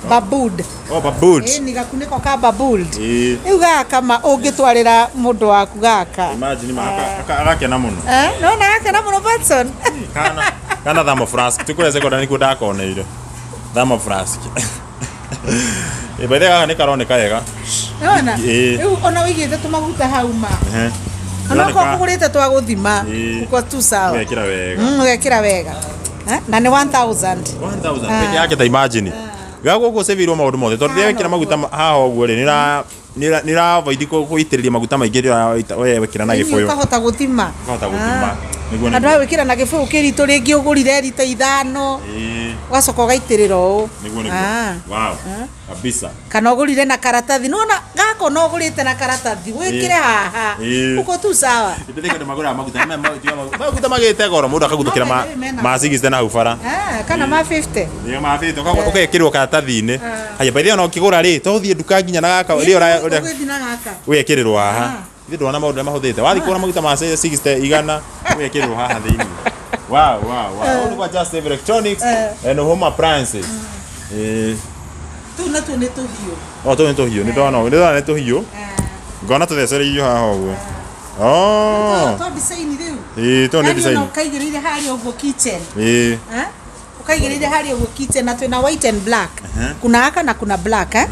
Babud. Oh, babul. Ĩĩ ni gakunĩko ka babuld. Ĩĩ. Rĩu gaka ma ũngĩtwarĩra mũndũ waku gaka. Imagine ma agakena mũno. Eh, nona gakena mũno Patson. Kana kana thermo flask. Tukure sekonda nikuo ndakoneire. Thermo flask. Ĩ by the way gaka nĩ karoneka wega. Nona. Ĩĩ. Rĩu ona wĩigĩte tũmaguta hau ma. Ehe. Ona okorwo kũgũrĩte twa gũthima. Ĩĩ. Uko tu sawa. Ũgekĩra wega. Ũgekĩra wega. Eh, na nĩ 1000. 1000 peke yake ta imagine. Ga gũkũ save-irwo maũndũ mothe tondũ rĩrĩa wekĩra maguta haha ũguo rĩ nĩ ra avoid gũitĩrĩria maguta maingĩ rĩrĩa wekĩra na Ĩni gĩbũyũ. ũkahota gũthima. Ũkahota gũthima. Nĩguo Handũ ha gwĩkĩra na gĩbũyũ kĩritũ rĩngĩ ũgũrire rita ithano. Ĩĩ. Ũgacoka ũgaitĩrĩra ũũ. Nĩguo nĩguo. Ah. Wow. Kabisa. Kana ũgũrire na karatathi nona gako no ũgũrĩte na karatathi wĩkĩre haha Ĩĩ. uko tu sawa. Ndĩreka andũ magũraga maguta maguta magĩte goro mũndũ akaguthũkĩra No, mena ma 60 na hau bara. Ah, kana ma 50. Nĩ ma 50 ũgekĩrwo karatathi-inĩ. Haya by the way ona ũkĩgũra rĩ to ũthiĩ nduka nginya na gaka rĩ ũrĩa Ũgũthiĩ na gaka. wekĩrĩrwo haha. Ithe ndona maũndũ marĩa mahũthĩte. Wathiĩ kũgũra maguta ma 60 igana wekĩrĩrwo haha thĩinĩ. Wow, wow, wow. Ũũ nĩ kwa Just Save Electronics and Home Appliances. Eh, Tũu natuo nĩ tũhiũ. o tũu nĩ tũhiũ, nĩ ndona nĩ ndona nĩ tũhiũ. Ngona tũthecereirio haha ũguo. Oh. To design rĩu. Ĩĩ, tũu nĩ Yaani design. ona ũkaigĩrĩire harĩa ũguo kitchen. Ĩĩ. Eh? Ũkaigĩrĩire harĩa ũguo kitchen na twĩna white and black. Kuna haka na kuna black eh?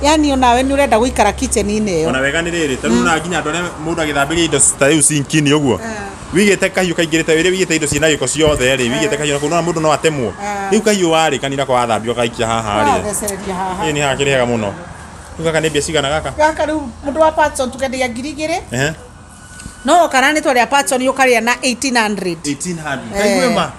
Yani onawe nĩ ũrenda gũikara kitchen-inĩ ĩyo. Ona wega nĩ rĩrĩ, ta rĩu na nginya andũ arĩa mũndũ agĩthambĩria indo ta rĩu sinki-inĩ ũguo. Wĩigĩte kahiũ kaingĩrĩte rĩrĩa wĩigĩte indo ciĩna gĩko ciothe rĩ, wĩigĩte kahiũ nako nĩwona mũndũ no atemwo. Rĩu kahiũ warĩkanira ko wathambia ũgaikia haha rĩ. Wathecereria haha. Ĩĩ nĩ haha kĩrĩ hega mũno. Rĩu gaka nĩ mbia cigana gaka? Gaka rĩu mũndũ wa Patson tũkendagia 2000. Ehe. No kana nĩ twarĩa Patson ũkarĩa na 1800. 1800. Kaigue ma.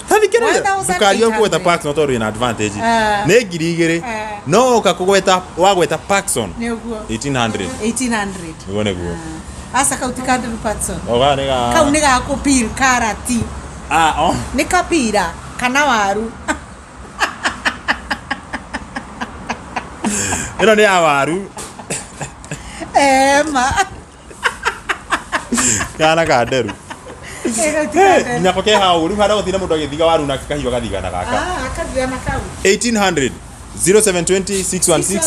Tathikĩrĩria. 1800. Ndũkarie kũgweta Paxson tondũ wĩna advantage. Ah. Nĩ 2000. Ah. No ũka kũgweta wagweta Paxson Nĩ ũguo. 1800. 1800. Nĩguo nĩguo. Aca kau ti kanderu Patson. O gaka nĩ ga. Kau nĩ ga kũpeel karati. Ah, oh. Nĩ kapira kana waru. Ĩno nĩ ya waru. Eh ma. Kana ka nderu. Eh, kau ti kanderu. Nginya ko ke hau rĩu harĩa gũthiĩ na mũndũ agĩthiga waru nake kahiũ agathiga na gaka. Ah, akathira na kau. 1800 0720 616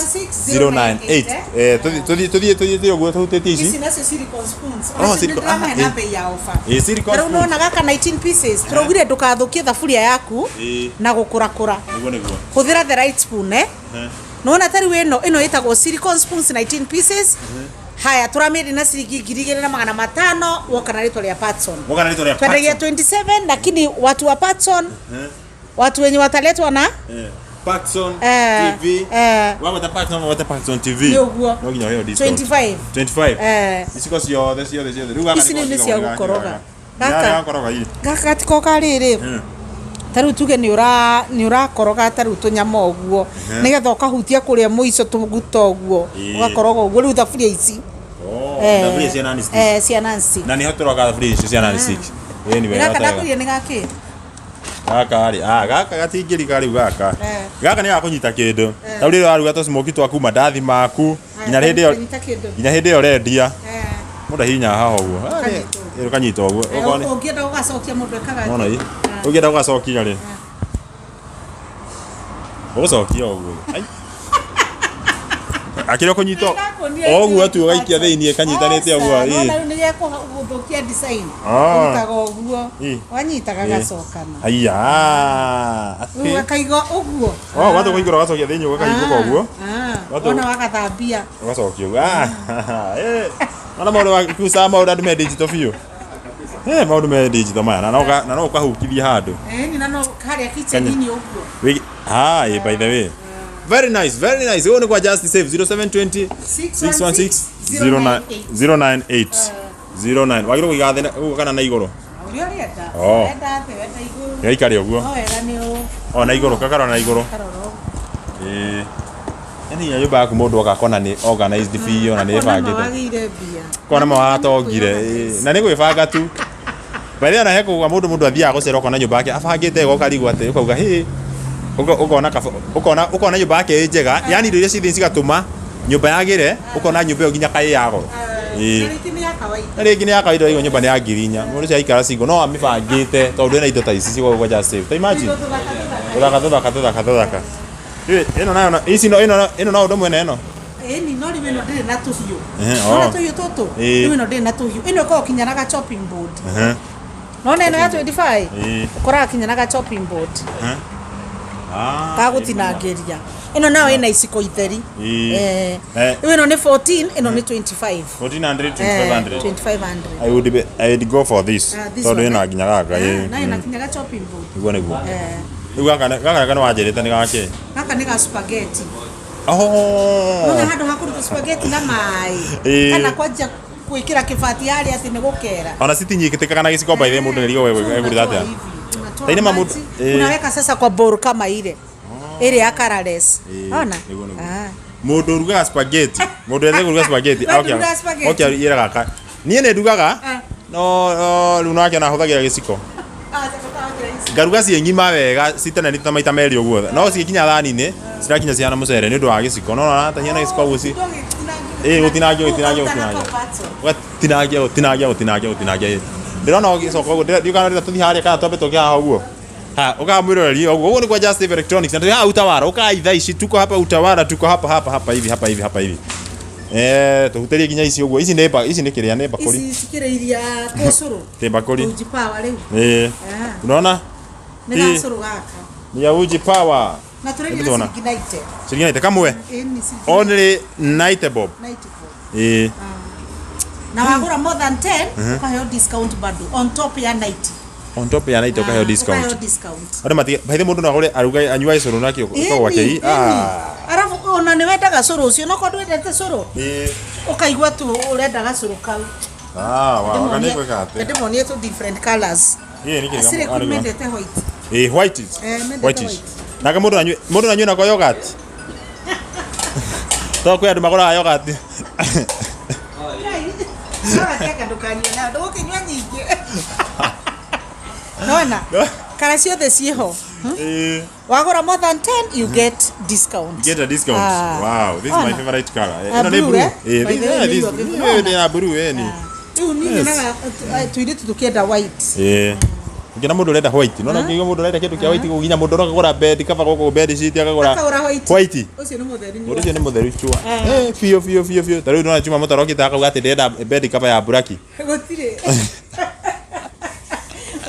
098. Eh, tũthiĩ tũthiĩ tũthiĩ tũthiĩ ũguo tũhutĩtie Ici ici. nacio silicone spoons. Oh, Ona silicone- ndĩramahe ah, na eh. bei ya offer. Ĩ, silicone Tarĩu spoons. nona gaka 19 pieces. Tũraugire ndũkathũkie thaburia yaku Ĩ. na gũkũrakũra. Nĩguo nĩguo. Hũthĩra the right spoon eh. Nona tarĩu ĩno ĩno ĩtagwo silicone spoons 19 pieces. Haya tũramĩendia na ciringi 2500 woka na rĩtwa rĩa Patson. Woka na rĩtwa rĩa Twendagia Paxson. 27 lakini watu wa Patson watu wenye wataletwa na Eh, Paxson Eh, TV. eh. Wagweta Paxson wagweta Paxson TV. Nĩ ũguo. No nginya ũheo discount. 25. 25. Eh. Iciko ciothe ciothe ciothe. Rĩu gaka Ici nĩko rĩu nĩ cia gaka gũkoroga. Gaka Gaka. gakoroga ii. Gaka gatikoka rĩrĩ ta rĩu tuge nĩ ũra nĩ ũrakoroga ta rĩu tũnyama ũguo nĩgetha ũkahutia kũrĩa mũico tũguta ũguo Ĩĩ. ũgakoroga ũguo rĩu thaburia ici Oh, Eh, thaburia cia non stick. eh, cia non stick. Na nĩho tũroga thaburia icio cia non stick. Ĩĩ nĩ wega. Gaka wega. ndakwĩrire nĩ gakĩ? Gaka rĩ, ah, gaka gatingĩrika rĩu gaka. Eh. Gaka nĩ gakũnyita kĩndũ. Ta rĩu rĩrĩa waruga tũsmoki twaku, mandathi maku, nginya hĩndĩ ĩyo Kanyita kĩndũ. nginya hĩndĩ ĩyo ũrendia. Eh. Mũndũ ahihinyaga haha ũguo. Ah, Ũkanyita ĩ, ũkanyita ũguo. Eh, Okorwo nĩ- ũngĩenda gũgacokia mũndũ ekaga Nona atĩa? ĩ. Ũngĩenda gũgacokia rĩ. Ũgũcokia ũguo. Ai. Akĩrĩ kũnyita Nĩndakuonia o ũguo tu ũgaikia atĩ- thĩiniĩ kanyitanĩte ũguo. Aca, Ĩ. nona rĩu nĩgekũgũthũkia design. Ah. Ũrutaga ũguo Ĩ. wanyita Ĩ. gagacokana. Aya. Rĩu Atĩ. gakaiga ũguo. Oh, watũ kũingĩra ũgacokia thĩiniĩ ũgakahingũka ũguo. Ah, Watũ- wona wagathambia. Ũgacokia ũguo. Ah. Eh. Ona maũndũ ma kusa maũndũ andũ me digital biũ. Eh, maũndũ me digital maya na no na no ũkahukithia handũ. Ĩni na no harĩa kitchen-inĩ ũguo. Wigi, ah, eh, by the way. Very nice, very nice. Huo ni kwa Just Save 0720 616 098 09. Wagĩrĩirwo kũiga thĩ ũguo kana na igũrũ? Ũrĩa ũrenda. Oh. Wenda thĩ, wenda igũrũ. Gĩgaikare ũguo. No wega nĩ ũ O na igũrũ, kakarora na igũrũ. karora ũguo. Ĩĩ. Yaani nginya nyũmba yaku mũndũ oka akona nĩ organized biũ na nĩ Akona ma ĩbangĩte. wagĩire mbia. Kona ma watongire. Ĩĩ. Na nĩ gwĩbanga tu. By the way, ona he kũgwa mũndũ mũndũ athiaga gũcera ũkona nyũmba yake abangĩte wega ũkarigwo atĩ ũkauga hĩ ũkona ũkona ũkona nyũmba yake ĩ njega, yani indo iria ciĩ thĩinĩ cigatũma nyũmba yagĩre, ũkona nyũmba ĩyo nginya kaĩ ya goro. Ĩĩ. Na rĩngĩ nĩ ya kawaida. Na rĩngĩ nĩ ya kawaida ũraigua nyũmba nĩ ya 4,000 mũndũ ũcio aikara single no amĩbangĩte tondũ ĩna indo ta ici cigũkũ kwa Just Save. Ta imagine. Indo tũthaka tũthaka. Tũthaka tũthaka tũthaka tũthaka. Ĩ, ĩno nayo ici no ĩno ĩno no ũndũ mwene ĩno. Ĩni no rĩu ĩno ndĩrĩ na tũhiũ. Ehe, Nona oh. tũhiũ tũtũ. Ĩĩ. Rĩu ĩno ndĩrĩ na tũhiũ. Ĩno ĩkoragwo kinya na ga chopping board. Ehe. Nona ĩno ya 25. Ĩĩ. Ũkoraga kinya na ga chopping board. Ah. Gagũtinangĩria. Ĩno nayo ĩna iciko itheri. Ĩĩ. Eh. Eh. Rĩu ĩno nĩ 14, ĩno nĩ 25. 1400 Eh, 2500. 2500. I would go for this. Ah, this Tondũ one, ĩna eh? nginya gaka Ah, ĩ. na ĩna kinya ga chopping board. Nĩguo nĩguo. Eh. Rĩu gaka gaka nĩ wanjĩrĩte nĩ gake. Gaka nĩ ga spaghetti. Oh. Nona handũ ha kũruta spaghetti na maĩ. Ĩĩ. Kana kwanjia gwĩkĩra kĩbati harĩa atĩ nĩ gũkera. Ona citinyitĩkaga na gĩciko by the way mũndũ nĩrigwo egũruta atĩa. Taine mamu- eh. Unaweka sasa kwa bowl kama ile ile ya colorless. Ĩĩ, Ona? nĩguo nĩguo. Ah. Mũndũ ũrugaga spaghetti, mũndũ wendete kũruga spaghetti, Wewe ndugaga spaghetti? oke ĩra gaka. Niĩ nĩ ndugaga Ah. no no, rĩu nake ona hũthagĩra gĩciko. Ah, sasa utawekera hizi. Ngaruga ciĩ ng'ima wega citenanĩte ta maita merĩ ũguo. No cigĩkinya thani-inĩ cirakinya cihana mũcere nĩ ũndũ wa gĩciko. No ona tahia gĩciko ũguo ci Ndio ĩ gũtinangia gũtinangia Ũkaruta gũtinangia. na pato. Ũgatinangia gũtinangia gũtinangia gũtinangia. Ndĩrona ũgĩcoka ũguo ndiũĩ kana ũrenda tũthiĩ harĩa kana twambe tũke haha ũguo. Ha, ukamwĩroreri ũguo ũguo nĩ kwa Just Save Electronics na tũrĩ haha Utawala, ũkai thaa ici tuko hapa Utawala, tuko hapa hapa hapa hivi hapa hivi hapa hivi. Eh, tũhutĩrie nginya ici ũguo. Ici nĩ ici nĩ kĩrĩa nĩ mbakũri. Ici cikĩrĩ iria tũcũrũ. Nĩ mbakũri. Uji power rĩu. Ĩĩ. Ah. Unaona? Nĩ Ĩĩ. gacũrũ gaka. Ni ya Uji Power. Na tũrendia Hebu na tuona. ciringi 90. Ciringi 90 kamwe. Ĩĩ nĩ ciringi Only 90 bob. 90 bob. Ĩĩ. Na wagũra more than 10 ũkaheo discount bado on top ya 90. On top ya 90 ũkaheo discount. Ũkaheo discount. Andũ matige by the way mũndũ no agũre aruge anyuage cũrũ nakĩo ũkoragwo Ĩni, akĩi. ĩni. Ah. Arabu ona nĩ wendaga cũrũ ũcio no korwo ndwendete cũrũ Ĩĩ. ũkaigua tu ũrenda gacũrũ kau. Ah, wow, kana nĩ atĩ. Ndĩmonie tu different colors. Ĩĩ nĩ kĩega. Cirĩ Ah, nĩguo. mendete white. Ĩĩ white. Eh, mendete White. white. Nake mũndũ anyue mũndũ anyue nako yogurt. To kwĩ andũ magũraga yogurt. Ndũgateka ndũkanyue nayo ndũgũkĩnyua nyingĩ. Nona kara ciothe ciĩho. Ĩĩ. Wagũra more than 10 you get discount. Get a discount. Ah. Wow, this is my Ona. favorite color. Eh, Ah, ĩno nĩ blue, blue. eh? Eh, By this the way, yeah, nĩ this your ĩyo nĩ ya blue eh ni. Rĩu niĩ nyonaga tũirĩtu tũkĩenda white. Ĩĩ. Nginya mũndũ ũrenda white. Nona nginya mũndũ ũrenda kĩndũ kĩa white nginya mũndũ ũragũra bed cover gũkũ bed sheet akagũra Akagũra white. White. Ũcio nĩ mũtheri. Mũndũ ũcio nĩ mũtheru chua. Eh, biũ biũ biũ biũ. Ta rĩu ndona chuma mũtaro okĩte akauga atĩ ndĩrenda bed cover ya buraki. Gũtirĩ.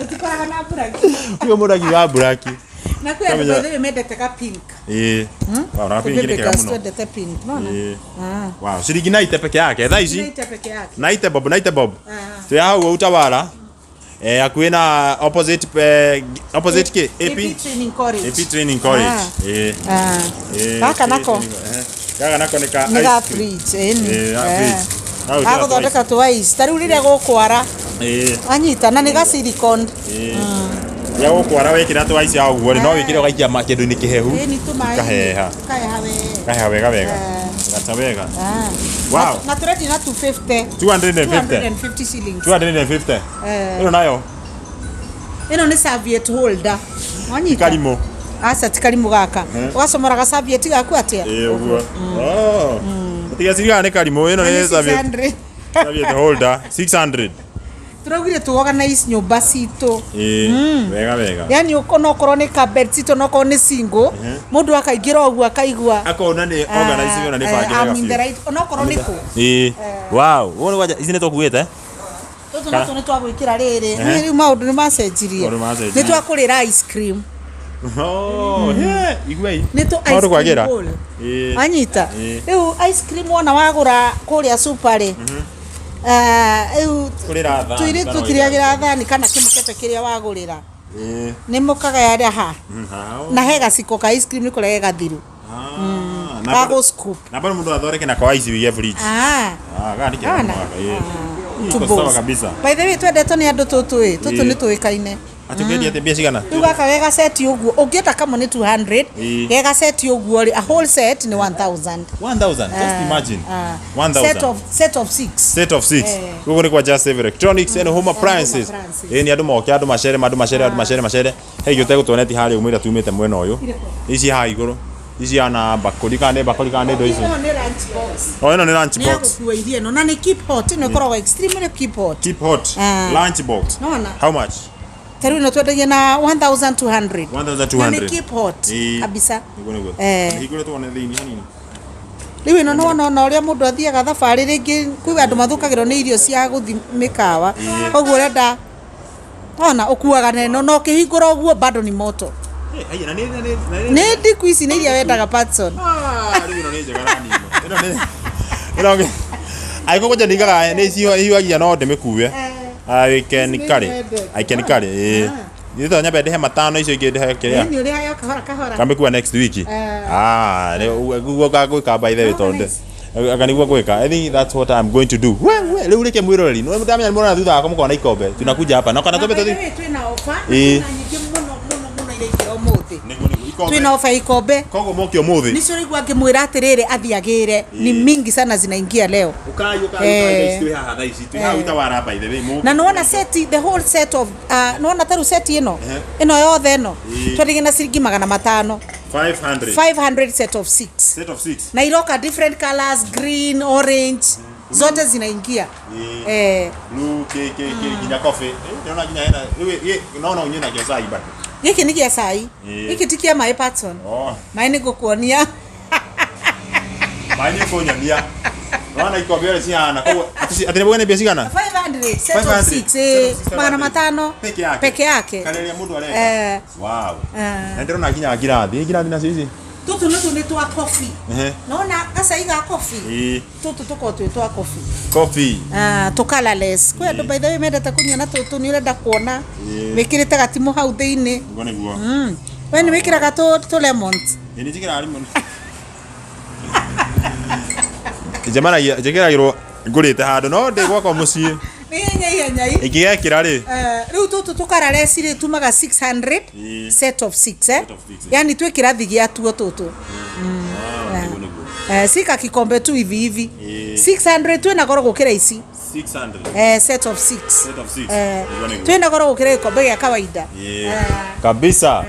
Ũtikoraga na buraki. Ũyũ mũndũ akiuga buraki. Na kwĩ andũ Kamenya- by the way mendete ka pink. Ĩĩ. Wow, na pink nĩ Baby kega girls mũno. twendete pink. Nona? Ĩĩ. Ah. Wow, ciringi 90 peke yake. Thaa ici 90 peke yake. 90 bob, 90 bob. Ah. Twĩ haha ũguo Utawala. Eh, hakuhĩ na opposite opposite kĩ? AP Training College. AP Training College. Ah. Ĩĩ. Ah. Ĩĩ, Gaka AP nako Training- eh. Gaka nako nĩ ka nĩ ga ice cream. fridge ĩni. Ĩĩ, ga fridge. Ga gwĩkĩra Gagũthondeka tũ ice. Ta rĩu rĩrĩa gũkwara Ĩĩ. anyita na nĩ ga silicone. Ĩĩ. Ya gũkwara wekĩra tũ ice ya ũguo rĩ, no wĩkĩre ũgaikia kĩndũ-inĩ kĩhehu. Ĩni tũmaĩ. Kaheha. Kaheha wega. Kaheha wega wega. Ah. Gata wega. Ah. Wow. Na tũrendia na 250. 250. 250 shillings. 250. Eh. Ĩno nayo. Ĩno nĩ serviette holder. Wanyita? Karimũ. Aca ti karimũ gaka. Ũgacomora ga serviette gaku atĩa? Ĩĩ ũguo. Oh. Tigaciriga nĩ karimũ ĩno Na nĩ nĩ serviette 600. serviette holder 600. Tũraugire tũ organize nyũmba citũ. Ĩĩ wega wega. Yani onokorwo nĩ ka bed citũ onokorwo nĩ single, mũndũ akaingĩra ũguo akaigua Akona nĩ organize ona nĩ bange I'm wega in the biũ. right onokorwo nĩ kũ. Ĩĩ. Wow. Wona kwanja ici nĩ tũkuĩte? Tũtũ natwo nĩ twagwĩkĩra rĩrĩ. Nĩ rĩu maũndũ nĩ macenjirie. Maũndũ macenjirie. Nĩ twakũrĩra ice cream. Oh, yeah, iguai. Nĩ tũ ice Maũndũ cream kwagĩra. bowl. Ĩĩ. Wanyita? Ĩĩ. Rĩu ice cream wona wagũra kũrĩa super rĩ. Rĩu Kũrĩra thani tũirĩtu kana tũtirĩagĩra thani kana kĩmũkebe kĩrĩa wagũrĩra. Ĩĩ. Nĩ mũkagaya ha. Hao. Na he gaciko ka ice cream nĩ kũrĩa ge gathiru. Ah. Ga gũ scoop. Na bado mũndũ athondeke na kwa ice wige fridge. Ah. Ah, gani kega Ana. mwaka. Ĩĩ. Two Iko sawa bowls. kabisa. By the way twendetwo nĩ andũ tũtũ ĩ tũtũ Ĩĩ. nĩ tũĩkaine. Atĩ ũkĩendia atĩ mbia cigana? Rĩu gaka ge gaceti ũguo ũngĩenda kamwe nĩ 200 Ĩĩ. ge gaceti ũguo rĩ a whole set nĩ 1000. 1000. Just imagine. Ah. 1000. Set of six. Set of 6. Eh. Gũkũ nĩ kwa Just Save Electronics and Home Appliances. Appliances. Ĩĩ nĩ andũ moke andũ macere andũ macere andũ macere macere. He irio ũtegũtuonetie harĩa umĩra tumĩte mwena ũyũ. Ici haha igũrũ. Ici hana bakũri kana nĩ bakũri kana nĩ indo ici. Ĩno nĩ lunch box. Oh, ĩno nĩ lunch Nĩ ya box. gũkua irio ĩno na nĩ keep hot ĩno ĩkoragwo extremely keep hot. Keep hot. Ah. Lunch box. Nona. How much? Ta rĩu ĩno twendagia na 1200. 1200. Na nĩ keep hot Ĩĩ. kabisa. Nĩguo nĩguo. Eh. Hingũre tuone thĩinĩ hanini. Rĩu ĩno nĩwona ona ũrĩa mũndũ athiaga thabarĩ rĩngĩ kwĩ andũ mathũkagĩrwo nĩ irio cia gũthi mĩkawa koguo ũrenda ona ũkuaga na ĩno na ũkĩhingũra ũguo bado ni moto. Eh, haiya, na nĩ na nĩ na nĩ Nĩ ndiku ici nĩ iria wendaga Patson. Ah, rĩu ĩno nĩ njega na nini. Ĩno nĩ ĩno nĩ Angĩkorwo kwanja ndingaga nĩ cihiũhagia no ndĩmĩkue. I can Ici nĩ carry. wendete. I can carry. Ĩĩ. Nĩ nyambe ndĩhe matano icio ingĩ ndĩhe kĩrĩa. Nĩ ũrĩhaga kahora kahora. Kamĩkua next week. Eh. Ah, nĩguo ngagwĩka by the way tondũ anga nĩguo ngwĩka. I think that's what I'm going to do. We we rĩu reke mwĩroreri. Nĩ ndamenya nĩ mũrona thutha wakwa mũkona ikombe. Tunakuja hapa. Na kana Na twambe by the tũthiĩ. way, twĩna offer na Ĩĩ. twĩna nyingĩ mũno mũno mũno iraingĩra ũmũthĩ. Nĩguo nĩguo ikombe. Twĩna offer ya ikombe. Koguo moke ũmũthĩ. Nicio ũraigua ngĩmwĩra atĩrĩrĩ athiĩ agĩre ni mingi sana zinaingia leo. Ukai ukai Eh. ukai twĩ haha thaa ici. Twĩ haha Utawala by the way. Mũke. Na nĩwona set the whole set of nĩwona tarĩu set ĩno ĩno yothe ĩno Ĩĩ. twendagia na ciringi 500. 500. 500 set of 6 Set of 6. na iroka different colors green orange zote zinaingia. Ĩĩ. Eh, Blue K K K nginya coffee. Eh, ndĩrona nginya hena rĩu no no unyue nakĩo cai bado. gĩkĩ nĩ gĩa cai. Ĩĩ. Gĩkĩ ti kĩa maĩ Patson. Oh, Maĩ nĩ ngũkuonia. maĩ nĩ ũkũnyonia. Nĩwona ikombe ũrĩa cihana. Koguo atĩ atĩ nĩ mbia cigana? 500 set of 500. 6 Set eh, of six, 500 Peke yake. peke yake. Kana ĩrĩa mũndũ arenda. Eh. Wow. Eh. Na ndĩrona nginya ngirathi. Ngirathi nacio ici. Tũtũ nĩtũ nĩ twa coffee. Ehe. Nona gacai ga coffee. Ĩĩ. Tũtũ tũkoragwo twĩ twa coffee. Coffee. Ah, tũ colorless. Kwĩ andũ by the way mendete kũnyua na tũtũ nĩ ũrenda kuona Ĩĩ. wĩkĩrĩte gatimũ hau thĩinĩ. Nĩguo nĩguo. We nĩ wĩkĩraga tũ lemons. Ĩĩ nĩ njĩkĩraga lemon. Njemanagia njĩkĩragĩrwo ngũrĩte handũ no ndĩ gwakwa mũciĩ. Nĩ ihenya ihenya i. Ingĩgekĩra rĩ. Rĩu tũtũ tũ colorless rĩ tumaga 600 Ĩĩ. set of 6 eh. Set of six, eh. Yani twĩ kĩrathi gĩa tuo tũtũ. Ah, nĩguo nĩguo. Sika kikombe tu hivi hivi. Ĩĩ. 600 twĩna goro gũkĩra ici. 600. Set of 6. Set of six. Nĩguo nĩguo. Twĩna goro gũkĩra gĩkombe gĩa kawaida. Ĩĩ. Kabisa.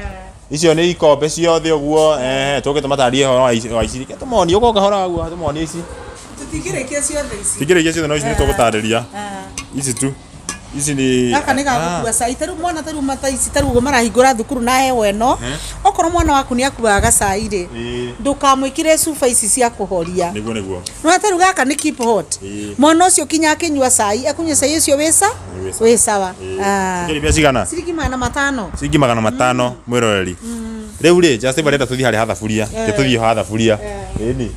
Icio nĩ ikombe ciothe ũguo eh tũke tũmatarĩrie ũhoro wa ici wa ici. Reke tũmonie ũgoka ũhoro waguo tũmonie ici. Tũtingĩrĩkia ciothe ici. Tingĩrĩkia ciothe no ici nĩ tũgũtarĩria. Ici tu. Ici nĩ Gaka nĩ gagũkua cai tarĩu mwana tarĩu mata ici tarĩu ũguo marahingũra thukuru na heho ĩno okorwo mwana waku nĩ akuaga gacai rĩ Ĩĩ. ndũkamwĩkĩre cuba ici cia kũhoria. Nĩguo nĩguo. Nĩwona tarĩu gaka nĩ keep hot. Ĩĩ. Mwana ũcio kinya akĩnyua cai akũnyua cai ũcio wĩ Wĩ sawa. wĩ sawa. Ah. Ĩĩ. Mbia cigana? Ciringi 500. Ciringi 500 mwĩroreri. Rĩu rĩ Just arenda tũthiĩ harĩa ha thaburia. Reke tũthiĩ ha thaburia. Ĩni.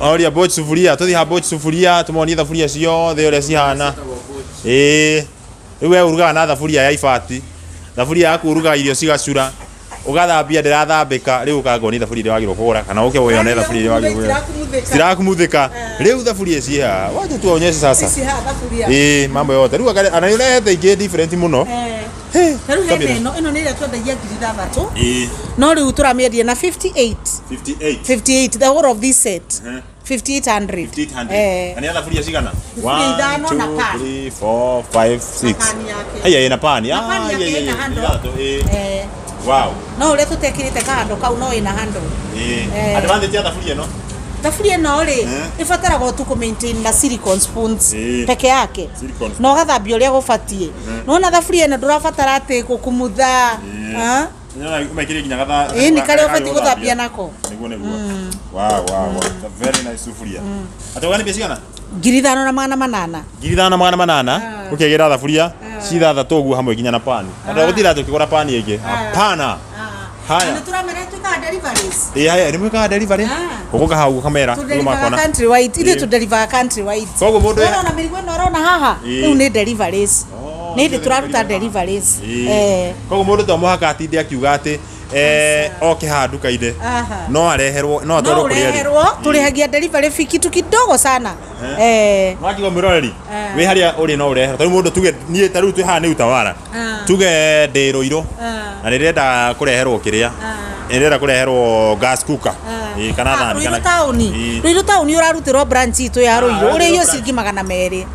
Oria boch sufuria, tũthiĩ ha boch sufuria, tũmonie thaburia ciothe ũrĩa cihana. Ĩĩ. Rĩu we ũrugaga na thaburia ya ibati. Thaburia yaku ũrugaga irio cigacura. Ũgathambia ndĩrathambĩka, rĩu ũkangonia thaburia ĩrĩa wagĩrĩirwo kũgũra kana ũke wĩyone thaburia ĩrĩa wagĩrĩirwo kũgũra. Citirakumũthĩka. Rĩu thaburia ciĩ haha. Wacha tuwaonyeshe sasa. Ici haha thaburia. Ĩĩ, mambo yote. Rĩu ana nĩ ũrehete ingĩ different mũno. Eh. Tarĩu hena Kabira. ĩno ĩno nĩ ĩrĩa twendagia 6000 Ĩĩ. no rĩu tũramĩendia na 58. 58. 58 the whole of this set. 5800. 5800. Eh. Na nĩ thaburia cigana? Thaburia ithano na pan. 3 4 5 6. Pani yake. Haya ina pani. Na pani yake ina handle. Eh. Eh, Wow. no ũrĩa tũtekĩrĩte kahando kau no ĩna handle. Eh. Eh. Advantage ya thaburia ĩno? Thaburia ĩno rĩ, Eh. ĩbataraga tu kũ maintain na silicone spoons Eh. peke yake. Silicone. Na ũgathambia ũrĩa gũbatiĩ. Nona thaburia ĩno ndũrabatara atĩ gũkumutha. Ah? Nĩona ũmekĩrie nginya gatha. Ĩĩ, nĩ karĩa ũbatiĩ gũthambia nako. Nĩguo nĩguo. Wow, wow, wow. It's a very nice sufuria. Ate ũgani mbia cigana? 5800. 5800 ũkĩgĩra thaburia cithathatũ ũguo hamwe nginya na pani. Andũ gũtira tũkĩgũra pani ĩngĩ. Hapana. Haya. Na nĩ tũramera twĩkaga deliveries. Ĩĩ haya nĩ mwĩkaga delivery. Ah. Ũgũka hau ũkamera. Tũ Ũguo deliver makona. country wide. Ithuĩ Ĩĩ. tũ deliver country wide. Koguo mũndũ Wona ona mĩrigo ĩno ũrona haha Ĩĩ. rĩu nĩ deliveries. Oh, Nĩ hĩndĩ nĩ tũraruta delivery. deliveries. Ĩĩ. Eh. Koguo mũndũ to mũhaka atinde akiuga atĩ eh, oke haha nduka-inĩ Aha. no areherwo no No atwarwo kũrĩa arĩ. ũreherwo tũrĩhagia delivery fee kitu kidogo sana. Eh. Wakiuga mwĩroreri Eh. wĩ harĩa ũrĩ no ũreherwo tarĩu mũndũ tuge niĩ tarĩu twĩ haha nĩ Utawala Ah. tuge ndĩ Rũirũ Ah. na nĩndĩrenda kũreherwo kĩrĩa nĩndĩrenda kũreherwo gas cooker Ĩĩ, kana thani Ruiru kana taũni. Ĩĩ. Ruiru taũni ũrarutĩrwo branch itũ ya Ruiru. ũrarutĩrwo Ũrĩhio branch. ciringi 200.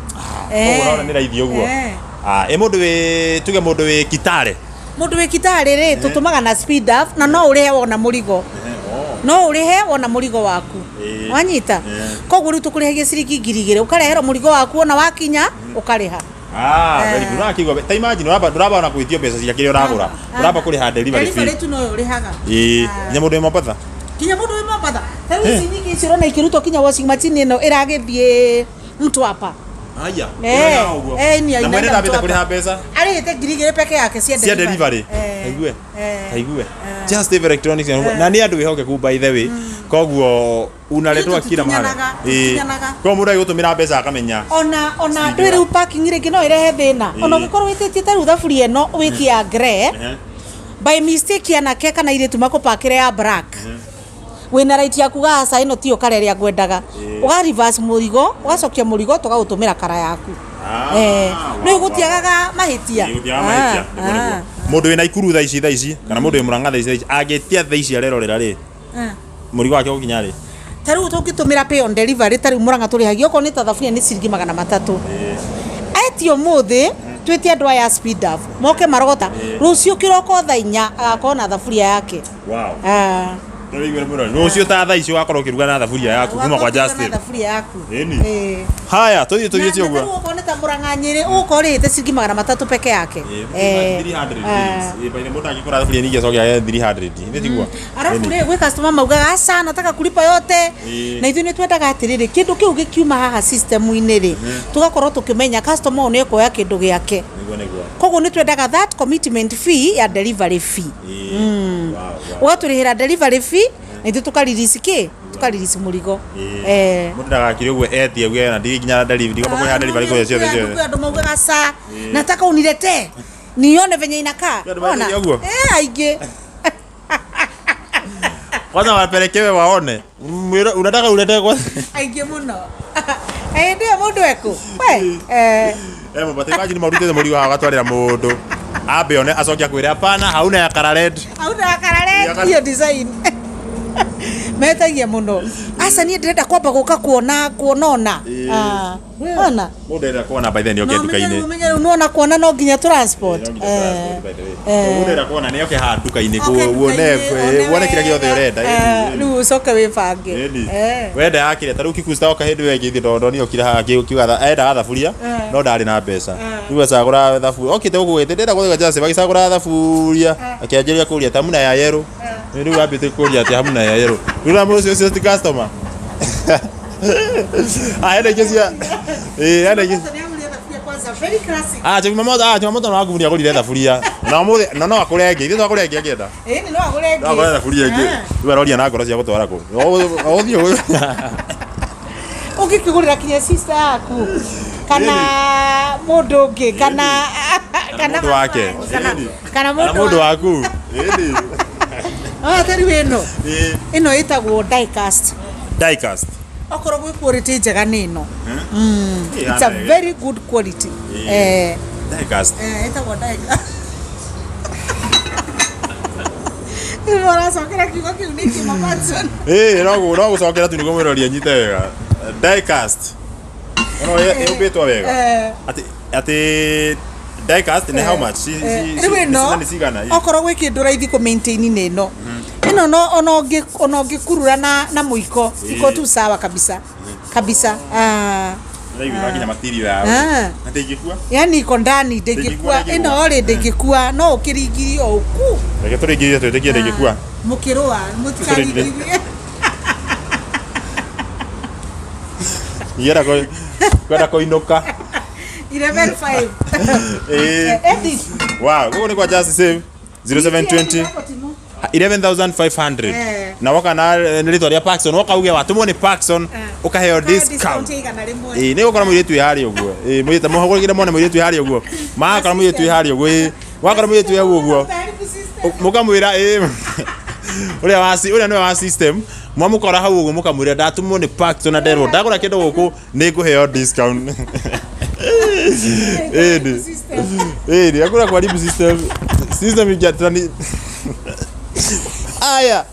Koguo ũrona nĩ raithi ũguo. Eh. Ah, ĩ mũndũ wĩ tuge mũndũ wĩ Kitale Mũndũ wĩ Kitale rĩ tũtũmaga na speed up na no ũrĩhe wona mũrigo. No ũrĩhe wona mũrigo waku. Ĩĩ. Wanyita? Ĩĩ. Koguo rĩu tũkũrĩhagia ciringi 2000 ũkareherwo mũrigo waku ona wakinya ũkarĩha. Ah, very good. Ũrakĩigua ta imagine ũramba ndũramba ona gwĩtio mbeca cia kĩrĩa ũragũra. Ũramba kũrĩha delivery fee. Delivery tu no ũrĩhaga. Ĩĩ, nginya mũndũ wĩ Mombatha. Kinya mũndũ wĩ Mombatha. Ta rĩu ici nyingĩ ici ũrona ikĩrutwo kinya washing machine ĩno ĩragĩthiĩ Mtwapa. Aya. Eh, eh, ni Na ainaenda mwene ndambĩte Mtwapa. kũrĩha mbeca Arĩhĩte 2000 peke yake cia cia delivery. Eh, Taigue. eh. Taigue. Just Save Electronics na nĩ andũ wĩhokeku by the way. Koguo unaletwa Ithuĩ kila mahali. tũtinyanaga, Ĩĩ. tũtinyanaga. Koguo mũndũ agĩgũtũmĩra mbeca akamenya. Ona Ciringi ndwĩ rĩu parking rĩngĩ no ĩrehe thĩna. Ona Ĩĩ. ũngĩkorwo wĩtĩtie ta rĩu thaburia ĩno wĩtie ya grey Ehe. by mistake anake kana airĩtu makũpakĩre ya black wĩna right ya kuga aca ĩno tiyo kara ĩrĩa ngwendaga. Ĩĩ. Ũga reverse mũrigo ũgacokia mũrigo tũgagũtũmĩra kara yaku. Ah, Eh, wow, rĩu wow. gũtiagaga mahĩtia. Ĩĩ, gũtiagaga mahĩtia. Ah, Nĩguo, nĩguo. ah. Mũndũ wĩna Ikuru thaa ici thaa ici kana mũndũ wĩ Murang'a thaa ici thaa ici angĩtia thaa ici arerorera rĩ Ah. mũrigo wake ũgũkinya rĩ? Ta rĩu tũngĩtũmĩra pay on delivery ta rĩu Murang'a tũrĩhagia okorwo nĩ ta thaburia nĩ ciringi 300. Etie ũmũthĩ twĩtie andũ aya a speed up moke marogota rũciũ kĩroko thaa inya agakorwo na thaburia yake. Wow. Ah. Rũciũ ta thaa ici ũgakorwo ũkĩruga na thaburia yaku kuma kwa Ũgakorwo ũkĩruga Justin. na thaburia yaku. Ĩni. Ĩĩ. Haya, tũthiĩ tũthiĩ Na- na ũguo. tarĩu okorwo nĩ ta Murang'a Nyĩrĩ ũgũkorwo ũrĩhĩte ciringi 300 peke yake. Eh. 300 Ah. shillings. Ĩĩ, by the mũndũ angĩkora thaburia nyingĩ acoke age 300. Nĩ tiguo? Arabu Ĩni. rĩ gwĩ customer maugaga aca nataka kulipa yote. Ĩĩ. Na ithuĩ nĩ twendaga atĩrĩrĩ kĩndũ kĩu gĩkiuma haha system-inĩ rĩ tũgakorwo tũkĩmenya customer ũyũ nĩ ekuoya kĩndũ gĩake. Nĩguo nĩguo. Koguo nĩ twendaga that commitment fee ya delivery fee. Ĩĩ. Wow, wow. Ũgatũrĩhĩra delivery fee na ithuĩ tũkaririsi kĩ tũkaririsi mũrigo. Ĩĩ. Eh. Mũndũ ndagakire ũguo etie auge na ndirĩ nginya delivery ndigomba kũrĩha delivery kũrĩa ciothe ciothe. Kwĩ andũ maugaga ca nataka uniletee nione venye inakaa. Kwĩ andũ maugaga ũguo? Eh, aingĩ. Kwanza wapelekewe waone. Mwĩre unataka uletee kwanza. Aingĩ mũno. Hĩndĩ ĩyo mũndũ ekũ we eh. Eh, Mombatha imagine marutĩte mũrigo haha ũgatwarĩra mũndũ. Ambe one acoke akwĩre hapana hauna ya colour red. Hauna colour red hiyo design. Metagia mũno. Aca niĩ ndĩrenda kwamba gũka kuona kuonona. Ĩĩ. Ah, ona. Mũndũ enda kuona by then oke No ũmenye nduka-inĩ. rĩu ũmenye rĩu nĩwona kuona no nginya transport. Ĩĩ, no nginya transport, by the way. Eh. Mũndũ enda kuona nĩ oke haha nduka-inĩ Oke wone nduka-inĩ, wone kĩrĩa gĩothe ũrenda. Eh, rĩu ũcoke wĩbange. Ĩni. Eh. Wenda yakire ta rĩu Kikusta oka hĩndĩ ĩyo ĩngĩ ithe ndonio okire haha akiuga endaga thaburia no ndarĩ na mbeca. Rĩu acagũra thaburia okĩte gũkũ gĩtĩ ndĩrenda gũthiĩ Jase magĩcagũra thaburia akĩanjĩrĩria kũria ta hamuna ya yellow. Rĩu ambĩte kũria atĩ hamuna ya yellow. Rĩu na mũndũ ũcio ti customer. Ah, hena ingĩ cia ĩĩ hena ingĩ Sasa nĩagũrire thaburia kwanza very classic. Ah, Chumamoto, ah, Chumamoto no agũrire agũrire thaburia. Na ũmũthĩ no no akũre ĩngĩ. Ithuĩ twagũra ĩngĩ angĩenda. Ĩni no agũre ĩngĩ. No akũre thaburia ĩngĩ. Ah. Rĩu aroria na ngoro cia gũtwara kũ. Ũgũthiĩ ũguo. Ũngĩkĩgũrĩra kinya sister yaku kana mũndũ ũngĩ kana Kana mũndũ wake. kana Ĩni. kana Kana mũndũ mũndũ waku. Ĩni. Ah, ta rĩu ĩno Ĩĩ. ĩno ĩtagwo diecast. Diecast. Okorwo gwĩ quality njega nĩ ĩno. Ĩĩ, It's a hana very good quality. Ĩĩ. Eh, Diecast. eh, ĩtagwo diecast. Rĩu ũracokera kiugo kĩu nĩkĩ Mabatson? Ĩĩ, no gũcokera tu nĩguo mwĩrori anyite wega. Diecast. Ĩno ĩũmbĩtwo wega. Atĩ diecast nĩ how much? Rĩu ĩno Nĩ cigana? Ĩ. Okorwo gwĩ kĩndũ raithi kũ maintain nĩ ĩno. Ĩno no ona ũngĩkurura na mũiko iko tu sawa kabisa kabisa. Ah. Ndĩraigua nginya material yayo. Na ndĩngĩkua? Yani iko ndani, ndĩngĩkua. Ndĩngĩkua. Ĩno rĩ, ndĩngĩkua, no ũkĩringirie o ũku. Reke tũringĩrĩrie twĩtĩkie ndĩngĩkua. Mũkĩrũa mũtikaringĩrie. Ngĩenda kwenda kũinũka. 11.5. Ĩĩ. Eddie. Wow, gũkũ nĩ kwa Just Save 0720 11,500. Na woka na nĩ rĩtwa rĩa Parkson, woka uge watũmwo nĩ Parkson, ũkaheo discount. 100. Ĩĩ, nĩ gũkora mũirĩtu wĩ harĩa ũguo. Ĩĩ, mũirĩtu mũhagũrĩre mone mũirĩtu wĩ harĩa ũguo, makora mũirĩtu wĩ harĩa ũguo. Ĩĩ, wakora mũirĩtu wĩ hau ũguo, mũkamwĩra, ĩĩ, ũrĩa wa ũrĩa nĩwe wa system, mwamũkora hau ũguo mũkamwĩra ndatũmwo nĩ Parkson na nderwo ndagũra kĩndũ gũkũ nĩ ngũheo discount. Ĩĩ, ĩĩ, hakuna kuharibu system. System ingĩatani. Aya,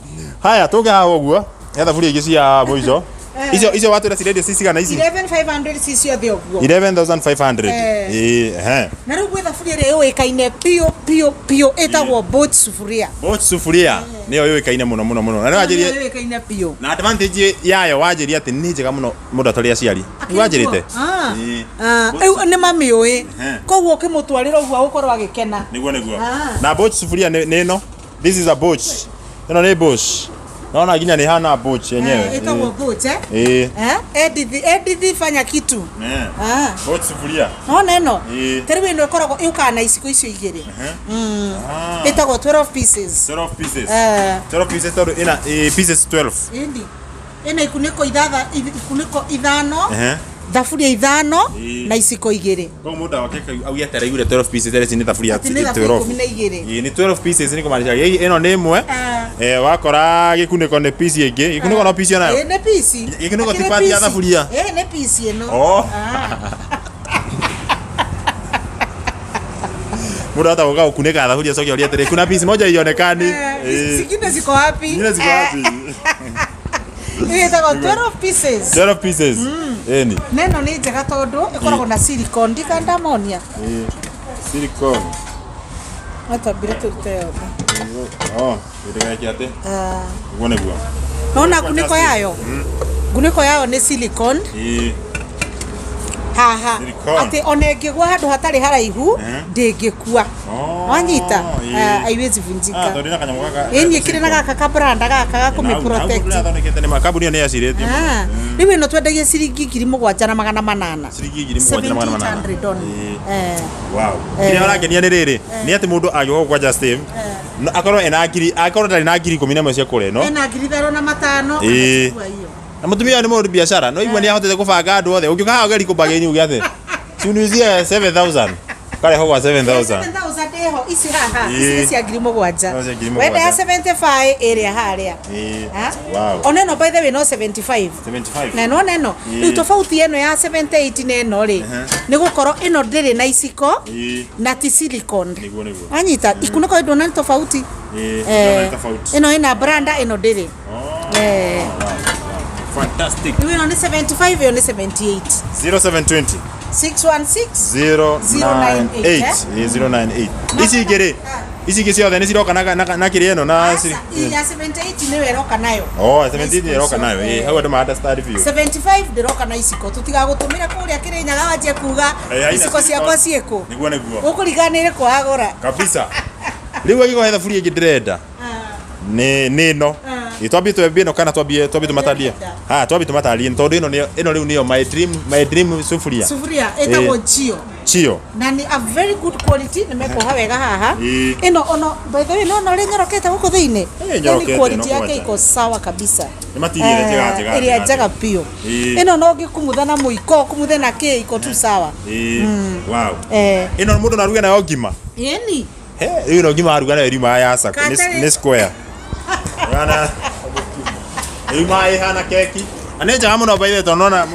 haya, tũke haha ũguo he thaburia ingĩ cia mũico. Icio watwĩra cirendio ci cigana ici? 11,500 ci ciothe ũguo. 11,500. Eh. Ĩĩ, ehe. Na rĩu gwĩ thaburia ĩrĩa yũĩkaine biũ biũ biũ, ĩtagwo Boat sufuria. Boat sufuria nĩyo yũĩkaine mũno mũno mũno na nĩ wanjĩrie. Yũĩkaine biũ. Na advantage yayo wanjĩrie atĩ nĩ njega mũno mũndũ atarĩ aciari. Nĩ wanjĩrĩte. Ah. Ĩĩ. Ah, rĩu nĩ mamĩũĩ, Ehe. koguo ũkĩmũtwarĩra ũguo agũkorwo agĩkena. Nĩguo. Ah. Na Boat sufuria nĩ ĩno. This is a Boat. Ĩno nĩ Boat. Naona nginya nĩ hana Boat yenyewe. Ĩtagwo Boat, eh? Ĩĩ. Eh? Edith, Edith, fanya kitu. Ah. Boat sufuria. Nona ĩno. Ĩĩ. Ta rĩu ĩno ĩkoragwo ĩũkaga na iciko icio igĩrĩ. Ĩtagwo 12 pieces. 12 pieces. Eh. 12 pieces tondũ ĩna pieces 12. Ĩndi ĩna ikunĩko ithatha, ikunĩko ithano, thaburia ithano na iciko igĩrĩ. Koguo mũndũ wake auge atĩ araiguire 12 pieces ici nĩ thaburia Atĩ nĩ thaburia 12. 12. Ĩĩ, nĩ 12 pieces, nĩ kũmaanisha ĩno nĩ ĩmwe. Ah. Wakora gĩkunĩko nĩ piece ĩngĩ. Gĩkunĩko no piece onayo. Ĩĩ, nĩ piece. Gĩkunĩko ti Akĩrĩ part ya piece. thaburia. Ĩĩ, nĩ piece ĩno. Oh. Ah. Mũndũ ahota gũka gũkunĩka thaburia acoke orie atĩrĩ, kuna piece moja ionekani. Eh, zingine ziko wapi? Zingine ziko wapi? Ĩĩ, ĩtagwo 12 pieces. 12 pieces. Ĩni. Na ĩno nĩ njega tondũ ĩkoragwo na silicone, ndikandamonia. Ĩĩ. Silicone. Matambire tũrute yothe. Oh, ĩndĩgeke atĩ. Ah. Ũguo nĩguo. Nona ngunĩko yayo, ngunĩko yayo nĩ silicone. Ĩĩ. Haha Silicone. atĩ ona ĩngĩgwa handũ hatarĩ haraihu ndĩngĩkua. Oh, Wanyita? ĩĩ. Ah, haiwezi Ah, vunjika. tondũ ĩna kanyamũ gaka. Ĩni ĩkĩrĩ na gaka kabranda gaka ga kũmĩ protect. Thondekete nĩ kambuni ĩyo nĩ yacirĩtio. Ah, rĩu ĩno twendagia ciringi 7,800. Ciringi 7,800. 7800 only. Ĩĩ. Eh. Wow. Kĩrĩa ũrangenia nĩ rĩrĩ, nĩ atĩ mũndũ angĩgoka kwa Just Save, no akorwo ena ngiri, akorwo ndarĩ na 11,000 cia kũrĩa ĩno. Ena 5,500. Ĩĩ. Anachukua hiyo. Na mũtumia ũyũ nĩ mũndũ biacara, no igua nĩ ahotete kũbanga andũ othe. Ũngĩũka haha ũgerie kũbargain uge atĩ, "Tuniuzie 7,000." Ũkarehwo gwa 7,000. 7,000 ĩho ici haha, ici Ĩĩ. nĩ cia 7,000. No cia 7,000. Wenda ya 75 ĩrĩa harĩa. Ĩĩ. Ha? Wow. Ona ĩno by the way no 75. 75. Na ĩno, na ĩno Ĩĩ. rĩu tofauti ĩno ya 78 na ĩno rĩ, nĩ gũkorwo ĩno ndĩrĩ na iciko Ĩĩ. na ti silicone. Nĩguo. Wanyita? Ikunĩko ndũna nĩ tofauti. Ĩĩ, Eh, ndĩrona nĩ tofauti. ĩno ĩna branda, ĩno ndĩrĩ. Oh. Eh. Fantastic. Rĩu ĩno nĩ 75, ĩyo nĩ 78. 0720 616 098. Ĩĩ, 098. Ici ingĩ rĩ, ici ingĩ ciothe nĩ ciroka na kĩrĩa ĩno na Aca, ya 78 nĩyo ĩroka nayo. Oh, 78 nĩ ĩroka nayo. Ĩĩ, hau andũ ma understand biũ. 75 ndĩroka na iciko, tũtigagũtũmĩra kũrĩa Kĩrĩnyaga wanjie kuga Eh, haina iciko ciakwa silicone. ciĩkũ. Nĩguo. Ũkũringana nĩ ĩrĩkũ wagũra. Kabisa. Rĩu angĩkorwo he thaburia ĩngĩ ndĩrenda nĩ ĩno. Ĩ, twambie twambie ĩno kana twambie tũmatarie? Ha, twambie tũmatarie tondũ ĩno nĩyo, ĩno rĩu nĩyo my dream sufuria. Sufuria ĩtagwo Chio. Chio. Na nĩ a very good quality, nĩ mekuoha wega haha. Ĩĩ. Ĩno ono by the way no ũrĩa nyorokete gũkũ thĩinĩ. Ĩĩ, nyorokete Yani quality ĩno yake kwanja. iko sawa kabisa. Nĩ material njega, njega, ĩrĩa njega, njega biũ. Ĩĩ. Ĩno no ũngĩkumutha na mũiko, ũkumuthe na kĩ, iko tu sawa. Ĩĩ. Wow. Eh. Ĩno mũndũ no aruge nayo ngima. Ĩni. He, rĩu ĩno ngima aruga nayo ĩriumaga ya sako. Nĩ Katarĩ. nĩ square. Ĩhana ĩriumaga ĩhana keki. Na nĩ njega mũno by the way tondũ nona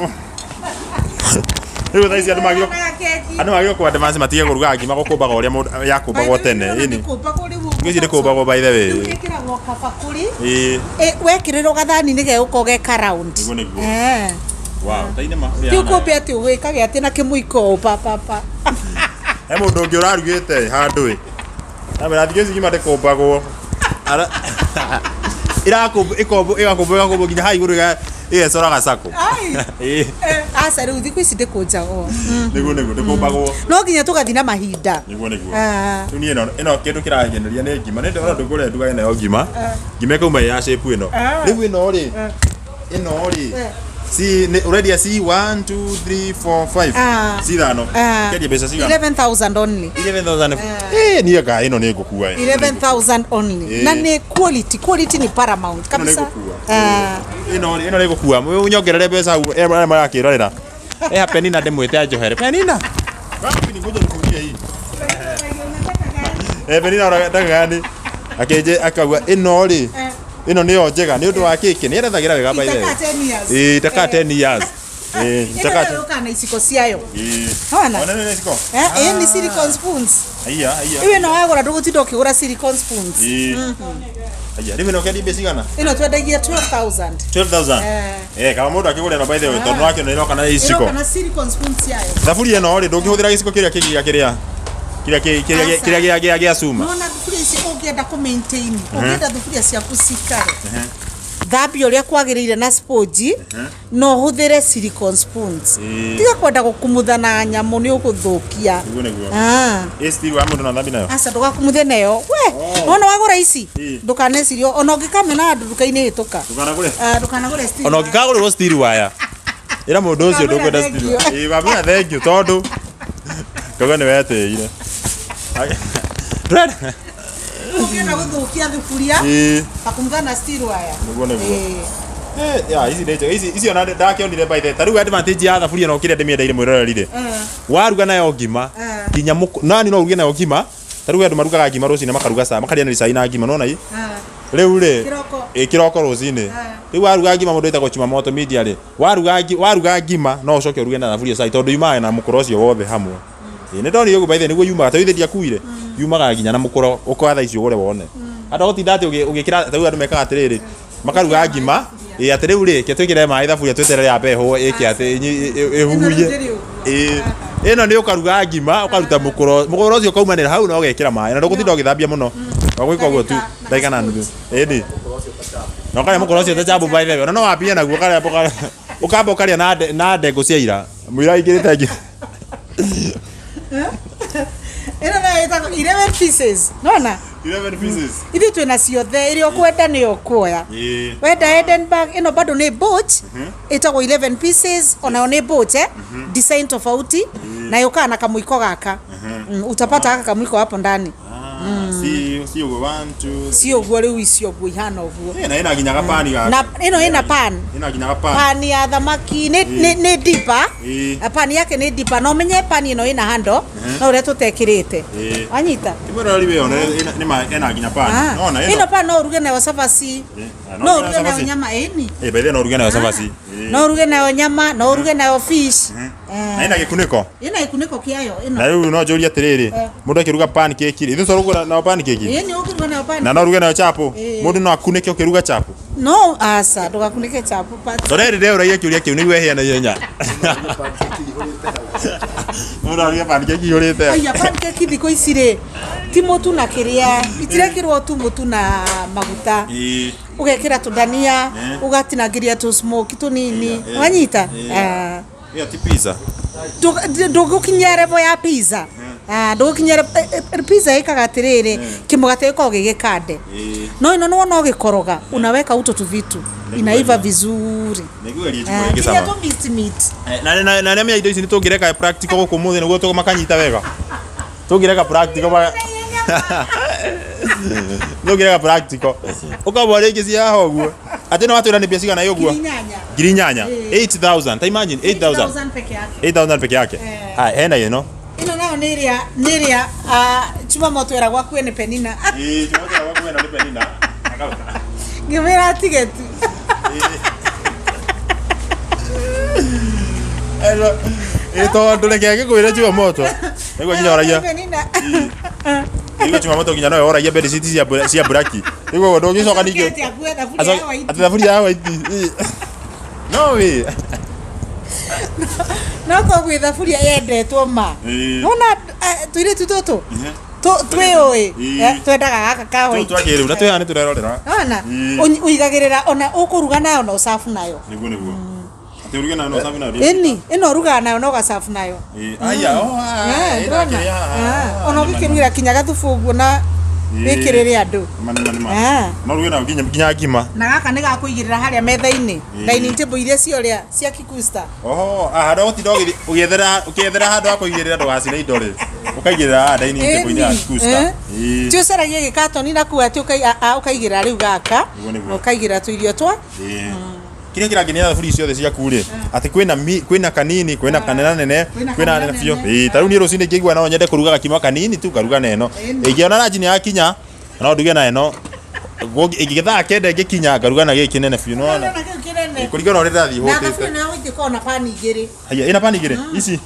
rĩu thaa ici andũ magĩrĩirwo Ĩhanaga keki. andũ magĩrĩirwo kũ advance matige kũruga ngima gũkũmbaga ũrĩa mũndũ yakũmbagwo tene. Ĩni. Kũmbagwo rĩu. Ngwĩciria kũmbagwo by the way. Rĩu ĩkĩragwo Kabakũri. Ĩĩ. Wekĩrĩrwo gathani-inĩ gegũkorwo ge ka round. Nĩguo, nĩguo. Eh. Wow, ta inema. Ti ũkũmbe atĩ ũgwĩkage atĩ na kĩmũiko ũũ pa pa pa. He mũndũ ũngĩ ũrarugĩte handũ ĩ. Namwĩra thikũ ici ngima ndĩkũmbagwo. Ĩrakũmbwo ĩkombwo ĩgakũmbwo ĩgakũmbwo nginya haha igũrũ ĩgecora gacakũ. Ai. Ĩĩ. Aca rĩu thikũ ici ndĩkũnjagwo. Nĩguo nĩguo ndĩkũmbagwo. No nginya tũgathiĩ na mahinda. Nĩguo nĩguo. Ah. Rĩu niĩ ĩno ĩno kĩndũ kĩrangeneria nĩ ngima. Nĩ ndona ndũngũrĩa ndugage nayo ngima. Ngima ĩkauma ĩ ya shape ĩno. Rĩu ĩno rĩ. Ĩno rĩ. C nĩ ũrendia C 1 2 3 4 5. Ah. C ithano. Ah. Ũkendia mbeca cigana? 11,000 only. 11,000. Eh, niĩ nga ĩno nĩ ngũkua ĩ. 11,000 only. Eh. Na nĩ quality, quality ni paramount Ĩno nĩ kabisa. ngũkua. Ah. Ĩno ĩno nĩ ngũkua. Ũnyongerere mbeca hau arĩa marakĩrorera. Eha Penina ndĩmwĩte anjohere. Penina. Wapi ningoja nikugie hii. Eh, Penina ũrataka gani? Akĩnjĩ akauga ĩno rĩ. Ĩno nĩyo njega nĩ ũndũ wa kĩkĩ nĩ erethagĩra wega by the way. Itakaa 10 years. Ĩĩ itakaa 10 years. Ĩĩ Ĩno itakaa. nayo yũkaga na iciko ciayo. Ĩĩ. Wona? Ona nĩ iciko. Eh, ĩĩ nĩ silicone spoons. Aiya aiya. Rĩu ĩno wagũra ndũgũtinda ũkĩgũra silicone spoons. Ĩĩ. Aiya rĩu ĩno ũkendia mbia cigana? Ĩno twendagia 12,000. 12,000. Eh, kaba mũndũ akĩgũra ĩno by the way tondũ nĩwakĩona ĩroka na iciko. Ĩroka na silicone spoons ciayo. Thaburia ĩno rĩ ndũngĩhũthĩra gĩciko kĩrĩa kĩngĩ gĩa kĩrĩa kĩrĩa kĩrĩa Aca. kĩrĩa gĩa gĩa cuma. Nona thuburia ici ũngĩenda kũ maintain, ũngĩenda thuburia ciaku cikare. Thambia ũrĩa kwagĩrĩire na sponge na ũhũthĩre silicone spoons. Ĩĩ. Tiga kwenda gũkumutha na nyamũ nĩ ũgũthũkia. Nĩguo nĩguo. Ah. Ĩ steel wa mũndũ no athambi nayo. Aca ndũgakumuthe nayo. We, wona wagũra ici Ĩĩ. ndũkanecirie ona ũngĩkamena handũ nduka-inĩ hĩtũka. Ndũkanagũre. Ah, ndũkanagũre steel. Ona ũngĩkagũrĩrwo steel wire. Ĩra mũndũ ũcio Ndũkamwĩra ndũkwenda steel. thank you. Ĩĩ wamwĩra thank you tondũ koguo nĩ wetĩire. Ndũrenda. Ũngĩenda gũthũkia thuburia Ĩĩ. akumutha na steel wire. Nĩguo nĩguo. Ĩĩ. Eh, ya ici nĩ njega. Ici ici ona ndakĩonire by the way. Ta rĩu advantage ya thaburia ĩno kĩrĩa ndĩmĩendeire mwĩroreri rĩ. Waruga nayo ngima nginya nani no uruge nayo ngima. Ta rĩu andũ marugaga ngima rũcinĩ makaruga cai makarĩanĩria cai na ngima nona i. Rĩu rĩ Kĩroko. ĩ kĩroko rũcinĩ. Rĩu waruga ngima mũndũ wĩtagwo Chuma Moto Media rĩ. Waruga ngima no ũcoke ũruge na thaburia cai tondũ yumaga na mũkũro ũcio wothe hamwe. Ĩ nĩ ndonire ũguo by the way nĩguo yumaga tondũ ithe ndiakuire. Yumaga nginya na mũkũro ũkoya thaa ici ũgũre wone. Andũ gũtinda atĩ ũgĩkĩra ta rĩu andũ mekaga atĩrĩrĩ makaruga ngima ĩ atĩ rĩu rĩ reke twĩkĩre maĩ thaburia tweterere yambe ĩhũe ĩke atĩ ĩhuhuye. Ĩno Ĩ ĩno nĩ ũkaruga ngima ũkaruta mũkũro mũkũro ũcio ũkaumanĩra hau na ũgekĩra maĩ na ndũgũtinda ũgĩthambia mũno. Ũgwĩka ũguo tu ndagĩka na nuthu. Ĩni. Na ũkarĩa mũkũro ũcio ta chabu by the way. Ona no wambie naguo ũkarĩa ũkamba ũkarĩa na ndengũ cia ira. Mũira aingĩrĩte ngima. Ĩno nayo ĩtagwo 11 pieces. Nona? 11 pieces. Ithuĩ twĩna ciothe ĩrĩa ũkwenda nĩyo ũkuoya. Ĩĩ. Wenda Edinburgh ĩno bado nĩ boat ĩtagwo 11 pieces onayo nĩ boat eh design tofauti na yũkaga na kamũiko gaka. Utapata gaka kamũiko hapo ndani. Si ũguo 1 2 Si ũguo rĩu icio ũguo ihana ũguo. Eh, na ĩna nginya gapani gaka. Na ĩno ĩna pan. Ĩna nginya gapani. Pani ya thamaki nĩ dipa. Ĩĩ. Pani yake nĩ dipa na ũmenye pani ĩno ĩna handle no ũrĩa tũtekĩrĩte. Ĩĩ. Wanyita? Mwĩroreri wĩ one nĩ ma ĩna nginya pani. Ah. Nona Ĩno ĩno. pan no ũruge nayo cabaci. Ah, No ũruge nayo cabaci. nyama ĩni. Eh, by the way no ũruge nayo cabaci. Ĩĩ. No ũruge nayo nyama, no ũruge nayo fish. Na ĩna gĩkunĩko. Ĩna gĩkunĩko kĩayo ĩno. Na rĩu no njũrie atĩrĩrĩ, mũndũ akĩruga pancake rĩ, ithuĩ tũrugaga nayo pancake? Ĩĩ nĩ ũkĩruga nayo pan. Na no ũruge nayo chapo? Ĩĩ. Mũndũ no akunĩke ũkĩruga chapo? No aca ndũgakunĩke chapo but Tondũ rĩrĩa ũragia kĩũria kĩu nĩguo ehĩa na ihenya. Mũndũ aruge pancake ihũrĩte. Aya pancake thikũ ici rĩ ti mũtu na kĩrĩa itirekĩrwo tu mũtu na maguta. Ĩĩ. Ũgekĩra tũndania, ũgatinangĩria tũ smoky tũnini. Wanyita? Ah. Ĩyo ti pizza. Ndũgũkinyia level ya pizza. Ah, ndũgũkinyia pizza ĩkaga atĩrĩrĩ kĩmũgate gĩkoragwo gĩ gĩkande. Ĩĩ. No ĩno nĩwona ũgĩkoroga unaweka uto tuvitu inaiva vizuri. Nĩguo Ah, ĩrie nginya tũ mixed meat. Na na nĩ indo ici nĩ tũngĩreka practical gũkũ mũthĩ nĩguo makanyita wega. Tũngĩreka practical tũngĩreka practical. Ũkamba rĩngĩ cia haha ũguo. Atĩ no watwĩra nĩ mbia cigana ũguo? 8,000. 8,000. 8,000. Ta imagine 8,000. 8,000 peke yake. 8,000 peke yake. Haya, hena ĩno. Ĩno nayo nĩ ĩrĩa nĩ ĩrĩa chuma moto ĩragwo akuwe nĩ Penina. Ĩĩ, chuma moto ĩragwo akuwe nĩ Penina. Ngĩmwĩra atige tu. Ĩno ĩ tondũ reke ngĩkwĩre chuma moto. Nĩguo nginya oragia. Penina. Nĩguo chuma moto nginya nowe oragia bed sheet cia buraki. Nĩguo ndũngĩcoka ningĩ. Acokete akue thaburia ya white. Atĩ thaburia ya white. No wĩ. No ko gwĩ thaburia yendetwo ma. Ĩĩ. Nona tũirĩtu tũtũ twĩũĩ twendaga gaka ka Tũu white. twakĩrĩu na twĩ haha nĩ tũrerorera. Nona Ĩĩ. ũigagĩrĩra ona ũkũruga nayo na ũcabu nayo. Nĩguo nĩguo. Atĩ ũruge nayo na ũcabu nayo. Ĩni ĩno ũrugaga nayo na ũgacabu nayo. Ĩĩ. Aya, oh, Eh, ĩna ndĩrona. kĩrĩa haha. Ah, ona ũgĩkĩrugĩra kinya gathubu ũguo na Ĩĩ. wĩkĩrĩre andũ. Nĩma nĩma nĩma. Ah. No ũruge nayo nginya nginya ngima. Na gaka nĩ gakũigĩrĩra harĩa metha-inĩ. Ĩĩ. Dining table iria ciorĩa cia Kikusta. Oho, ah handũ ha gũtinda ũgĩethera ũkĩethera handũ ha kũigĩrĩra ndũgacine indo rĩ. Ũkaigĩrĩra haha dining table-inĩ ya Kusta. Ĩĩ. Ti ũcaragie gĩkatoni na kuu atĩ ũkaigĩrĩra rĩu gaka. Nĩguo, nĩguo. Ũkaigĩrĩra tũirio twa. Ĩĩ. Kĩrĩa kĩrangenia thaburia ciothe ciaku rĩ, atĩ kwĩna kwĩna kanini, kwĩna kanene Kwĩna kwĩna kanene nene biũ. nene. Ĩĩ, ta rĩu niĩ rũcinĩ ingĩigua no nyende kũruga gakima kanini tu ngaruga na ĩno. Ĩni. Ingĩona ranji nĩ yakinya, no nduge na ĩno. Ingĩgĩthaa thaa kenda ĩngĩkinya ngaruga na gĩkĩ kĩnene biũ nĩwona. Ũrona kĩu kĩnene. Kũringana na ũrĩa ndĩrathiĩ Na thaburia hũtĩte. ĩno ya white ĩkoragwo na pani igĩrĩ. Haiya, ĩna pani igĩrĩ ici.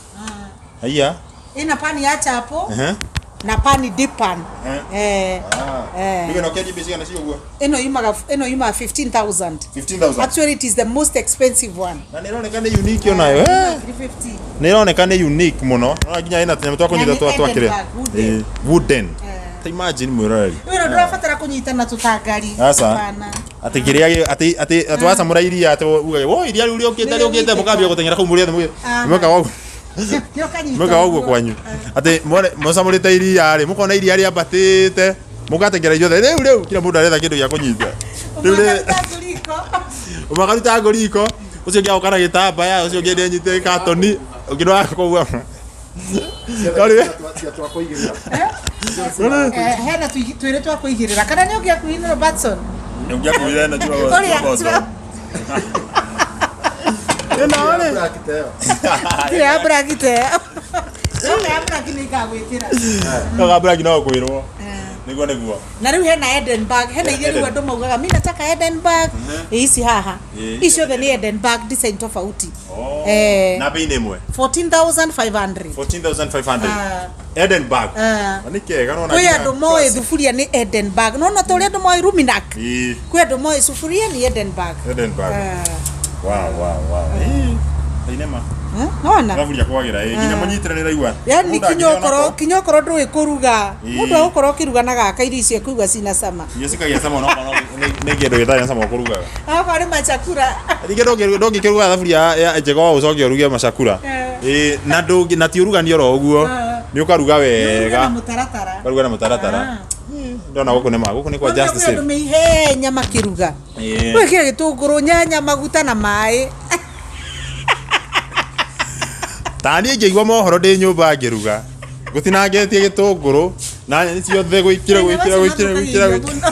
Haiya. Ĩna pani ya chapo Ehe. na pani dip pan. Eh. Eh. Rĩu ĩno ũkĩendia mbia cigana cio ũguo? Ĩno yumaga ĩno yumaga 15,000. 15,000. Actually it is the most expensive one. Na nĩ ĩroneka nĩ unique onayo. Eh. 350. Nĩ ĩroneka nĩ unique mũno. Nona nginya ĩna tũnyamũ twa kũnyita Na nĩ twa twakĩrĩa. Edinburgh, wooden. Ĩĩ, wooden. Ta imagine mwĩroreri. Wĩra ndũrabatara kũnyitana tũtangari. Aca. Hapana. Atĩ kĩrĩa atĩ atĩ atĩ wacamũra iria atĩ ugage wo iria rĩu rĩũkĩte rĩũkĩte mũkambia gũteng'era kũu mũrĩ othe Aha. mweka ũguo Nĩ ũkanyita mweka ũguo kwanyu atĩ mũcamũrĩte iria rĩ mũkona iria rĩambatĩte mũgateng'era inyuothe rĩu rĩu kila mũndũ aretha kĩndũ gĩa kũnyita rĩu rĩ Ũmakaruta ngũriko. ũmwe akaruta ngũ riko ũcio ũngĩ agoka na gĩtambaya ũcio ũngĩ nĩanyitĩte katoni ũngĩ no akauga No rĩu Cia twa kũigĩrĩra. Eh, hena twĩrĩ twa kũigĩrĩra kana nĩ ũngĩakuire Robertson ũngĩakuire na Ũrĩa, ĩno rĩ Black ta ĩyo. tirĩ ya black te Yoka ya black nĩ igagwĩkĩra gabura no kwĩrwo nĩguo nĩguo na rĩu hena Edinburgh hena iria rĩu Eden. andũ maugaga mi nataka Edinburgh Ĩ, ici haha Ĩ, ici ciothe nĩ Edinburgh design tofauti Eh. na bei nĩ ĩmwe 14,500 14,500 Ah. Edinburgh Ah. Na nĩ kega nona kwĩ nginya andũ moĩ thuburia nĩ Edinburgh nona ta ũrĩa andũ moĩ Luminac Ĩ, kwĩ andũ moĩ suburia nĩ Edinburgh Edinburgh Ah. wow wow wow Ĩ, thainema Eh, nona thaburia kwagĩra ĩ nginya mũnyitĩre nĩ raigua yani Mũndũ kinya angĩona okorwo ko, kinya okorwo ndũĩ kũruga Ĩ. mũndũ agũkorwo ũkĩruga na gaka irio icio ekuigua cina cama irio cikagĩa cama onokorwo nĩ kĩndũ gĩtarĩ na cama ũkũrugaga akorwo nĩ machakura ningĩ ndũngĩkĩruga thaburia ya njega wa ũcoke ũruge macakura Eh. Ĩ, na ndũngĩ na ti ũrugani oro ũguo Ah. nĩ ũkaruga Ũruge na wega mũtaratara ũkaruga na mũtaratara Ah. ndona gũkũ nĩ ma gũkũ nĩ kwa Nĩ just kwĩ andũ save meihenya makĩruga Ĩ. gwĩkĩra gĩtũngũrũ nyanya maguta na maĩ ta niĩ ingĩigua mohoro ndĩ nyũmba ngĩruga gũtinangĩtie gĩtũngũrũ na nyeni ciothe gwĩkĩra gwĩkĩra gwĩkĩra gwĩkĩra gwĩkĩra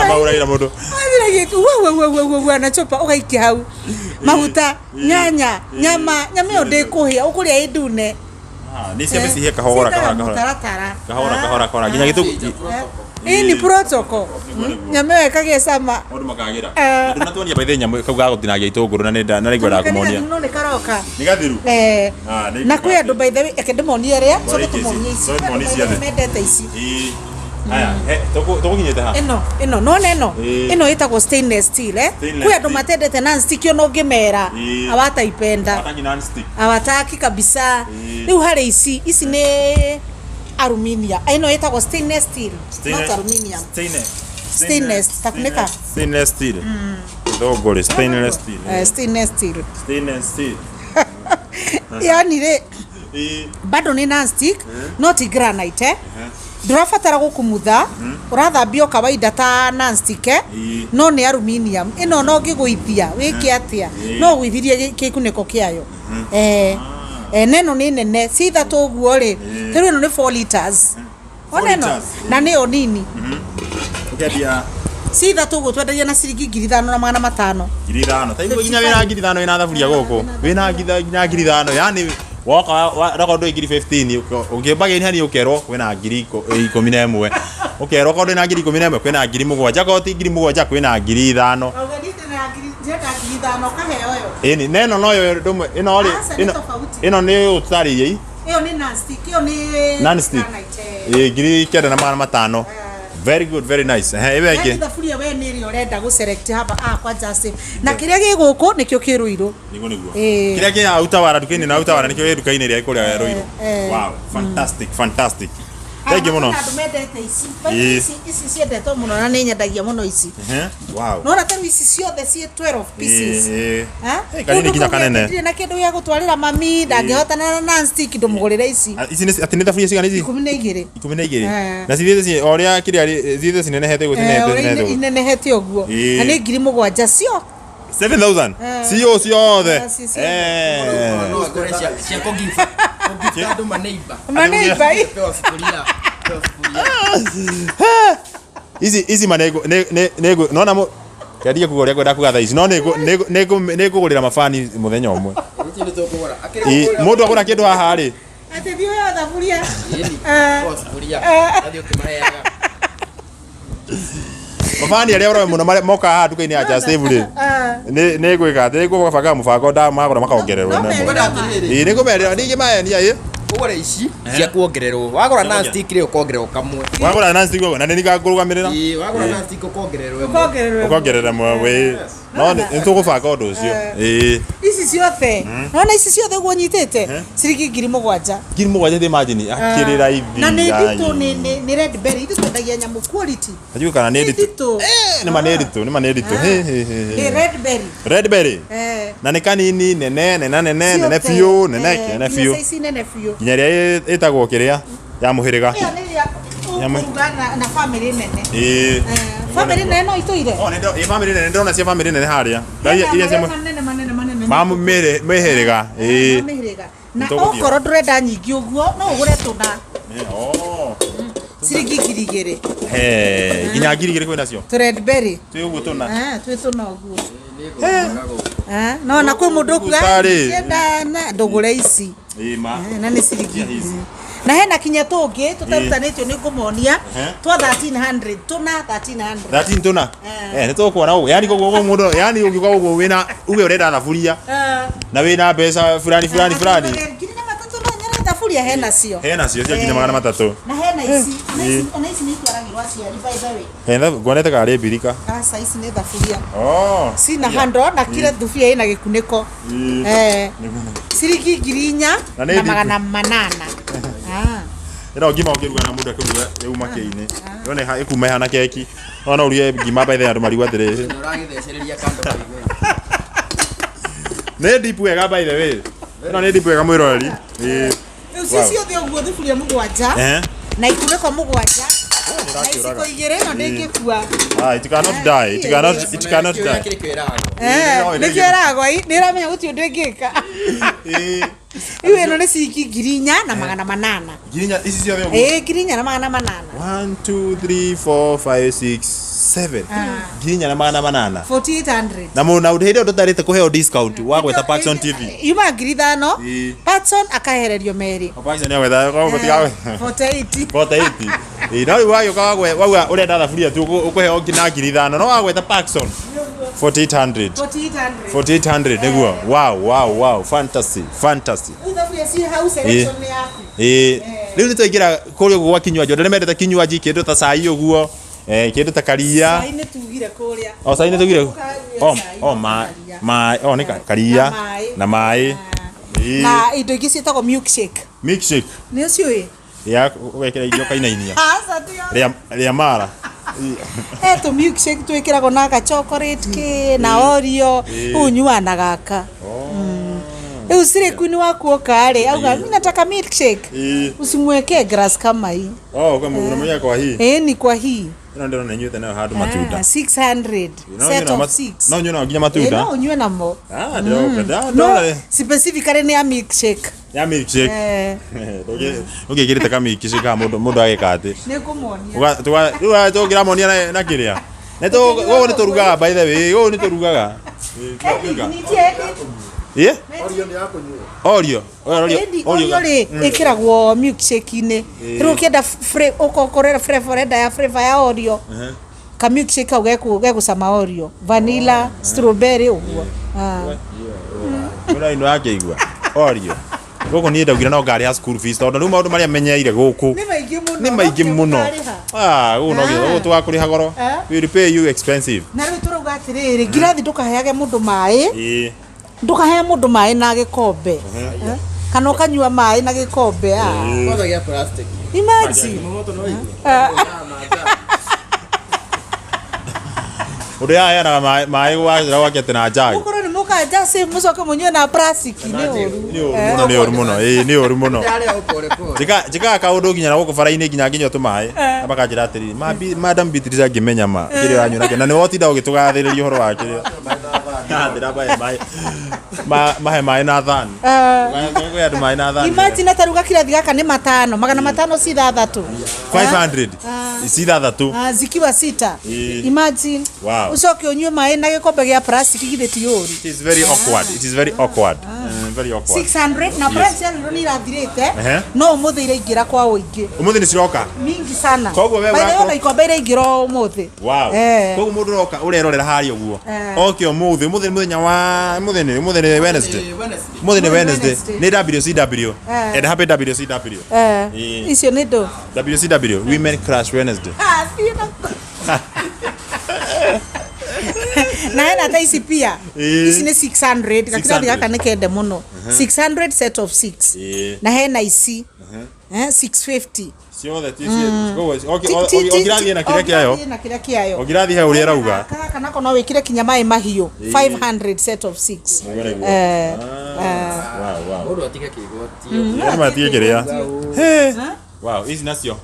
mahũragĩra mũndũ wathira na chupa ũgaikia hau maguta nyanya nyama nyama ĩyo ndĩkũhĩa ũkũrĩa ĩ ndune nĩ ciambe cihĩe kahora kahora kahora mũtaratara kahora kahora kahora nginya gĩtũngũrũ ĩ ni protocol nyama ĩyo ĩkagĩa cama maũndũ makagĩra Eh. ndũnatuonia baithe nyamũ kau ga gũtinangia itũngũrũ na nĩ ndaigua ndakumonia no nĩ karoka nĩ gathiru Eh, Ah, nĩ na kwĩ andũ by the way eke ndĩmonie rĩa coke ici. tũmonie ici Sorry, Kwĩ andũ monie by the way ciothe. mendete ici Ĩĩ. Haya, tũgũkinyĩte ha ĩno ĩno nona ĩno Ĩĩ. ĩno ĩtagwo stainless steel eh Stainless kwĩ andũ steel. matendete non-stick ona ũngĩmera Ĩĩ. hawataipenda Hataki non-stick. hawataki kabisa Ĩĩ. rĩu harĩ ici ici nĩ aluminium ĩno ĩtagwo stainless steel not aluminium Stainless. Stainless, takunĩka. Stainless steel. Gĩthũngũri, stainless steel. Eh, stainless steel Stainless steel. yani rĩ Ĩĩ. bado nĩ non-stick no ti granite eh ndũrabatara gũkumutha ũrathambia o kawaida ta non-stick eh Ĩĩ. no nĩ aluminium ĩno no ũngĩgũithia wĩke atĩa Ĩĩ. no ũgũithirie gĩkunĩko kĩayo eh eh na ĩno nĩ nene ci ithatũ ũguo rĩ Ĩĩ. ta rĩu ĩno nĩ 4 liters ona ĩno liters, na nĩyo nini Ũkendia ci ithatũ ũguo twendagia na ciringi 5,500 5,000. Ta nginya wĩna 5,000 wĩna thaburia gũkũ. Wĩna nginya 5,000. Yani woka okorwo ndũĩ ngiri 15 ũngĩmbagĩria hani ũkerwo kwĩna 11,000. Ũkerwo okorwo ndwĩna 11,000 kwĩna 7,000. Okorwo ti 7,000 kwĩna 5,000. Ĩni na ĩno noyo ndũmwe ĩno rĩ Aca, nĩ ĩno tofauti. ĩno nĩ ũtarĩrie ĩyo nĩ non-stick ĩyo nĩ Non-stick. granite, eh. Ĩ, 9500. Very good, very nice. Ehe, ĩyo ĩngĩ. Yaani thaburia we nä ä rä a å renda gå select hapa ah, kwa Just na kä rä a gä gå kå nä kä o kä rå irå Niguo niguo. Ĩ. Kĩrĩa kĩ Utawara nduka-inĩ na Utawara nĩkĩo gĩ nduka-inĩ ĩrĩa ĩkũrĩa Ruiru. eh. Wow, fantastic, fantastic. Thank you mũno. Andå mendete ici. Ĩ. Ici ici ciendetwo må no na nä nyendagia må no ici. Ehe, wow. Nona ta rĩu ici ciothe ciĩ 12 pieces. Ĩ, ĩ. Ha? Ĩ, kanini nginya kanene. Ndirĩ na kĩndũ gĩa gũtwarĩra mami ndangĩhotana na nonstick ndũmũgũrĩre ici. Ah, Ici nĩ atĩ nĩ thaburia cigana ici? 12. 12. Eh. Na cithiĩte o ũrĩa kĩrĩa cithiĩte cinenehete ũguo Eh, cinenehete ũrĩa cinenehete ũguo. inenehete ũguo. Ĩ. Na nĩ 7,000 cio. 7000. Eh. Cio ciothe. Eh, ci ciothe. Eh. No akore cia cia kũgiba. Kũgiba andũ maneiba. Maneiba i. Pewa sufuria. Pewa sufuria. Ici ici ma nĩ nĩ nĩ nona mũ kĩandige kuga ũrĩa ngwenda kuga thaa ici no nĩ ngũgũrĩra mabani mũthenya ũmwe. Ici nĩ tũkũgũra. Akĩrĩ Ĩ, kũgũra. Mũndũ agũra kĩndũ haha rĩ Atĩ thiĩ ũheo thaburia. Ĩni. Eh. Pewa sufuria. Athiĩ ũkĩmaheaga. mabani arĩa ũroe mũno marĩa mokaga haha nduka-inĩ ya Just Save rĩ Eh. nĩ nĩ gwĩka atĩ nĩ ngũbanga mũbango ndamagũra makongererwo No namo. Ngwenda atĩrĩrĩ. Ĩ, nĩ ngũmerĩra ningĩ maenia ĩ Ũgũre ici cia kuongererwo. Wagũra nonstick rĩ ũkongererwo kamwe. wagũra na stick na nĩ ngũrũgamĩrĩra Ĩ, wagũra nonstick ũkongererwo ĩmwe. Ũkongererwo ĩmwe. ũkongerera mwe no nĩ tũgũbanga ũndũ ũcio ĩ Ici ciothe. Nona ici ciothe ũguo nyitĩte ciringi 7,000. 7,000 thĩ imagine akĩrĩ raithi Na nĩ nditũ nĩ nĩ nĩ red berry ithuĩ twendagia nyamũ quality. Najua kana nĩ Nĩ nditũ nditũ. Eh, nĩ ma nĩ nditũ nĩ ma nĩ nditũ Hĩ, hĩ, hĩ, Nĩ hĩ. red berry. Red berry Eh. na nĩ kanini nene nene nene nene Ciothe. biũ nene Eh, nene nginya biũ size nene biũ. nginya ĩrĩa ĩtagwo kĩrĩa ya mũhĩrĩga Ĩyo nĩ ĩrĩa Nyamũ- ũkũruga na na family nene. ĩ Eh, family nene no itũire. Oh, nĩ ĩ family nene ndĩrona cia family nene harĩa Na Hena iria cia marĩa manene manene manene. ma mĩhĩrĩga ĩ Ma mĩhĩrĩga. Na Nĩtũgũthiĩ. okorwo ndũrenda nyingĩ ũguo no ũgũre tũna Oh. ciringi 2,000. He, nginya 2,000 kwĩ nacio Tũ red berry. twĩ ũguo tũna Eh, twĩ tũna ũguo. Nĩ ngũgũra gũkũ. Eh, no na kwĩ mũndũ ũkuga Guta-rĩ. "Ndienda na ndũgũre ici." ĩ ma Eh, na nĩ ciringi Cia ici. na hena kinya tũngĩ tũtarutanĩtio nĩ ngũmonia Ehe. twa 1300 tũna 1300 13 tũna Eh. eh nĩ tũkuona ũguo yani koguo ũguo mũndũ yani ũngiuga ũguo wĩna uge ũrenda thaburia Eh, na wĩna mbeca fulani fulani fulani 3,000 no nyone thaburia hena cio hena cio cia nginya Eh. 300 na hena ici ona ici ona ici nĩ itwaragĩrwo aciari by the way hena nguonete karĩ mbirika aca ici nĩ thaburia oh cina handle na kila thuburia ĩna gĩkunĩko Ĩ. eh ciringi 4,800 Na nĩ na Ah. ĩno ngima ũngĩruga na mũndũ akĩruga ĩuma kĩinĩ yone ĩkuma ĩhana keki no no ũruge ngima by the way andũ marigwo atĩrĩrĩ Nĩ ũragĩthecereria kando kaigwe. nĩ deep wega by the way ĩno nĩ deep wega mwĩroreri ĩ Rĩu ci ciothe ũguo thuburia mũgwanja eh na ikunĩko mũgwanja na iciko nĩrakĩũraga. igĩrĩ ĩno ndĩngĩkua ah it cannot die it cannot it cannot Kĩũria die kĩrĩ kĩragwo. Eh, no, nĩkĩo ĩragwa i nĩ ĩramenya gũtirĩ ũndũ ĩngĩka ĩ rĩu ĩno nĩ ciringi 4,800 nginya ici ciothe ũguo ĩĩ 4,800 1 2 3 4 5 6 7 4,800 4800 na mũndũ na hĩndĩ ĩyo ndũtarĩte kũheo discount wa gwetha Parkson TV yuma 5,000 Ĩ. Patson akahererio merĩ Parkson ya gwetha koguo tiga 48 48 ĩ no rĩu wagĩũka wauga ũrenda thaburia tu ũkũheo nginya 5,000 no wagwetha Parkson 4800 4800 4800 nĩguo wow wow wow fantasy fantasy Rĩu thaburia ciĩ hau selection nĩ yaku ĩ rĩu nĩ twaingĩra kũrĩa ũguo gwa kinywaji andũ arĩa mendete kinywaji kĩndũ ta cai ũguo eh, kĩndũ ta karia cai nĩ tugire kũrĩa o cai nĩ tugire Ũkanyua o cai o na ma karia. ma o nĩ karia Na maĩ. na maĩ Ĩ. Na indo ingĩ ciĩtagwo milkshake Milkshake nĩ ũciũĩ ya ũgekĩra irio kainainia aca tiyo rĩa rĩa mara he tũ milkshake twĩkĩragwo na ga chocolate kĩ na Oreo Ĩ. rĩu ũnyuaga na gaka rĩu cirĩ queen waku oka rĩ auga mi nataka milkshake Ĩ. usimwekee glass kama hii oh kwa mũndũ kwa hii ĩĩ ni kwa hii ĩno ndĩrona inyuĩte nayo handũ matunda Ah, 600 No set ũnyue na of ma- 6 no ũnyue nayo nginya Ĩ, matunda no ũnyue namo ah ndĩroka no ndĩrona specifically nĩ ya milkshake ya milkshake eh ũngĩkĩrĩte ka milkshake haha mũndũ mũndũ agĩka atĩ nĩ ngũmuonia rĩu tũngĩramonia na kĩrĩa gũkũ nĩ tũrugaga by the way gũkũ nĩ tũrugaga Ĩ? Oreo nĩ ya kũnyua. Oreo Oreo Oreo rĩ ĩkĩragwo milkshake-inĩ rĩu ũkĩenda ũkorera flavor ũrenda ya flavor ya Oreo ka milkshake kau gegũcama Oreo vanilla strawberry ũguo Ah. Ũra ino yakĩigua Oreo gũkũ niĩ ndaugire no ngarĩha school fees tondũ rĩu maũndũ marĩa menyereire gũkũ nĩ maingĩ mũno mũno. Nĩ maingĩ no mũno. ũtarĩha. Ah, ũguo no Ah. gũtũ wakũrĩha goro. Eh. We will pay you expensive. Na rĩu tũrauga atĩrĩrĩ, ngirathi ndũkaheage mũndũ maĩ, Ĩĩ. ndũkahe mũndũ maĩ na gĩkombe. Eh? Kana ũkanyua maĩ na gĩkombe. Ah. Kwanza gĩa plastic. Imagine. Moto no igua. Ũndũ yaheanaga maĩ gwacira gwake atĩ na njagi. Mũkorwo nĩ mũkanja save mũcoke mũnyue na plastic nĩ ũru. Nĩ ũru mũno, nĩ ũru mũno. Ĩĩ, nĩ ũru mũno. Ndarĩa pole pole. Njĩkaga kaũndũ nginya na gũkũ bara-inĩ nginya ngĩnyua tũmaĩ na makanjĩra atĩrĩrĩ, "Madam Beatrice angĩmenya ma kĩrĩa ũranyua nakĩo na nĩwe ũtinda ũgĩtũgathĩrĩria ũhoro wa kĩrĩa." Ndĩra mahe maĩ mahe maĩ na thani. Kwĩ andũ maĩ na thani. Imagine ta rĩu gakirathi gaka nĩ matano, 500 ci ithathatũ. 500 ici ithathatũ. Ah, zikiwa sita. Ĩĩ. Imagine. Wow. Ũcoke ũnyue maĩ na gĩkombe gĩa plastic githĩ ti ũru. It is very awkward. It is very awkward. Very awkward. 600 na price ya rĩu nĩ irathirĩte Ehe. no ũmũthĩ iraingĩra kwa ũingĩ Ũmũthĩ nĩ ciroka. mingi sana. Koguo we By the way, ũrakorwo- ona ikombe iraingĩra o ũmũthĩ. Wow. Eh. Koguo mũndũ ũroka ũrerorera harĩa ũguo. Eh. Oke ũmũthĩ, ũmũthĩ nĩ mũthenya wa ũmũthĩ nĩ Wednesday. Wednesday. Ũmũthĩ nĩ Wednesday. Wednesday. Nĩ WCW. Eh. And happy WCW. Eh. Ĩĩ. Icio nĩ ndũ. WCW, Women Crush Wednesday. Ah, thiĩ na- na hena ta ici pia Ĩĩ. ici nĩ 600 gakirathi 600. gaka nĩ kende mũno 600 set of 6 Ĩĩ. na hena ici 650 Ciothe ti koguo ũngĩrathiĩ na kĩrĩa kĩayo. Ũngĩrathiĩ na kĩrĩa kĩayo. Ũngĩrathiĩ he ũrĩa ĩrauga. Gaka nako no wĩkĩre kinya maĩ mahiũ 500 set of 6. Nĩguo, nĩguo. Eh, Wow, wow. Mũndũ atige kĩgwatio. Andũ matige kĩrĩa. Hey. Wow, ici nacio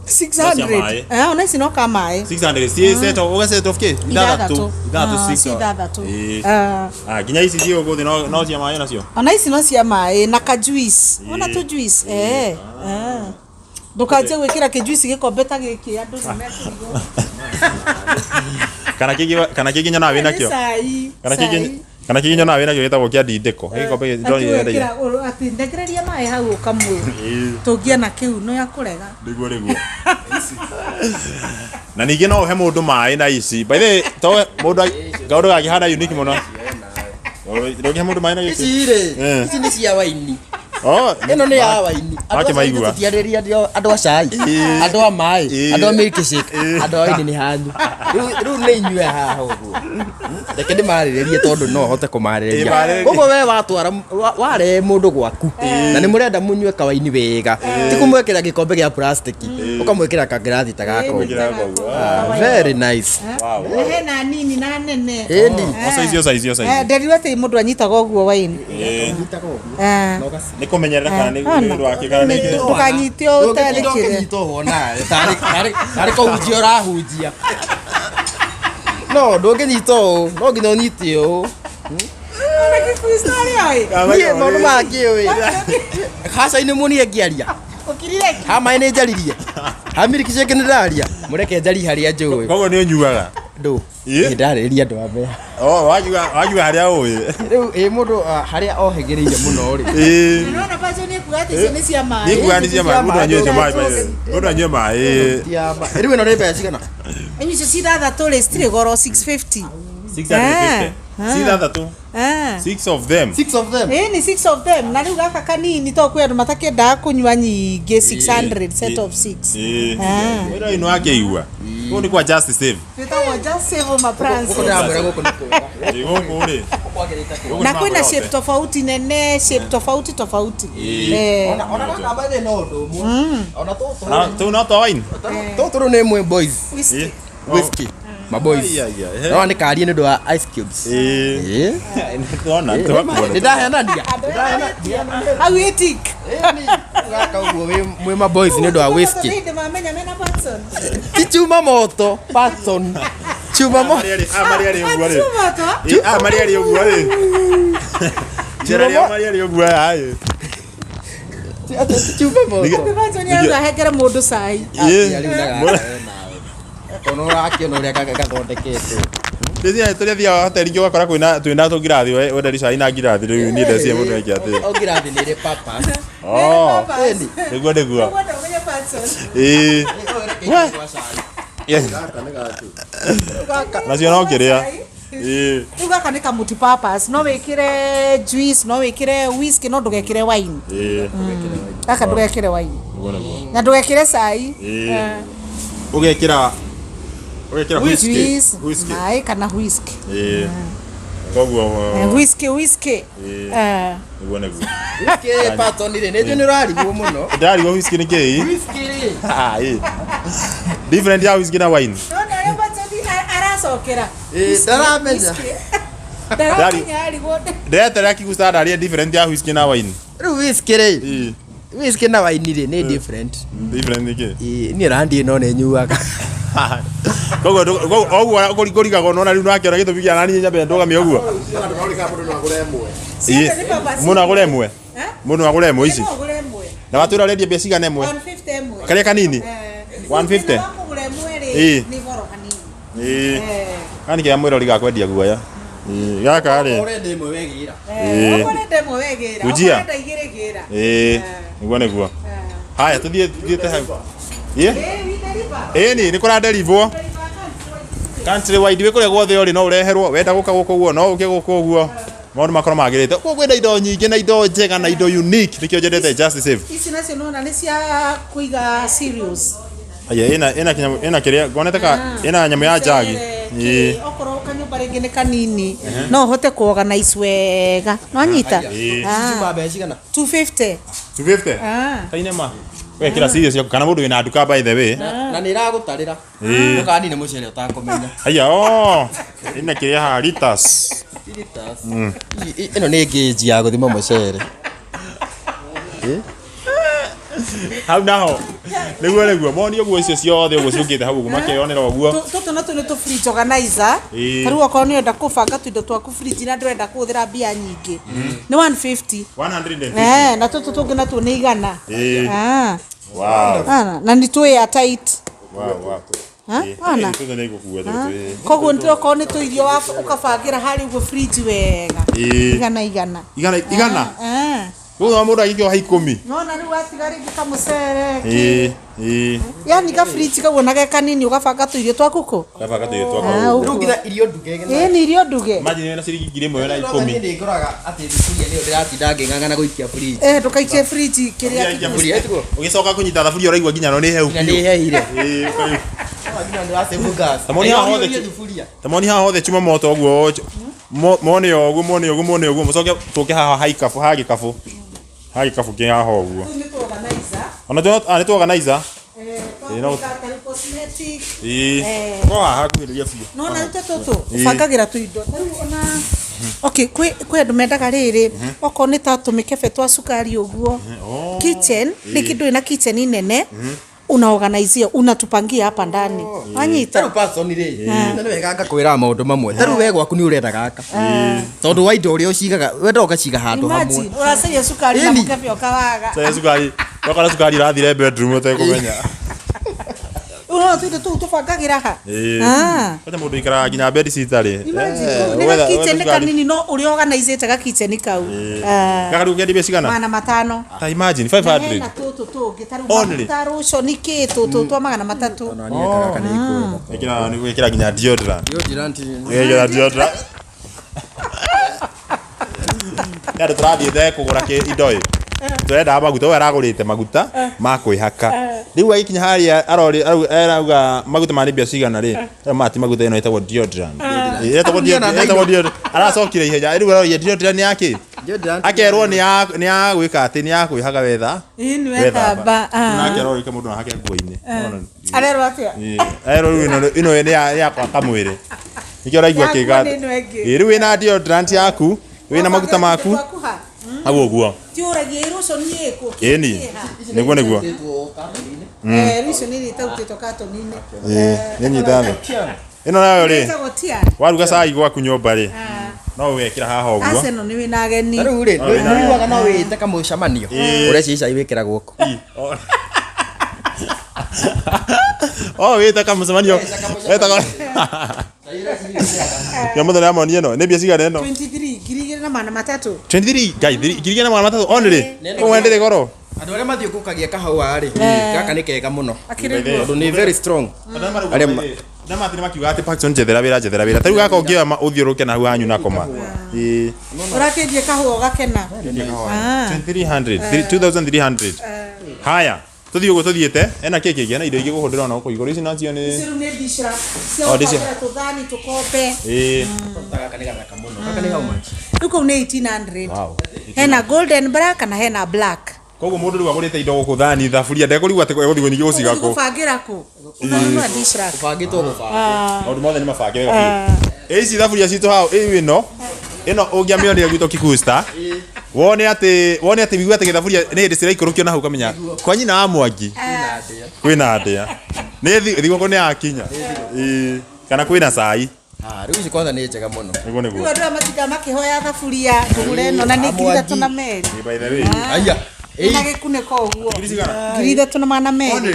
600. maĩ. Eh, ona ici no ka maĩ. 600 ci set of uga set of kĩ? Ithathatũ. Ithathatũ Ah, six. ci ithathatũ. Ĩĩ. Ah. Ah, nginya ici ci ũguo thĩ no cia maĩ nacio. Ona ici no cia maĩ na ka juice. Ona tu juice. Eh. Ah. Ndũkanjie gwĩkĩra kĩjuici gĩkombe ta gĩkĩ andũ nĩ mekũrigwo. Kana kĩngĩ nyonaga wĩ nakĩo. Nĩ cai. Kana kĩngĩ cai. kana kĩngĩ nyonaga wĩ nakĩo gĩtagwo kĩa ndindĩko. Gĩkombe Atĩ ndonire wekĩra atĩ ndengereria maĩ hau ũkamwe. Tũngĩona kĩu no ya kũrega. Nĩguo nĩguo. Na ningĩ no ũhe mũndũ maĩ na ici. By the way, to mũndũ kaũndũ gangĩhana unique mũno. Ndũngĩhe mũndũ maĩ na gĩkĩ. Ici rĩ, Eh. ici nĩ cia waini. Oh, Ĩno nĩ ya waini. Andũ a cai Makĩmaigua. tũtiarĩria andũ a cai, Ĩĩ. andũ a maĩ, Ĩĩ. andũ a milkshake, andũ a waini nĩ hanyu. Rĩu nĩ inyuĩ haha ũguo. Reke ndĩmarĩrĩrie tondũ no hote Ĩĩ, kũmarĩrĩria. marĩrĩrie. Koguo we watwara warehe mũndũ gwaku na nĩ mũrenda mũnyue kawaini wega, ti kũmwĩkĩra gĩkombe gĩa plastic, ũkamwĩkĩra kangirathi ta gaka ũguo. Ah, Very nice. Wow. Na hena nini na nene. Ĩni. O size, o size, o size. Eh, nderirwo atĩ mũndũ anyitaga ũguo waini. Ĩĩ. Eh. Nĩ kũmenyerera kana nĩ ũndũ wake kana nĩ kĩ. Ndũkanyite ũũ ũtarĩ kĩrĩa. Ndũkĩnyita ũũ nawe tarĩ kũhunjia ũrahunjia no ndũngĩnyita ũũ no nginya ũnyite ũũ. Ona Gĩkristo arĩa ĩ. Niĩ maũndũ maya ngĩũĩ haca-inĩ mũnie ngĩaria Ũkirire kĩ? ha maĩ nĩ njaririe ha milkshake nĩ ndaria mũreke njarie harĩa njũĩ Koguo nĩ ũnyuaga. ndũ Ĩ? nĩ ndarĩria andũ a mbea Oh, wakiuga harĩa ũĩ. rĩu ĩ mũndũ harĩa ohĩgĩrĩire mũno rĩ Ĩĩ. Nĩwona Pacho nĩ ekuga atĩ icio nĩ cia maĩ. Nĩ kuga nĩ cia maĩ, mũndũ anyuĩte maĩ by the way. Mũndũ anyue maĩ. Ti ya ma- rĩu ĩno nĩ mbeca cigana Icio ci ithathatũ rĩ citirĩ goro 650. 650. Ah. Ci ithathatũ. Eh. Six of them. Six of them. Ĩĩ nĩ six of them na rĩu gaka kanini to kwĩ andũ matakĩendaga kũnyua nyingĩ 600 set of six. Ĩĩ. Ah. Wĩra ũyũ nĩwakĩigua. Kũu nĩ kwa Just Save. Twĩtagwo Just Save Gũkũ Maprances. ndĩramwĩra gũkũ nĩ kwega. Ĩĩ, gũkũ rĩ. Kwagĩrĩte kwega. Na kwĩna shape tofauti nene, shape tofauti tofauti. Eh. Ona gaka by the way no ũndũ ũmwe. Ona tũtũ Na tũu no twa wine. tũtũ rĩu nĩ mwe boys. Whiskey. Whiskey. Ma boys. Ai, ai, ai. No nĩ karie nĩ ũndũ wa ice cubes. Ĩĩ. Ĩĩ. Nĩtwona, nĩtwakuona. Nĩ ndahenania. Au ĩtik. Gaka ũguo mwĩ ma boys nĩ ũndũ wa whiskey. Nĩ mamenya mena Patson. Ti chuma moto, Patson. Chuma moto. Aya marĩa rĩ ũguo rĩ. Chuma to. Ĩĩ, aya marĩa rĩ ũguo rĩ. Njĩra rĩa marĩa rĩ ũguo aya ĩ. Ti chuma moto. Patson arauga hengere mũndũ cai. Ĩĩ. Rĩu na gaka we nawe. Ona ũrakĩona ũrĩa gaka gathondeketwo. Rĩrĩa tũrĩa thiaga hoteli ingĩ ũgakora kwĩna twĩna tũngirathi wenderi cai na ngirathi rĩu niĩ ndeciria mũndũ eke atĩ. O ngirathi nĩ ĩrĩ purpose. Oh. Ĩni. Nĩguo nĩguo. Ũguo ndũmenye Patson. Ĩĩ. Nacio no kĩrĩa. Ĩĩ. Rĩu gaka nĩ ka multi purpose no wĩkĩre juice no wĩkĩre whisky no ndũgekĩre wine. Ĩĩ. Gaka ndũgekĩre wine. Nĩguo nĩguo. Na ndũgekĩre cai. Ĩĩ. Ũgekĩra whisky. Juice, Whisky. maĩ kana whisky. Ĩĩ. Koguo Whisky whisky. Ĩĩ. Eh. Nĩguo nĩguo. Whisky Patson rĩ, nĩ njũĩ nĩ ũrarigwo mũno. Ndarigwo whisky nĩ kĩĩ? Whisky rĩ. Ah, ĩĩ. Different ya whisky na wine. Nona ũrĩa Patson aracokera. Ĩĩ, ndaramenya. Ndaramenya arigwo. Ndeterera kigusta ndarie different ya whisky na wine. Rĩu whisky rĩ. Ĩĩ. Whisky na wine rĩ nĩ different. Different nĩ kĩĩ? Ĩĩ, niĩ randi ĩno nĩ nyuaga. Koguo ũguo kũrigagwo nona rĩu nĩwakĩona gĩtũmi kĩa naniĩ nyambe ndũgamie ũguo. Ĩĩ. Ciothe nĩ baba Mũndũ agũre ĩmwe. Eh? Mũndũ agũre ĩmwe ici. No ũgũre ĩmwe. Na watwĩra ũrendia mbia cigana ĩmwe? 150 ĩmwe. Karĩa kanini? Eh. 150? Thĩna wa kũgũra ĩmwe rĩ, Ĩĩ. nĩ goro hanini. Ĩĩ. Eh. Gani kĩa mwĩrori ga kwendia guoya. Ĩĩ, gaka rĩ. Ũrenda ĩmwe wegĩra. Ĩĩ. Okorwo ũrenda ĩmwe wegĩra. Gujia. Okorwo ũrenda igĩrĩ gĩra. Ĩĩ. Nĩguo nĩguo. Haya tũthiĩ tũthiĩte hau. Ĩĩ. Ĩĩ, we deliver. Ĩĩ nĩ kũraderivwo. Country wide wĩ kũrĩa guothe ũrĩ no ũreherwo wenda gũka gũkũ ũguo no ũke gũkũ ũguo maũndũ makorwo magĩrĩte koguo kwĩna indo nyingĩ na indo njega na indo unique nĩkĩo njendete Just Save. Ici nacio nona nĩ cia kũiga cereals. Aya ĩna ĩna kĩnyamũ ĩna kĩrĩa ngonete ka ĩna nyamũ ya njagi. Ĩĩ. Okorwo kanyũmba rĩngĩ nĩ kanini no ũhote kũ-organize wega. Nĩwanyita? Ĩĩ. Cuma mbeca cigana? 250. 250. Ah. Tainema. Wekĩra cereals ciaku kana mũndũ wĩna nduka by the way. Na nĩ ĩragũtarĩra. Ĩĩ. Ndũkanine mũcere ũtakũmenya. Aya oh. Ĩna kĩrĩa haha liters. Ĩno nĩ ngĩnji ya gũthima mũcere. Hau naho. Nĩguo nĩguo moni ũguo icio ciothe ũguo ciũkĩte hau ũguo makeyonera ũguo. Tũtũ natuo nĩ tũ fridge organizer. Ĩĩ. Ta rĩu okorwo nĩ ũrenda kũbanga tũindo twaku fridge na ndũrenda kũhũthĩra mbia nyingĩ. Nĩ 150. 150. Eh, na tũtũ tũngĩ natuo nĩ igana. Ĩĩ. Ah. Wow. Ah, na nĩ twĩ airtight. Wow, wow. Ha? Ona. Tũtũ nĩ igũkua tũtũ. Koguo nĩ okorwo nĩ tũirio ũkabangĩra harĩa ũguo fridge wega. Ĩĩ. Igana igana. Igana igana. Ah. Koguo mũndũ agĩkĩoha ikũmi. Nona rĩu watiga rĩngĩ kamũcere. Ĩĩ. Ĩĩ. Yani ka fridge kau ona ge kanini ũgabanga tũirio twaku kũ? Gabanga tũirio twakwa. Ah, Rĩu nginya irio nduge. Ĩĩ nĩ irio nduge. Imagine wĩna ciringi ngiri ĩmwe na Niĩ ikũmi. nĩ ngoraga atĩ thuburia nĩyo ndĩratinda ngĩng'ang'ana gũikia fridge. Eh, ndũkaikie fridge kĩrĩa kĩgucĩ. Thuburia ĩtiguo? Ũgĩcoka kũnyita thaburia ũraigua nginya no nĩ heu Nginya biũ. nĩ hehire. Ĩĩ, ũkaigua. Nginya nĩ ũrasave gas. Ta moni haha hothe Ũhiũhie thuburia. Ta moni haha hothe chuma moto ũguo mone ũguo mone ũguo mone ũguo mũcoke tũke haha ha ikabu ha gĩkabũ. Ha gĩkabũ kĩ haha ũguo. Tũu nĩ tũ organizer. Ona tũ nĩ tũ organizer. Eh, Ĩĩ, no- twa kũiga ta cosmetic. Ĩĩ. Eh. Ko haha hakuhĩrĩria biũ. Nona rĩu ta tũtũ Ĩĩ. ũbangagĩra tũindo ta rĩu ona okay kwĩ kwĩ andũ mendaga rĩrĩ okorwo nĩ ta tũmĩkebe twa cukari ũguo Oh. kitchen rĩngĩ ndũrĩ na kitchen nene unaorganizia unatupangia hapa ndani wanyita Tarĩu Patson rĩ, na nĩ wega ngakwĩraga maũndũ mamwe. Tarĩu we gwaku nĩ ũrenda gaka. Tondũ wa indo ũrĩa ũcigaga, wenda ũgaciga handũ hamwe. imagine ũracaria cukari na Ĩni. mũkebe ũkawaga Sasa cukari. Wakora cukari ũrathire bedroom ũtekũmenya. Ũrona tũindo tũu tũbangagĩra ha Ĩĩ. Ah. Kwanja mũndũ ikaraga nginya bed citarĩ. Imagine, nĩ ga kitchen kanini no ũrĩa organizĩte ga kitchen kau Ah, Gaka rĩu ũkĩendia mbia cigana? 500. Ta imagine Na 500. hena tũtũ tũngĩ ta rĩu Only? maguta lotion kĩ tũtũ twa 300. Ona niĩ gaka nĩ ikwenda. Ĩkĩra nĩ gwĩkĩra nginya deodorant. Deodorant. Gwĩkĩra deodorant. Nĩ andũ tũrathiĩte kũgũra indo ĩ. Tũrendaga maguta, we aragũrĩte maguta ma kwĩhaka. Rĩu agĩkinya harĩa arori arauga maguta ma nĩ mbia cigana rĩ. Rĩu mati maguta ĩno ĩtagwo deodorant. Ĩtagwo deodorant, ĩtagwo deodorant. Aracokire ihenya. Rĩu aroria deodorant nĩ ya kĩ? Deodorant. Akerwo nĩ ya nĩ ya gwĩka atĩ nĩ ya kwĩhaka wetha. Ĩĩ nĩ wethamba. Nake arorika mũndũ no ahake nguo-inĩ. Arerwo atĩa? Ĩĩ. Arerwo rĩu ĩno ĩno nĩ ya nĩ ya gwaka mwĩrĩ. Nĩkĩo ũraigua Ya kĩga. nguo nĩ ĩno ĩngĩ. Ĩĩ rĩu wĩna deodorant yaku, wĩna maguta maku, Twaku ha? hau ũguo. Ti ũragia lotion ĩkũ? Ĩni. Nĩguo nĩguo. Eh, lotion ĩrĩa ĩtarutĩtwo katoni-inĩ. Ĩĩ, nĩ nyita thĩ. Ĩno nayo rĩ, Ĩtagwo Tian. waruga cai gwaku nyũmba rĩ, no ũgekĩra haha ũguo. Arsenal nĩ wĩna ageni. Tarĩu rĩ, nĩ ũiguaga no wĩte kamũcemanio. Ũreciria cai wĩkĩragwo kũ? Ĩ, o- Oh, wĩta kamũcemanio. Wĩta ka. Ya mũthenya amonie ĩno, nĩ mbia cigana ĩno? 23 2,300. 23 ngai 2,300 only. Ũmwe ndĩrĩ goro. Andũ arĩa mathiũngũkagia kahũa rĩ, gaka nĩ kega mũno. Akĩrĩ guo. Tondũ nĩ very strong. Arĩa ma- na mathire makiuga atĩ Paxton njethera wĩra njethera wĩra. Ta rĩu gaka ũngĩoya ũthiũrũrũke na hau hanyu nako ma. Ĩĩ. Ũrakĩendia kahũa ũgakena. Ah. 2300 2300. Haya. Tũthiĩ ũguo tũthiĩte, ena kĩ kĩngĩ, ena indo ingĩ gũkũ ndĩrona gũkũ igũrũ, ici nacio nĩ Ici rĩu nĩ dish rack cia Oh, dish- gũbangĩra tũthani tũkombe. Ĩĩ. Gaka nĩ gathaka mũno. Gaka nĩ how much? Rĩu kũu nĩ 1800. Wow. Hena golden black na hena black. Koguo mũndũ rĩu agũrĩte indo gũkũ thani, thaburia, ndekũrigwo atĩ egũthiĩ ningĩ gũciga Ũgũthiĩ kũ. gũbangĩra kũ? Ũkanunua dish rack. Ũbangĩtwo gũbangwo. Maũndũ mothe nĩ mabange wega biũ. Ĩ ici thaburia citũ hau, ĩyu ĩno, ĩno ũngĩamĩonire gwitũ Kikusta, wone atĩ wigue atĩ gĩthaburia nĩ hĩndĩ ciraikũrũkio na hau ũkamenya kwa nyina wa Mwangi Kwĩna ndĩa. kwĩna ndĩa. Nĩ thigũkũ nĩ yakinya. Ĩĩ. Kana kwĩna cai. Ah, rĩu ici kwanza nĩ njega mũno. Nĩguo Rĩu nĩguo. andũ aya matindaga makĩhoya thaburia tũgũre ĩno na nĩ 3200. Ĩ, by the way. Aya. Na gĩkunĩko ũguo. Ngiri cigana? 3200.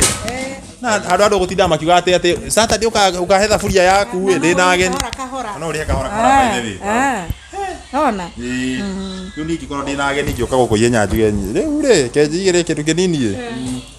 Na handũ andũ gũtinda makiuga atĩ atĩ Saturday ũkahe thaburia yaku ĩ ndĩ na ageni. Kahora kahora. No ũrĩhe kahora kahora by the way. Ona. Ĩĩ. Rĩu niĩ ingĩkorwo ndĩ na ageni ngĩũka gũkũ ihenya njuge rĩu rĩ kenjigĩre kĩndũ kĩnini ĩ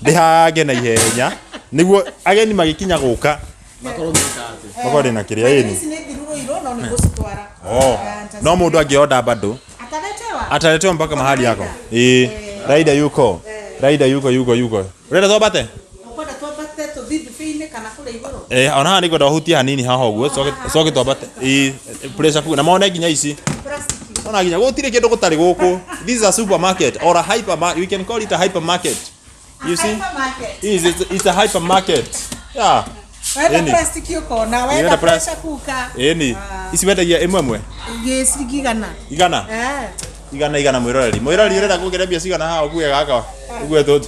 ndĩhange na ihenya nĩguo ageni magĩkinya gũka Makorwo meka atĩ. makorwo ndĩna kĩrĩa ĩni. Ici nĩ thiru rũirũ no nĩ gũcitwara. Oh. No mũndũ angĩonda bado Ataletewa. ataletewa mpaka mahali yako. Ĩĩ. Raida yuko. Raida yuko yuko yuko. Ũrenda twambate? Ũkwenda twambate tũthiĩ ndubi-inĩ kana kũrĩa igũrũ? Eh, ona haha nĩngwenda ũhutie hanini haha ũguo coke coke twambate. Ĩĩ, pressure cooker na mone nginya ici. Plastiki. Ona nginya gũtirĩ kĩndũ gũtarĩ gũkũ. This is a supermarket or a hypermarket. We can call it a hypermarket. You see? Hypermarket. It's a hypermarket. Yeah. Wenda Ĩni. plastiki ũkona, Wenda wenda plas- pressure cooker. Ĩni. Ici wendagia ĩmwe ĩmwe? Gĩ ciringi igana. Igana. Eh. Igana igana mwĩroreri. Mwĩroreri ũrenda kuongerera mbia cigana haha ũkue gaka. Ũkue tũtũ.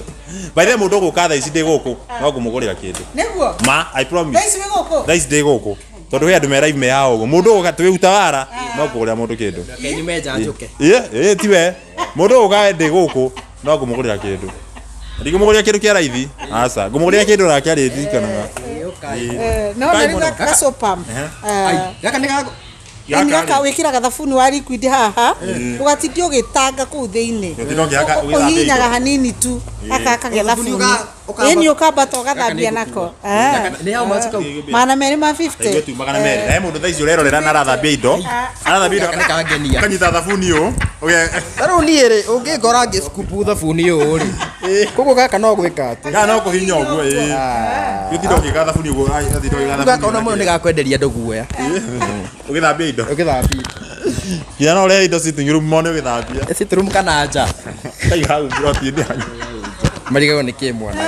By the way mũndũ ũgũka thaa ici ndĩ gũkũ no ngũmũgũrĩra kĩndũ. Nĩguo? Ma, I Thaa promise. ici wĩ gũkũ? Thaa ici ndĩ gũkũ. Tondũ he andũ me live me haha ũguo. Mũndũ ũgũka twĩ utawara no ngũgũrĩra mũndũ kĩndũ. Reke nyume nja njũke. Ĩĩ, ĩĩ tiwe. Mũndũ ũgũka ndĩ gũkũ no ngũmũgũrĩra kĩndũ. Ndingũmũgũrĩra kĩndũ kĩa raithi. Aca, ngũmũgũrĩra kĩndũ nake arĩririkanaga. Eh, no na Kai rĩu mũno. gaka ga pump. Ai, gaka nĩ gago. Gaka gaka wĩkĩraga thabuni wa liquid haha ũgatinda ũgĩtanga kũu thĩinĩ. Ũgatinda ũkĩhaka- ũgĩthambia Ũhihinyaga indo. hanini tu gaka kagĩa Thabuni thabuni. ũkamba- Ĩni ũkambata ũgathambia nako. Eh. Nĩ how much kau? 250. Taigua tu 200. Na he mũndũ thaa ici ũrerorera na arathambia indo. Arathambia indo. Gaka nĩ kangenia. Ũkanyita thabuni ũũ. Ta rĩu niĩ rĩ, ũngĩngora ngĩscoop thabuni ũyũ rĩ. Koguo gaka no gwĩka atĩ. Kana no kũhihinya ũguo ĩĩ. Gĩtinda ũgĩka thabuni ũguo, atinda ũgĩka Rĩu gaka thabuni. ona mũno nĩ gakwenderia andũ guoya. Ũgĩthambia indo. Ũgĩthambia. Nginya no ũrehe indo sitting room mone ũgĩthambia. Sitting room kana nja. Kaiga hau plot-inĩ yanyu. Marigagwo nĩ kĩ mwana.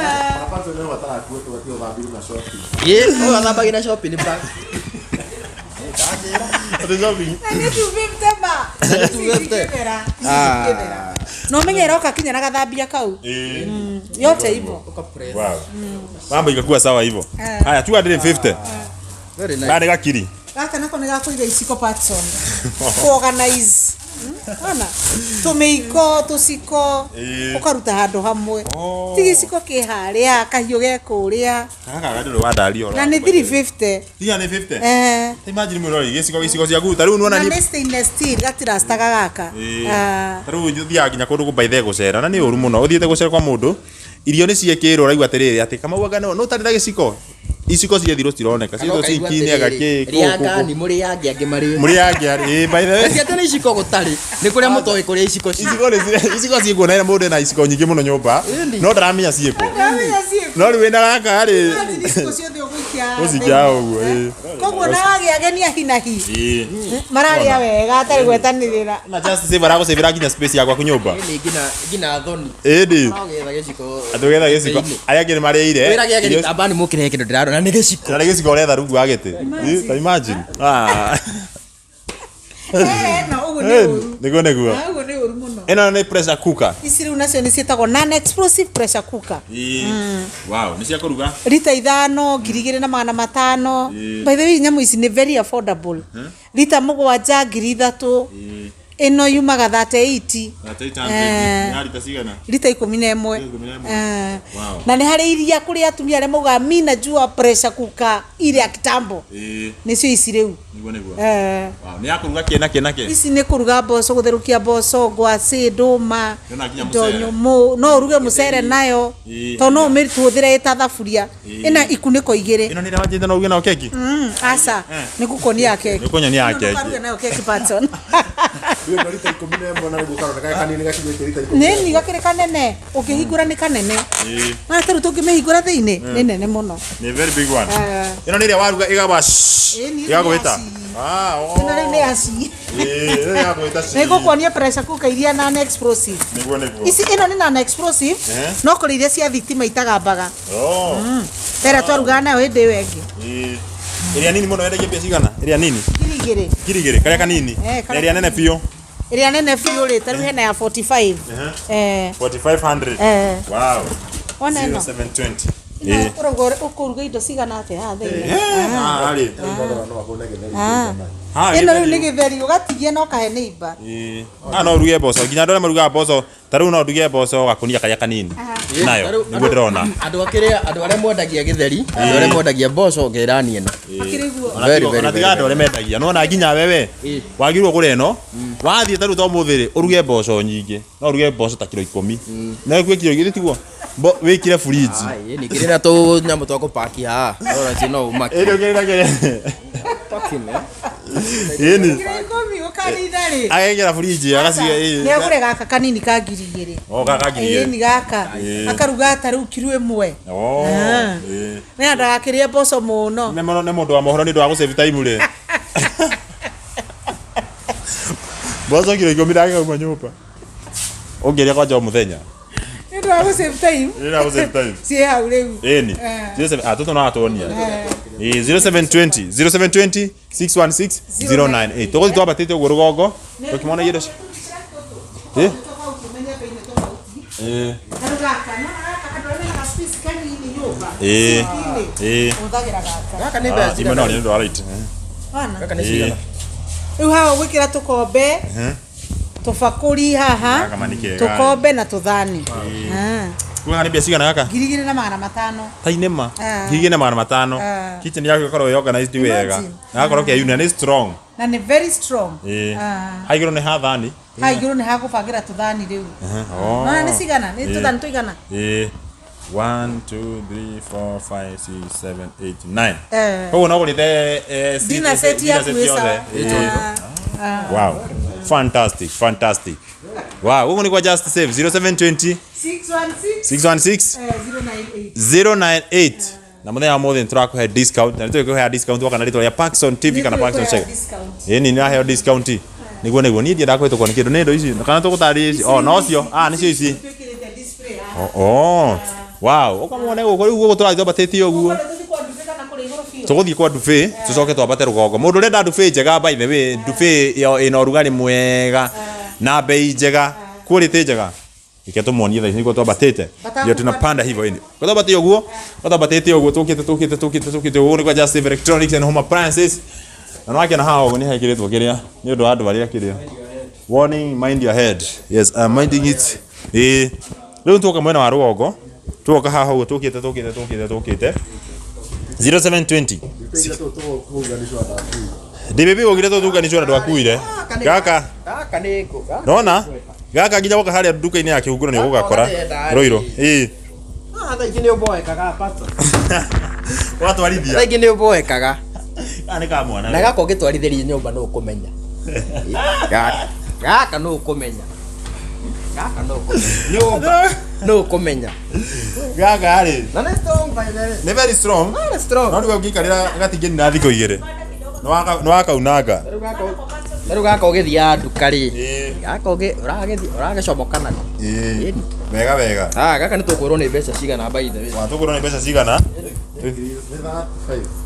Ĩĩ, ũyũ athambagia na shopping bag. Atĩ shopping. Na nĩ 250 ma. Nĩ 250. Ingĩthera. Ah. Ingĩthera. Na ũmenye ĩroka kinya na gathambia kau. Ĩĩ. Yote hivyo. Wow. Mambo ikakuwa sawa hivyo. Haya 250. Very nice. Baya nĩ gakiri. Gaka nako nĩ gakũiga iciko Patson. Kuorganize. Ona tũmĩiko tũciko Ĩĩ. ũkaruta handũ hamwe. Oh. Ti gĩciko kĩ harĩa kahiũ ge kũrĩa Gaka gandũrĩ wa ndari oro. na nĩ 350. Tiga nĩ 50. Eh. Imagine mwĩroreri gĩcigo gĩcigo ciaku ta rĩu nĩwona Na niĩ nĩ stainless steel gatirastaga gaka. Ĩĩ. Ah. Ta rĩu ũthiaga nginya kũndũ gũbaithe gũcera na nĩ ũru mũno ũthiĩte gũcera kwa mũndũ irio nĩ ciĩkĩrwo ũraigua atĩrĩrĩ atĩ kamau anga no ũtarĩ na gĩciko iciko ciethirwo cironeka Kana ciethirwo ũkaigua cinki-inĩ anga atĩrĩrĩ, kĩ rĩanga ni mũrĩ yange angĩ marĩe. mũrĩ yange ĩ by the way Ti atĩ nĩ iciko gũtarĩ, nĩ kũrĩa mũtoĩ kũrĩa iciko ci. iciko nĩ iciko ciĩkuo na mũndũ ena iciko nyingĩ mũno nyũmba Ĩni. no ndaramenya ciĩkũ Ndamenya ciĩkũ. no rĩu wĩna gaka rĩ Imagine iciko ciothe ũgũikia Ũgũcikia ũguo, ĩĩ. Koguo na wagĩa ageni a hi na hi Ĩĩ. mararĩa wega atarĩ gwetanĩrĩra. na just save aragũcĩvĩra nginya space ya gwaku nyũmba Nĩ nginya nginya thoni. ĩni No getha gĩciko. atĩ ũgetha gĩciko Thĩinĩ. arĩa angĩ nĩ marĩire Wĩrage ageni irio- tambani mũkĩrehe kĩndũ ndĩrarora nĩ gĩciko. na nĩ gĩciko ũretha rungu wa gĩtĩ Ĩ, ta imagine Ah. Eh, no ũguo nĩ ũru. nĩguo nĩguo Ah, Ũguo nĩ ũru mũno. ĩno nĩ pressure cooker Ici rĩu nacio nĩ ciĩtagwo non explosive pressure cooker. Wow, nĩ cia kũruga Rita 5 2500. Ĩĩ. By the way nyamũ ici nĩ very affordable. Rita 7 3000. Ĩno yumaga 38. Eh. Nĩ rita cigana Rita 11. 11. Eh. Wow. Na nĩ harĩ iria kũrĩ atumia arĩa maugaga mi najua pressure cooker ile ya kitambo. Nĩcio ici rĩu. Nĩguo nĩguo Eh. Wow, nĩ ya kũruga kĩ na kĩ na kĩ Ici nĩ kũruga mboco gũtherũkia mboco ngwacĩ ndũma Ndĩrona nginya indo mũcere. nyũmũ no ũruge mũcere nayo Ĩĩ. tondũ no ũmĩhũthĩre ĩta thaburia Ĩĩ. ĩna ikunĩko igĩrĩ. Ĩno nĩ ĩrĩa wanjĩte no ũruge nayo keki Aca nĩ ngũkuonia keki. Nĩ ũkũnyonia keki. Nĩ ũkaruga nayo keki Patson. Rĩu rita 11 na nĩguo karoneka ge kanini gakinyĩte rita ikũmi na Nĩni ĩmwe. gakĩrĩ kanene, ũkĩhingũra nĩ kanene. Ĩĩ. Na tarĩu tũngĩmĩhingũra thĩinĩ nĩ nene mũno. Nĩ very big one. Eh. Ĩno nĩ ĩrĩa waruga ĩgaba Ĩĩ, nĩ ĩgagwĩta. aci. Ah, oh. Ĩno rĩu nĩ aci. Ĩĩ, ĩno ĩgagwĩta ci. Nĩ ngũkuonia pressure cooker iria non explosive. Nĩguo nĩguo. Ici ĩno nĩ non explosive Ehe. no kũrĩ iria cia thitima itagambaga. Oh. Tera twarugaga nayo hĩndĩ ĩyo ĩngĩ. Ĩĩ. Ĩrĩa nini mũno wendagia mbia cigana? Ĩrĩa nini? 2000. 2000 karĩa kanini. Eh, Na karĩa ĩrĩa nene biũ. Ĩrĩa nene biũ rĩ, tarĩu hena ya 45. Eh. 4500. Eh. Wow. Wona ĩno. 0720. Ĩno ũrauga ũkũruga indo cigana atĩa haha thĩinĩ? Ah, rĩ. Thogora no ahũne gĩtheri Ah. Ah, Ĩno rĩu gĩtheri. nĩ gĩtheri ũgatigia na ũkahe neighbor. Ĩĩ. Ah, no ũruge mboco nginya andũ arĩa marugaga mboco ta rĩu no nduge mboco gakunia karĩa kanini nayo nĩguo ndĩrona. Andũ akĩrĩa andũ arĩa mwendagia gĩtheri, andũ arĩa mwendagia mboco ngĩrani ĩno. Akĩrĩ guo. Ona Very, tiga- very, ona tiga very, andũ arĩa mendagia nona nginya wewe Ĩĩ. wagĩrĩirwo gũra ĩno wathiĩ ta rĩu ta ũmũthĩ rĩ ũruge mboco nyingĩ no ũruge mboco ta kiro 10 na ĩkuwe kiro igĩrĩ tiguo wĩkĩre fridge. Ai, nĩ kĩrĩ na tũnyamũ twa kũpaki haha. Rora ci no ũmaki. Ĩĩ, ũkĩrĩ na kĩrĩa. Packing, eh? Ĩni. Kiro ikũmi ũkanina rĩ. Agekĩra fridge agaciga ĩĩ. Nĩ agũre gaka kanini ka 2000. O gaka ngiri Ĩĩ igĩrĩ. ni gaka. Ĩĩ. Akaruga ta rĩu kiro ĩmwe. Oh. Ah. Ĩĩ. Nĩ ndagakĩrĩe mboco mũno. Nĩ mũno nĩ mũndũ wa mohoro nĩ ũndũ wa gũsave time rĩ. Mboco kiro 10 ndangĩkauma nyũmba. Ũngĩrĩa kwanja o mũthenya. Nĩ ũndũ wa gũsave time. Nĩ ũndũ wa gũsave time. Ciĩ hau rĩu. Ĩni. Eh. 07 ah tũtũ no atuonia. Ĩĩ 0720 0720 616 098. Tũgũthiĩ twambatĩte ũguo rũgongo tũkĩmona indo. Ĩĩ. Ĩĩ. Tarĩu gaka, nĩwona gaka andũ arĩa mena ga-space kanini nyũmba. Ĩĩ. Sink-inĩ, Ĩĩ. Ũhũthagĩra gaka. Gaka nĩ Ah, mbeca imwe no cigana? nĩ ũndũ wa right. Wona? Gaka nĩ cigana? Rĩu haha ũgwĩkĩra tũkombe, tũbakũri haha, Gaka ma nĩ kega. tũkombe na tũthani. Ah. Kuga nĩ mbia cigana gaka? 2500. Tainema. Ah. 2500. Ah. Kitchen yaku ĩkorwo ĩ organized wega. Imagine. Na gakorwo ke unit nĩ strong. Na nĩ very strong. Ĩĩ. Ah. Haigũrũ nĩ ha thani. Haha igũrũ nĩ hagũbangĩra tũthani rĩu. Oh. Nona nĩ cigana? Nĩ Ĩĩ. tũthani tũigana? Ĩĩ. 1 2 3 4 5 6 7 8 9. Eh. Koguo no ũgũrĩte Dinner set yaku ĩ sawa. Ĩĩ. Ah. Wow. Fantastic, fantastic. Wow, gũkũ nĩ kwa Just Save 0720 616 616 eh, 098. 098. Na mũthenya wa mũthĩ nĩtũrakũhe discount na nĩtũgũkũhe discount woka na rĩtwa rĩa Parkson TV kana Parkson Chega. Discount. Ĩĩ nĩ nĩraheo discount. Nĩguo nĩguo niĩ ndiendaga kũhĩtũkwo nĩ kĩndũ nĩ indo ici kana tũgũtarĩria ici. Oh, nocio. Ah, nĩcio ici. Twĩkĩrĩte display haha. Oh. Wow, ũkamwone gũkũ rĩu gũkũ tũrathiĩ twambatĩtie ũguo. Ũkwenda tũthiĩ kwa nduka kana kũrĩa igũrũ biũ? Tũgũthiĩ kwa ndubi tũcoke twambate rũgongo. Mũndũ ũrenda ndubi njega by the way, ndubi ĩyo ĩna ũrugarĩ mwega na bei njega, quality njega. Reke tũmuonie thaa ici nĩguo twambatĩte. Ndio tunapanda hivyo ini. Kwa twambatĩte ũguo, kwa twambatĩte ũguo tũkĩte tũkĩte tũkĩte tũkĩte ũguo nĩ kwa Just Save Electronics and Home Appliances. Na nĩwakĩona haha ũguo nĩ hekĩrĩtwo kĩrĩa nĩ ũndũ wa andũ arĩa kĩrĩa. Warning, mind your head. Yes, I'm minding it. Ĩĩ. Rĩu tũka mwena wa rũgongo. Tũgoka haha ũguo tũkĩte tũkĩte tũkĩte tũkĩte. 0720 Tũingĩra tũtũ tũgũunganĩcwo na ndakui. DBB gũkire tũtunganĩcwo na ndwakuire gaka Gaka nĩ kũ? Gaka nona gaka nginya woka harĩa nduka-inĩ ya kĩhunguro nĩ ũgũgakora Ruiru ĩĩ Ah, thaa ingĩ nĩ ũboekaga, Pastor. watwarithia Thaa ingĩ nĩ ũboekaga. gaka nĩ ka mwana Na gaka ũngĩtwarithĩria nyũmba nĩ ũkũmenya. Gaka gaka nĩ ũkũmenya. Gaka nĩ ũkũmenya. Nyũmba nĩ ũkũmenya. gaka rĩ Na nĩ strong by the way. nĩ very strong Very strong. no rĩu ũngĩikarĩra gatingĩnina thikũ igĩrĩ Nĩ wakaunanga Rĩu gaka ũgĩthiaga nduka rĩ. Ĩĩ. Gaka ũragĩthiĩ ũragĩcomoka nako. Ĩĩ. Ĩni. Wega wega. Ah, gaka nĩ tũkwĩrwo nĩ mbeca cigana by the way. Watũkwĩrwo nĩ mbeca cigana? Nĩ 35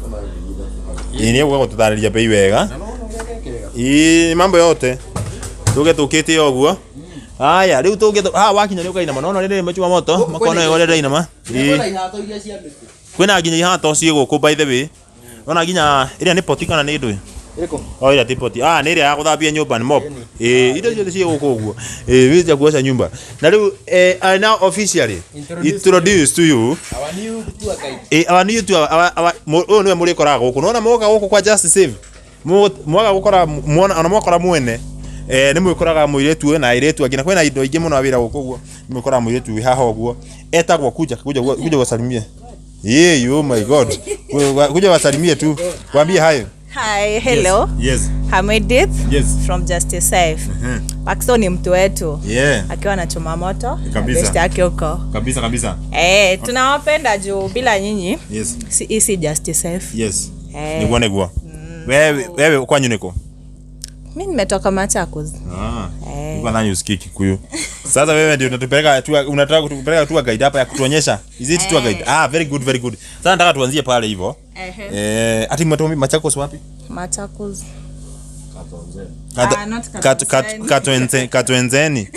kana ngiri ithatũ. Ĩĩ nĩ egũka gũtũtarĩria bei wega. Ĩĩ mambo yote. Tuge tũkĩte ũguo. Haya, rĩu tũke haha wakinya nĩ ũkainama. Nona rĩrĩ machuma moto, makona ũrĩa ndĩrainama. Ĩĩ. Kwĩna ihato iria cia mĩtĩ. Kwĩna nginya ihato ciĩ gũkũ by the way. Nona nginya ĩrĩa nĩ poti kana nĩ ndũĩ? Ĩrĩkũ? Oh, ĩrĩa ti poti. Ah, nĩ ĩrĩa ya gũthambia nyũmba nĩ mop. Ĩĩ, indo ciothe ciĩ gũkũ ũguo. Ĩĩ, wĩ cia kuosha nyumba. Na rĩu I now officially Introduce introduce to you Our new tour guide. Ĩ, our new tour, our ũyũ nĩwe mũrĩkoraga gũkũ. Nĩwona mwoka gũkũ kwa Just Save. Mwaga gũkora mwona ona mwakora mwene nĩ mwĩkoraga mũirĩtu ũyũ na airĩtu angĩ na kwĩna indo ingĩ mũno wĩra gũkũ ũguo. Nĩ mwĩkoraga mũirĩtu wĩ haha ũguo. Etagwo kuja kuja kuja wasalimie. Yeah, oh my God. Kuja wasalimie tu. Waambie hi. Hi, hello. Yes. I'm Edith Yes. from Justice Safe. Paxo ni mtu wetu. Yeah. Akiwa anachoma moto na Kabisa. best yake huko. Kabisa kabisa. Eh, tunawapenda juu bila nyinyi Yes. si hii si Justice Safe. Yes. Eh. Niguo niguo. Wewe wewe kwanyu niko? Mimi nimetoka Machakos. Ah. Eh. Nilikuwa nadhani usikii Kikuyu. Sasa wewe ndio unatupeleka tu, unataka kutupeleka tour guide hapa ya kutuonyesha. Is it tour guide? Ah, very good, very good. Sasa nataka tuanzie pale hivyo. Eh, ati mmetoka Machakos wapi? Machakos. Kato- Ah, not Katwenzeni. Katwenzeni.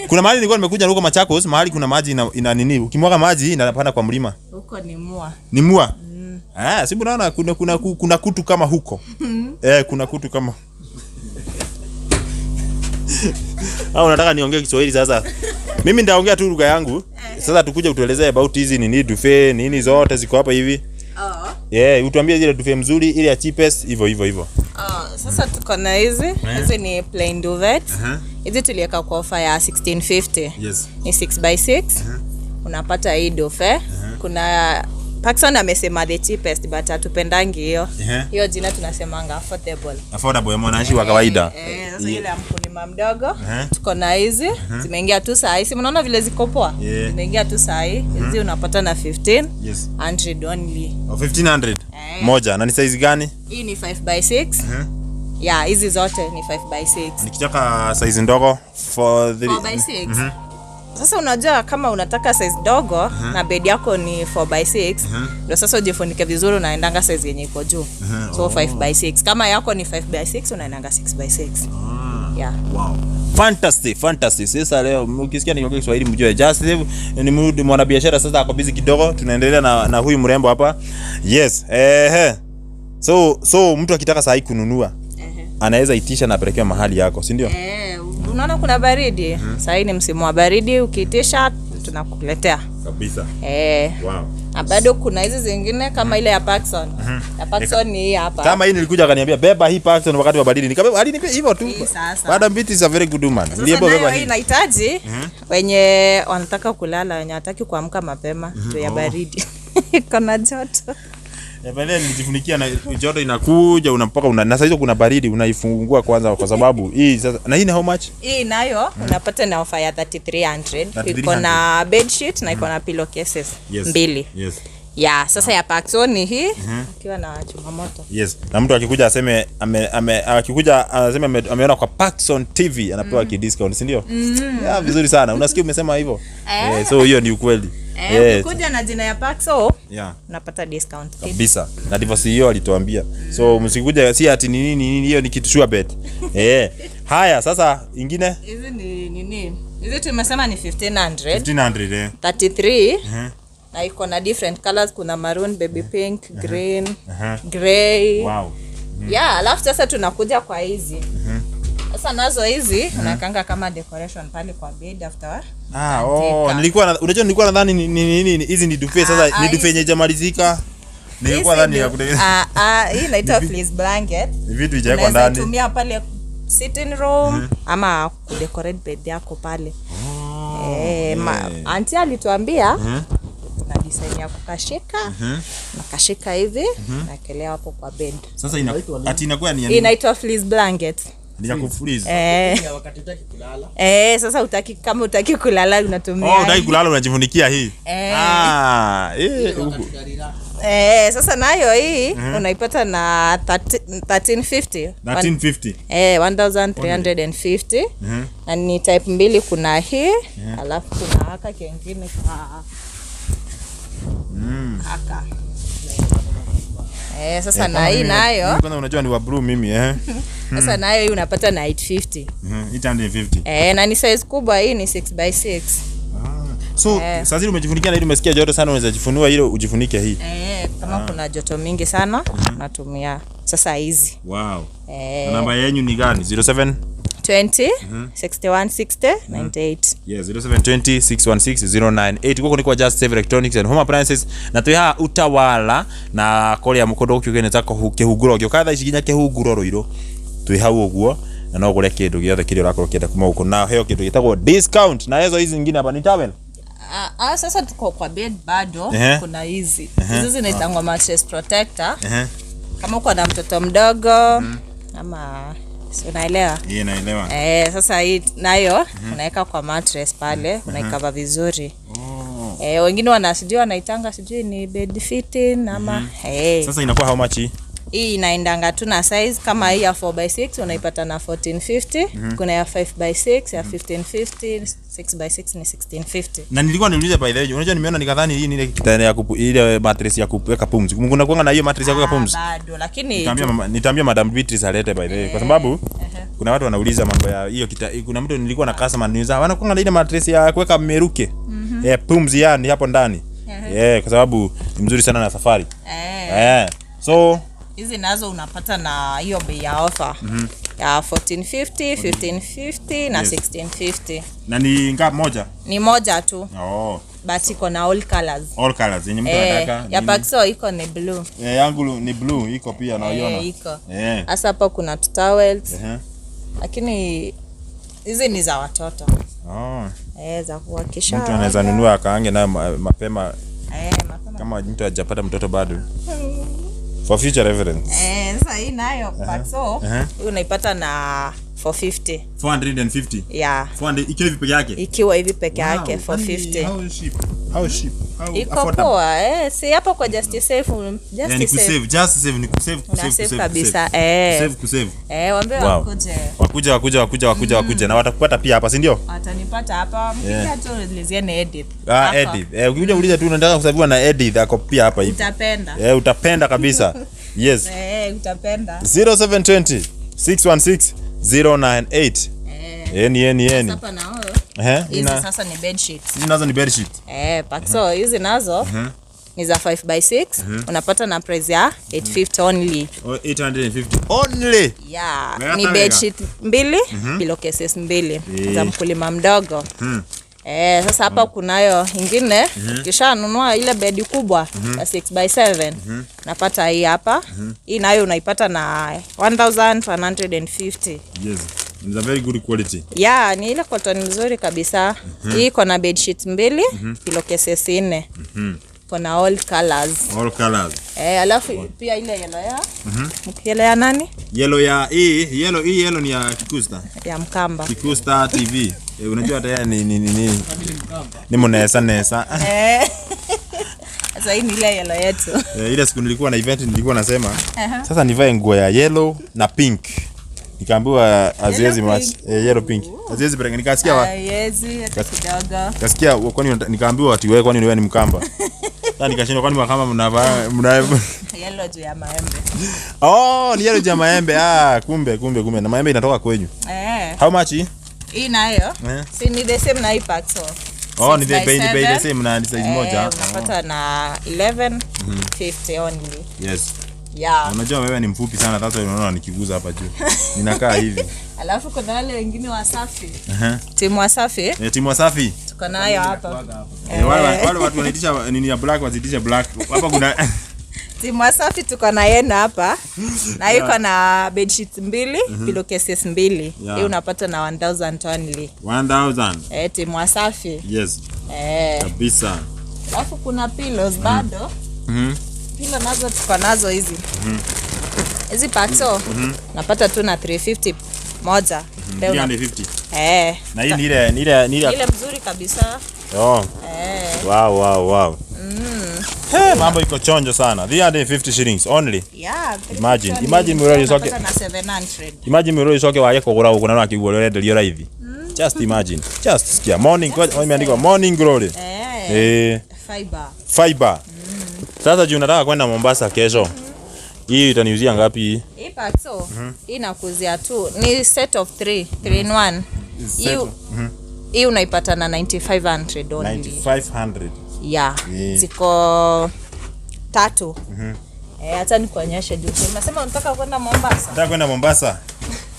Kuna mahali nilikuwa nimekuja huko Machakos, mahali kuna maji ina nini? Ukimwaga maji inapanda kwa mlima. Huko ni Mua. Ni mua. Ah, si unaona kuna kutu kama huko. Eh, kuna kutu kama. Ah, unataka niongee Kiswahili sasa? Mimi nitaongea tu lugha yangu. Sasa tukuje utuelezee about hizi nini dufe, nini zote ziko hapa hivi. Oh. Yeah, utuambie zile dufe mzuri, ile ya cheapest hivyo hivyo hivyo. Oh, sasa tuko na hizi. Hizi ni plain duvet. Hizi tuliweka kwa ofa ya 1650. Yes. Ni 6 by 6. Unapata hii dufe. Kuna Paxson amesema the cheapest but hatupendangi hiyo. Hiyo jina tunasemanga affordable. Affordable ya mwananchi wa kawaida. Eh, sasa ile ya mkulima mdogo tuko na hizi zimeingia tu saa hii. Si mnaona vile ziko poa? Yeah. Zimeingia tu saa hii. Hizi unapata na 15 Yes. 100 only. Oh, 1500. Moja. Na ni size gani? Hii ni 5 by 6. Yeah, hizi zote ni 5 by 6. Nikitaka size ndogo 4 3 4 by 6. Sasa unajua kama unataka size dogo na bed yako ni 4 by 6, ndio sasa ujifunike vizuri unaendanga size yenye iko juu. So 5 by 6. Kama yako ni 5 by 6 unaendanga 6 by 6. Yeah. Wow. Fantastic, fantastic. Sasa leo mkisikia nikiongea Kiswahili mjue just ni mwanabiashara sasa ako busy kidogo, tunaendelea na huyu mrembo hapa. Yes. Ehe. So mtu akitaka saa hii kununua anaweza itisha na apelekewe mahali yako, si ndio? Eh, unaona kuna baridi. Sasa hii ni msimu wa baridi, ukiitisha tunakuletea. Kabisa. Eh. Wow. Na bado kuna hizi zingine kama ile ya Paxson. Ya Paxson ni hii hapa. Kama hii nilikuja akaniambia beba hii Paxson wakati wa baridi. Nikabeba aliniambia hivyo tu. Hii sasa. Madam Biti is a very good woman. Sasa Niliambiwa nayo beba hii hii. inahitaji wenye wanataka kulala, wenye hataki kuamka mapema juu ya baridi. Iko na joto. Ya baadaye nilijifunikia na joto inakuja unampaka una, na sasa hizo kuna baridi unaifungua kwanza kwa sababu hii sasa na hii ni how much? Hii nayo unapata na ofa ya 3300. 3300. Iko na bed sheet na iko na pillowcases mbili. Yes. Ya, sasa ya Paxson ni hii ikiwa na chuma moto. Yes. Na mtu akikuja aseme akikuja aseme ameona kwa Paxson TV anapewa ki discount, si ndio? Yeah, vizuri sana. Unasikia umesema hivyo? Eh, so hiyo ni ukweli. Eh, Yes. ukikuja na jina ya Paxson Yeah. unapata discount. Kabisa. Na ndivyo CEO alituambia. So msikuja si ati ni nini nini, hiyo ni kitu sure bet. Eh. Haya sasa ingine Hizi ni nini? Hizi tumesema ni 1500. 1500 eh. 33 na iko na different colors, kuna maroon, baby pink, green, grey. Wow. Yeah, alafu sasa tunakuja kwa hizi. Sasa nazo hizi unakanga kama decoration pale kwa bed after. Ah, oh, nilikuwa unajua nilikuwa nadhani ni hizi ni duvet sasa Ah, ni duvet yenye haijamalizika. Nilikuwa nadhani ya kutengeneza Hii inaitwa fleece blanket. ni vitu haijawekwa Unaweza ndani. itumia pale sitting room ama kudecorate bed yako pale. Eh, auntie alituambia na design ya kukashika nakashika hivi naekelea hapo kwa bed. Sasa ina ati inakuwa ni Hii ya nini? inaitwa fleece blanket. Ni ya kufreeze. Eh, Ya wakati hutaki kulala. eh, sasa utaki kama utaki kulala unatumia. Oh, utaki kulala unajifunikia hii. Eh. Ah, eh huku. Eh, sasa nayo hii unaipata na 1350. 1350. Eh, 1350. Na ni type mbili, kuna hii alafu kuna haka kengine ka haka. Eh, sasa na hii nayo, Kwanza unajua ni wa blue mimi eh. sasa nayo hii unapata na 850. 850. Eh, na ni size kubwa hii ni 6 by 6. So sasa hivi umejifunikia na hili umesikia joto sana unaweza jifunua ile ujifunike hii. Eh, kama kuna joto mingi sana natumia sasa hizi. Wow. Eh, Na namba yenyu ni gani? 07 20 61 60 98. Yeah, 0720 616 098 guku ni kwa Just Save Electronics and Home Appliances na twi haha Utawala na kuria kundu gukiugene ta kihunguro ngioka thaa ici nginya kihunguro Ruiru twi hau uguo na no ugure kindu giothe kiria urakorwo ukienda kuma guku na heo kindu gitagwo discount na hizo hizi nyingine hapa ni towel. Sasa tuko kwa bed bado. Ehe. Kuna hizi hizi zinaitangwa mattress protector. Ehe. Kama uko na mtoto mdogo ama si unaelewa? Hii naelewa. Sasa hii nayo unaweka kwa mattress pale, unaikava vizuri. Wengine wana sijui wanaitanga sijui ni bed fitting ama Sasa inakuwa how much hii? Hii inaendanga tu na size kama hii ya 4x6 unaipata na 1450. Kuna ya 5x6 ya 1550, 6x6 ni 1650. Na nilikuwa niulize by the way, unajua nimeona nikadhani hii ni ile kitanda ya ile mattress ya kuweka pumzi. Kuna kuanga na hiyo mattress ya kuweka pumzi. Bado lakini Nitaambia Madam Beatrice alete by the way, kwa sababu kuna watu wanauliza mambo ya hiyo kuna mtu nilikuwa na customer niuliza wanakuanga na ile mattress ya kuweka meruke. Pumzi yani hapo ndani. Kwa sababu ni mzuri sana na safari. So hizi nazo unapata na hiyo bei ya offer ya 1450, 1550 na 1650. Na ni ngapi moja? Ni moja tu. Oh. But iko na all colors. All colors yenye mtu anataka. Ya Paxo iko ni blue. Yangu ni blue iko pia naiona. Iko. Sasa hapa kuna towels. Lakini hizi ni za watoto. Za kuhakikisha. Mtu anaweza nunua akaange nayo mapema. Mapema. Kama mtu hajapata mtoto bado. For future reference. Sasa hii nayo Paxo hii unaipata na 450. 450. Yeah. 400 ikiwa hivi peke yake. Ikiwa hivi peke yake 450. How cheap? How cheap? How iko poa. Si hapo kwa Just Save, Just Save, just save ni kusave, kusave kabisa. Kusave. Waambie wakuje. Wakuja na watakupata pia hapa, si ndio? Watanipata hapa. Mkija tu ulizie ni Edith. Edith. Ukikuja uliza tu unataka kusaviwa na Edith, ako pia hapa hivi. Utapenda. Utapenda kabisa. Yes. Utapenda. 0720 616 098. Eni. Hapa nao. Hizi sasa ni bed sheets. Hizi nazo ni bed sheet. Paxo hizi nazo ni za 5x6. Unapata na price ya 850 only. Oh, 850 only. Yeah, ni bed sheet mbili, pillowcases mbili za mkulima mdogo. Sasa hapa kunayo ingine, ukishanunua ile bed kubwa ya 6x7, unapata hii hapa. Hii nayo unaipata na 1150. Yes. It's a very good quality. Yeah, ni ile cotton nzuri kabisa. Hii iko na bed sheet mbili, pillowcases 4. Kuna all colors. All colors. Alafu pia ile yellow ya. Yellow ya nani? Yellow ya hii, yellow ni ya Kikusta. Ya Mkamba. Kikusta TV. Unajua hata yeye ni ni mnesa nesa. Sasa hii ni ile yellow yetu. Ile siku nilikuwa na event nilikuwa nasema sasa nivae nguo ya yellow na pink. Nikaambiwa haziwezi match. Yellow pink. Haziwezi peleka. Nikasikia haziwezi hata kidogo. Nikasikia kwani nikaambiwa ati wewe kwani wewe ni Mkamba. Sasa nikashindwa kwani Mkamba mnavaa yellow juu ya maembe. Oh, ni yellow juu ya maembe. Kumbe na maembe inatoka kwenyu. How much hii? Hii nayo? Si ni the same na hii Paxo. Oh, ni the bei the same na ni size moja. Unapata na 1150 only. Yes. Yeah. Unajua wewe ni mfupi sana sasa unaona nikiguza hapa juu. Ninakaa hivi. Alafu kuna wale wengine Wasafi. Timu Wasafi. Timu Wasafi. Tuko nayo hapa. Wale watu wanaitisha nini ya black wazitisha black. Hapa kuna Timu Wasafi tuko na yenu hapa. Na iko na bed sheet mbili, pillowcases mbili. Hii unapata na 1000 only. 1000. Timu Wasafi. Yes. Kabisa. Alafu kuna pillows bado. Pillow nazo tuko nazo hizi. Hizi Paxo napata tu na 350 moja. 350. Na hii ni ile mzuri kabisa. Oh. Wow. Mambo iko chonjo sana. 350 shillings only. Yeah. Imagine murori soke. Na 700. Imagine murori soke waje kugura uko na akigura urenderio raithi. Just imagine. Just sikia morning kwa imeandikwa morning glory. Fiber. Sasa juu nataka kwenda Mombasa kesho. Hii itaniuzia ngapi? Hii Paxo hii nakuzia tu ni set of 3, 3 in 1. Hii unaipata na 9500 only. 9500. Yeah. Ziko 3. Hata nikuonyeshe juu. Unasema unataka kwenda Mombasa? Nataka kwenda Mombasa.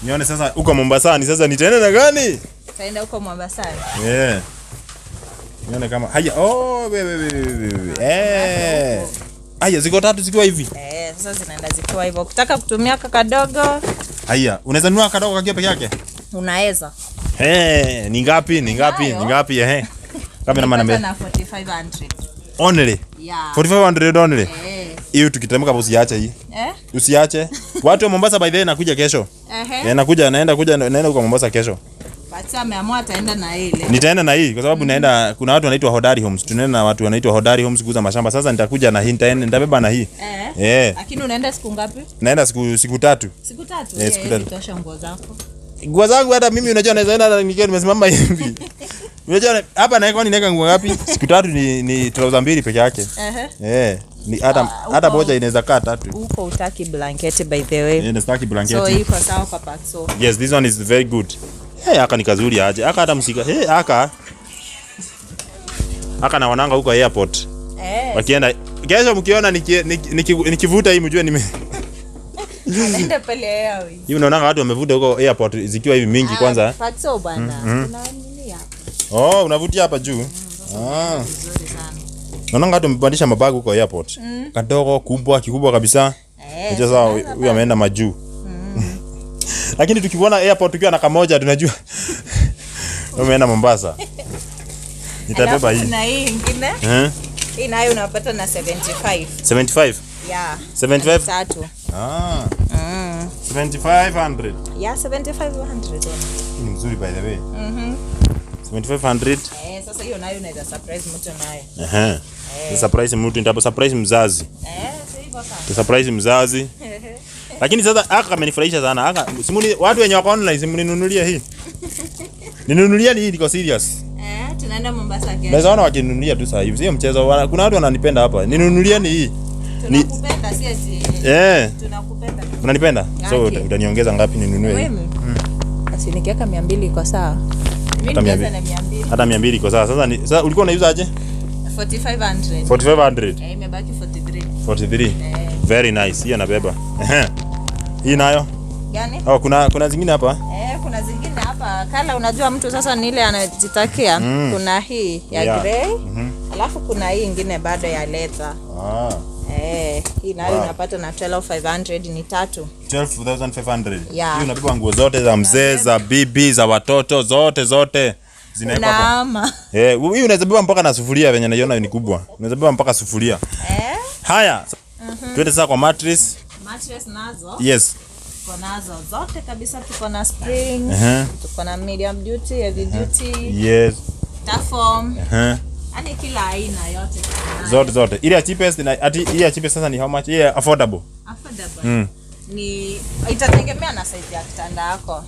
Nione sasa huko Mombasa ni sasa nitaenda na gani? Utaenda huko Mombasa. Nione kama haya. Oh, wewe. Haya ziko 3 zikiwa hivi. Sasa zinaenda zikiwa hivyo. Ukitaka kutumia kadogo. Haya, unaweza nunua kadogo kakiwa peke yake? Unaweza. Ni ngapi? Ni ngapi? Ngapi na maana na 4500. Only. Yeah. 4500 only. Hiyo tukitamka hapo usiache hii. Usiache. Watu wa Mombasa, by the way, nakuja kesho. Nakuja, naenda kuja, naenda kwa Mombasa kesho. But ameamua ataenda na ile. Nitaenda na hii kwa sababu naenda, kuna watu wanaitwa Hodari Homes. Tunaenda na watu wanaitwa Hodari Homes kuuza mashamba. Sasa nitakuja na hii, nitaenda, nitabeba na hii. Eh. Lakini unaenda siku ngapi? Naenda siku 3. Siku 3. Eh, siku 3. Tosha nguo zako. Nguo zangu hata mimi unajua naweza enda nikiwa nimesimama hivi. Unajua hapa na kwani naweka nguo ngapi? Siku 3 ni trouser 2 peke yake. Eh, ni hata moja inaweza kaa 3. Huko utaki blanketi, by the way. Eh, nasitaki blanketi. So iko sawa kwa Paxo. Yes, this one is very good. Hey, aka ni kazuri aje. Aka hata msika. Hey, aka. Aka na wananga huko airport. Wakienda kesho mkiona nikivuta hii mjue nime Anaenda pale airways. Hivi unaona watu wamevuta huko airport zikiwa hivi mingi kwanza. Paxo bwana. Kuna nini hapa? Oh, unavutia hapa juu. Vizuri sana. Naona watu wamepandisha mabagu huko airport. Kadogo, kubwa, kikubwa kabisa. Unajua sasa huyu ameenda majuu. Lakini tukiona airport tukiwa na kamoja tunajua umeenda Mombasa. Nitabeba hii. Kuna hii nyingine. Hii nayo unapata na 75. 75. Yeah. 75. 3. 7500. Yeah, 7500. Ni mzuri by the way. 7500. Sasa hiyo nayo unaweza surprise mtu nayo. Surprise mtu, nitapo surprise mzazi. Si hivyo sasa. Surprise mzazi. Lakini sasa aka amenifurahisha sana. Aka simuni watu wenye wako online simninunulie hii. Ninunulie hii, niko serious. Tunaenda Mombasa kesho. Naweza ona wakinunulia tu sasa hivi. Sio mchezo. Kuna watu wananipenda hapa. Ninunulie ni hii. Tunakupenda si ati. Tunakupenda. Unanipenda? So utaniongeza ngapi ninunue hii? Mimi. Asi nikiweka 200 iko sawa. Mimi nikiweka na 200. Hata 200 iko sawa. Sasa sasa ulikuwa unaiuza aje? 4500. 4500. Imebaki 43. 43. Very nice. Hiyo nabeba. Hii nayo? Gani? Oh, kuna zingine hapa? Kuna zingine hapa. Kala unajua mtu sasa ni ile anajitakia. Kuna hii ya grey. Alafu kuna hii nyingine bado ya leather. Hii nayo unapata na 12500 ni 3. 12500. Yeah. Hii unabeba nguo zote za mzee, za bibi, za watoto, zote zote zinawekwa hapo. Hii unaweza beba mpaka na sufuria venye naiona ni kubwa. Unaweza beba mpaka sufuria. Haya. Twende sasa kwa mattress. Mattress nazo. Yes. Tuko nazo zote kabisa, tuko na spring, tuko na medium duty, heavy duty. Yes. Taform. Yaani kila aina yote. Zote zote. Ile ya cheapest na ati ile ya cheapest sasa ni how much? Ile affordable. Affordable. Ni itategemea na size ya kitanda yako.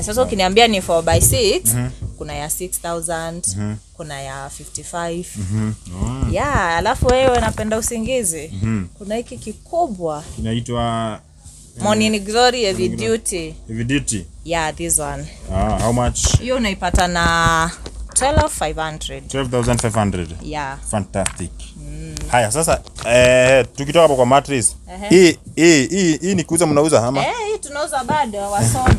Sasa ukiniambia ni 4x6, kuna ya 6000, kuna ya 55. Yeah, alafu wewe unapenda usingizi. Kuna hiki kikubwa Inaitwa Morning Glory Heavy Duty. Heavy Duty. Yeah, this one. How much? Hiyo unaipata na 12500. 12500. Yeah. Fantastic. Haya sasa tukitoka hapo kwa mattress. Hii ni kuuza, mnauza ama? Hii tunauza bado wasomi.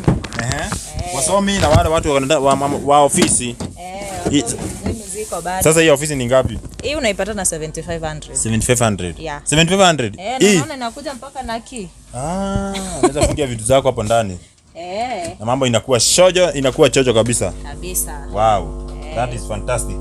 Wasomi na wale watu wa ofisi. Ziko bado. Sasa hii ofisi ni ngapi? Hii unaipata na 7500. 7500. Yeah. 7500. Hii. Naona inakuja mpaka na key. Unaweza fungia vitu zako hapo ndani. Na mambo inakuwa shojo, inakuwa chocho kabisa. Kabisa. Wow. That is fantastic.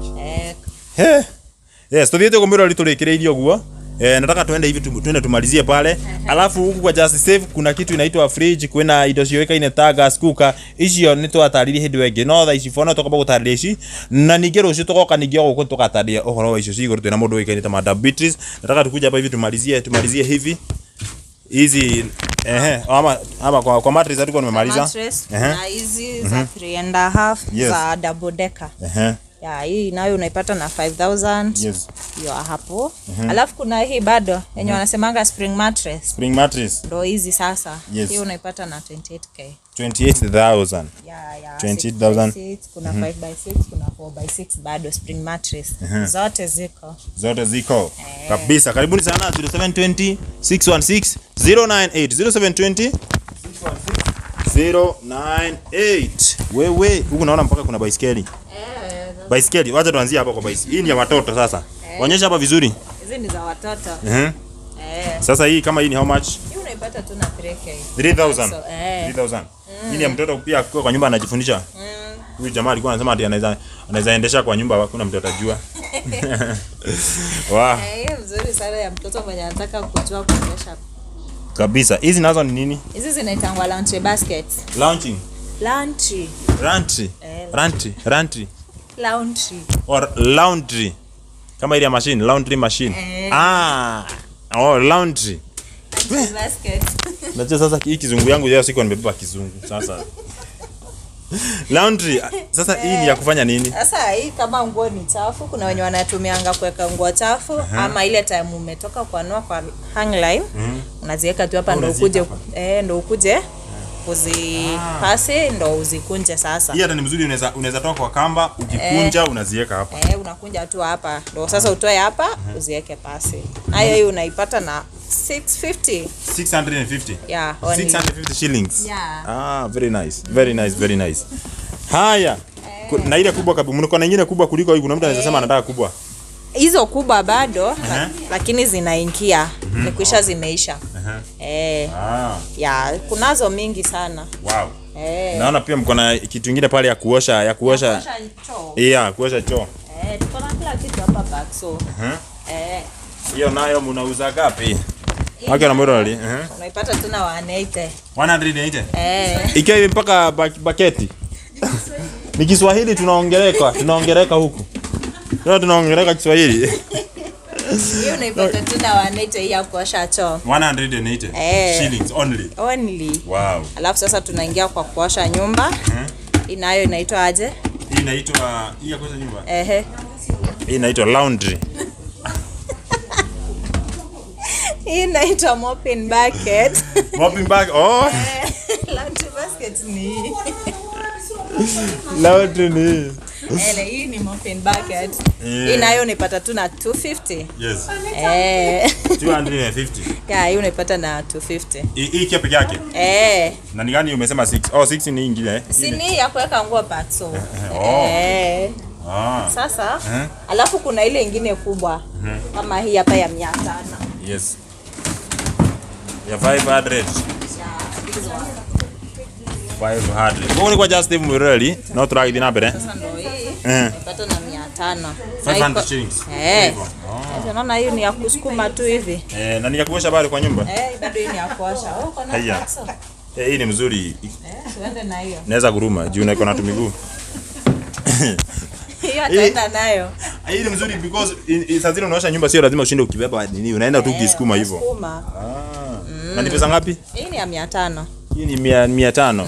Yes, tuthiete kumwira liturikireirie uguo. Nataka tuende hivi tuende tumalizie pale. Alafu huku kwa Just Save kuna kitu inaitwa fridge, kwina indo cioikaine ta gas cooker. Icio ni twataririe hindi wengi no thaa ici bona tukwamba gutariria ici na ningi rucio tugoka ningi o guku tukatariria uhoro wa icio ciguru twina mundu uikaine ta Madam Beatrice. Nataka tukuja hapa hivi tumalizie hivi hizi ama kwa mattress hatuko nimemaliza. Mattress na hizi za 3.5 za double decker. Ya, hii nayo unaipata na 5000. Yes. Hiyo hapo. Alafu kuna hii bado yenye wanasemanga spring mattress. Spring mattress. Ndio hizi sasa. Yes. Hii unaipata na 28k. 28,000. Yeah, 28,000. 6x6, kuna 5x6, kuna 4x6 bado spring mattress. Zote ziko. Zote ziko. Kabisa. Karibuni sana 0720 616 098 0720 616 098. Wewe huku naona mpaka kuna baiskeli. Baiskeli, wacha tuanzie hapa kwa baiskeli. Hii ni ya watoto sasa. Onyesha hapa vizuri. Hizi ni za watoto. Sasa hii kama hii ni how much? Hii unaipata tu na 3k. 3000. So, 3000. Hii ni ya mtoto pia akiwa kwa nyumba anajifundisha. Huyu jamaa alikuwa anasema ati anaweza endesha kwa nyumba hakuna mtu atajua. Wow. Hii mzuri sana ya mtoto mwenye anataka kujua kuendesha Kabisa. Hizi nazo ni nini? Hizi zinaitangwa laundry baskets. Launching. Laundry. Laundry. Laundry. Laundry. Laundry. Or laundry. Kama ile ya machine, laundry machine. Ah. Oh, laundry. Basket. Najua sasa hii kizungu yangu leo siku nimebeba kizungu sasa. Laundry. Sasa hii ni ya kufanya nini? Sasa hii kama nguo ni chafu, kuna wenye wanatumianga kuweka nguo chafu ama ile time umetoka kuanua kwa hang line, unaziweka tu hapa ndo ukuje ndo ukuje kuzipasi ndo uzikunje sasa. Hii hata ni mzuri, unaweza toa kwa kamba, ukikunja unaziweka hapa. Unakunja tu hapa ndo sasa utoe hapa uziweke pasi. Nayo hii unaipata na 650. 650. Yeah, only. 650 shillings. Yeah. Ah, very nice. Very nice, very nice. Haya. Na ile kubwa kabisa. Mko na nyingine kubwa kuliko hii. Kuna mtu anaweza sema anataka kubwa. Hizo kubwa bado lakini zinaingia. Ni kuisha zimeisha. Ya, kunazo mingi sana. Wow. Naona pia mko na kitu kingine pale ya kuosha, choo. Yeah, kuosha choo. Tuko na kila kitu hapa back so. Hiyo nayo mnauza ngapi? Wake na morali. Unaipata tena 180. 180. Ikiwa hivi mpaka baketi. Ni Kiswahili tunaongeleka huku. Leo tunaongeleka Kiswahili. Hiyo unaipata tena 180 ya kuosha choo. 180 shillings only. Only. Wow. Alafu sasa tunaingia kwa kuosha nyumba. Inayo inaitwa aje? Hii inaitwa hii ya kuosha nyumba. Hii inaitwa laundry. Hii inaitwa mopping bucket. Mopping bag. Oh. Laundry basket ni hii. Laundry ni. Hii ni mopping bucket. Hii nayo unaipata tu na 250. Yes. 250. Yeah, hii unaipata na 250. Hii kia peke yake. Na ni gani umesema 6? Oh, 6 ni ingine. Si ni ya kuweka nguo pack so. Sasa alafu kuna ile ingine kubwa kama hii hapa ya 500. Yes. Ya 500. 500. Kwa ni kwa Just Steve Mureli, no turagithi na mbere. Sasa ndio hii. Unapata na 500. 500 shillings. Sasa unaona hiyo ni ya kusukuma tu hivi. Na ni ya kuosha bado kwa nyumba? Bado hii ni ya kuosha. Oh, kuna Haya. Hii ni mzuri. Tuende na hiyo. Naweza guruma juu na iko na tumiguu. Hiyo ataenda nayo. Hii ni mzuri because saa zile unaosha nyumba sio lazima ushinde ukibeba nini, unaenda tu ukisukuma hivyo. Sukuma. Na ni pesa ngapi? Hii ni ya 500. Hii ni 500.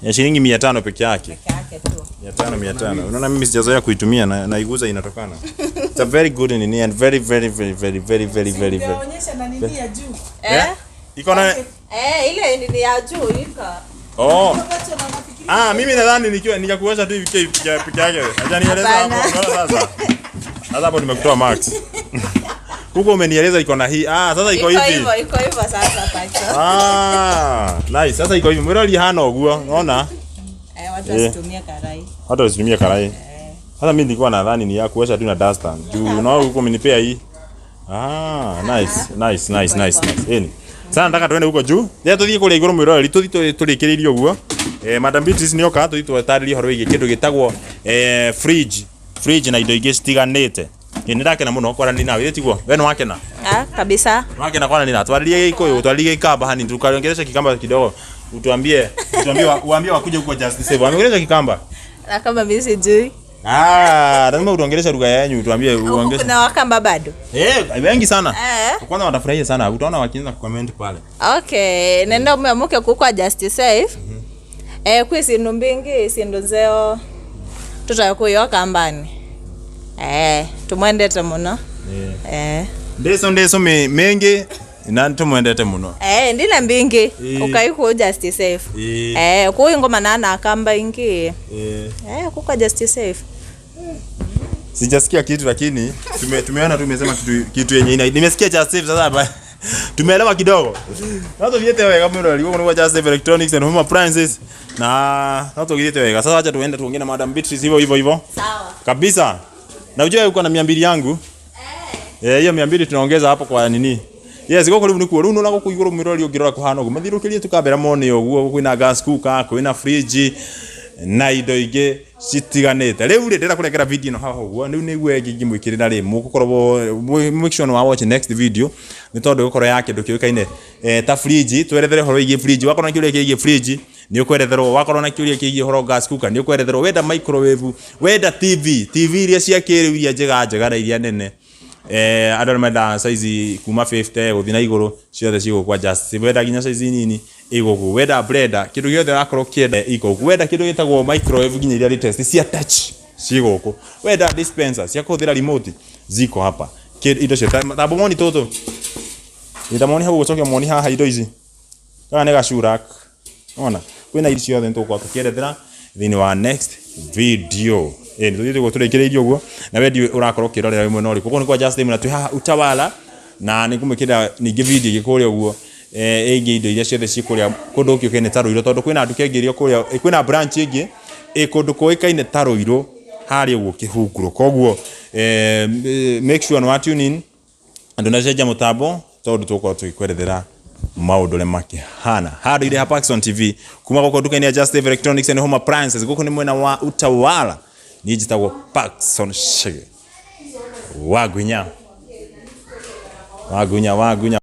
Ya shilingi 500 peke yake. Peke yake tu. 500. Unaona mimi sijazoea kuitumia na naiguza inatokana. It's a very good nini and very very very very very very very very. Onyesha na nini ya juu. Iko na Ile nini ya juu iko. Oh. Ah, mimi nadhani nikiwa nikakuosha tu hivi peke yake. Acha nieleza hapo. Sasa. Sasa hapo nimekutoa max. Huko umenieleza iko na hii. Ah, sasa iko hivi. Iko hivyo sasa pacho. Ah, nice. Sasa iko hivi. Mwirori hana uguo, unaona? Watu wasitumie karai. Watu wasitumie karai. Sasa mimi nilikuwa nadhani ni ya kuosha tu na duster. Juu unaona huko umenipea hii. Ah, nice. Nice, nice, nice, nice. Eni. Sasa nataka tuende huko juu. Rĩrĩa tũthiĩ kũrĩa igũrũ mwĩroreri tũthiĩ tũrĩkĩrĩrie ũguo. Madam Beatrice nĩoka tũthiĩ tũtarĩrie ũhoro wĩgiĩ kĩndũ gĩtagwo fridge. Fridge na indo ingĩ citiganĩte. Nĩ ndakena mũno kwaranĩria nawe, tiguo? We nĩwakena? Ah, kabisa. Nĩwakena kwaranĩria nawe. Twarĩrie Gĩkũyũ, twarĩrie Gĩkamba hani, tukaongelesha Kikamba kidogo. Utuambie, uambie wakuje huko Just Save. Wameongelesha Kikamba? Na kama mimi sijui. Ah, lazima utuongeleshe lugha yenu, utuambie uongeleshe. Kuna Wakamba bado? Wengi sana. Kwanza watafurahia sana. Utaona wakianza kucomment pale. Okay, nenda muamuke kukwa Just Save. Kwi sindu mbingi, sindu nzeo. Tutakuyo kambani. Tumwendete muno. Ndeso mengi na tumwendete muno. Ndina mbingi. Ukaiku Just Save. Kuyi ngoma na akamba ingi. Kukwa Just Save. Sijasikia kitu lakini tumeona tumesema kitu yenye ina. Nimesikia Just Save sasa hapa. Tumeelewa kidogo. Na tuviete wega muno alikuwa kuna Just Save Electronics and Home Appliances. Na tuviete wega. Sasa acha tuende tuongee na Madam Beatrice hivyo hivyo hivyo. Sawa. Kabisa. Na unajua uko na 200 yangu. Hiyo 200 tunaongeza hapo kwa nini? Yes, goko riu nikuo riu nona guku iguru mwirori ungirora kuhana uguo mathirukirie tukambera mone uguo kwina gas cooker kwina fridge na indo ingĩ Citiganĩte. Rĩu rĩ, ndĩrenda kũrengera video ĩno haha ũguo. Rĩu nĩguo ĩngĩ ingĩmwĩkĩrĩra rĩ, mũgũkorwo make sure nĩ wa watch next video, nĩ tondũ ĩgũkorwo ya kĩndũ kĩũĩkaine ta fridge. Twerethere ũhoro wĩgiĩ fridge. Wakorwo na kĩũria kĩgiĩ fridge, nĩ ũkweretherwo. Wakorwo na kĩũria kĩgiĩ ũhoro gas cooker, nĩ ũkweretherwo. Wenda microwave, wenda TV, TV iria cia kĩrĩu, iria njega njega na iria nene, andũ arĩa mendaga size kuma 50 gũthiĩ na igũrũ, ciothe cigũkwa Just. Wenda nginya size nini, ĩgũkũ. Wenda blender, kĩndũ gĩothe wakorwo ũkĩenda iko. Wenda kĩndũ gĩtagwo microwave, nginya iria latest cia touch cigũkũ. Wenda dispenser cia kũhũthĩra remote, ziko hapa. Indo ciothe tamba moni tũtũ ita moni hau, gũcokia moni haha. Indo ici gaka nĩ gacurak, ona kwĩna indo ciothe nĩtũgũkorwo tũkĩerethera thĩinĩ wa next video. Ĩ nĩ tũthiĩte ũguo tũrĩkĩrĩirie ũguo, na we ndiũĩ ũrakorwo ũkĩrorera wĩ mwena ũrĩkũ. Gũkũ nĩ kwa Just na twĩ haha Utawala, na nĩ ngũmwĩkĩrĩra ningĩ video ĩngĩ kũrĩa ũguo ĩgiĩ indo iria ciothe ciĩ kũrĩa kũndũ gũkĩũkaine ta Rũirũ, tondũ kwĩna nduka ĩngĩ ĩrĩa kũrĩa kwĩna branch ĩngĩ ĩ kũndũ kũĩkaine ta Rũirũ harĩa ũguo Kĩhunguro. Koguo make sure nĩ wa tune in, ndũnacenjia mũtambo, tondũ tũgũkorwo tũgĩkwerethera maũndũ ũrĩa makĩhana handũ irĩ ha Paxson TV kuma gũkũ nduka-inĩ ya Just Save Electronics and Home Appliances. Gũkũ nĩ mwena wa Utawala. Niĩ njĩtagwo Paxson Shege Wagunya, Wagunya, Wagunya.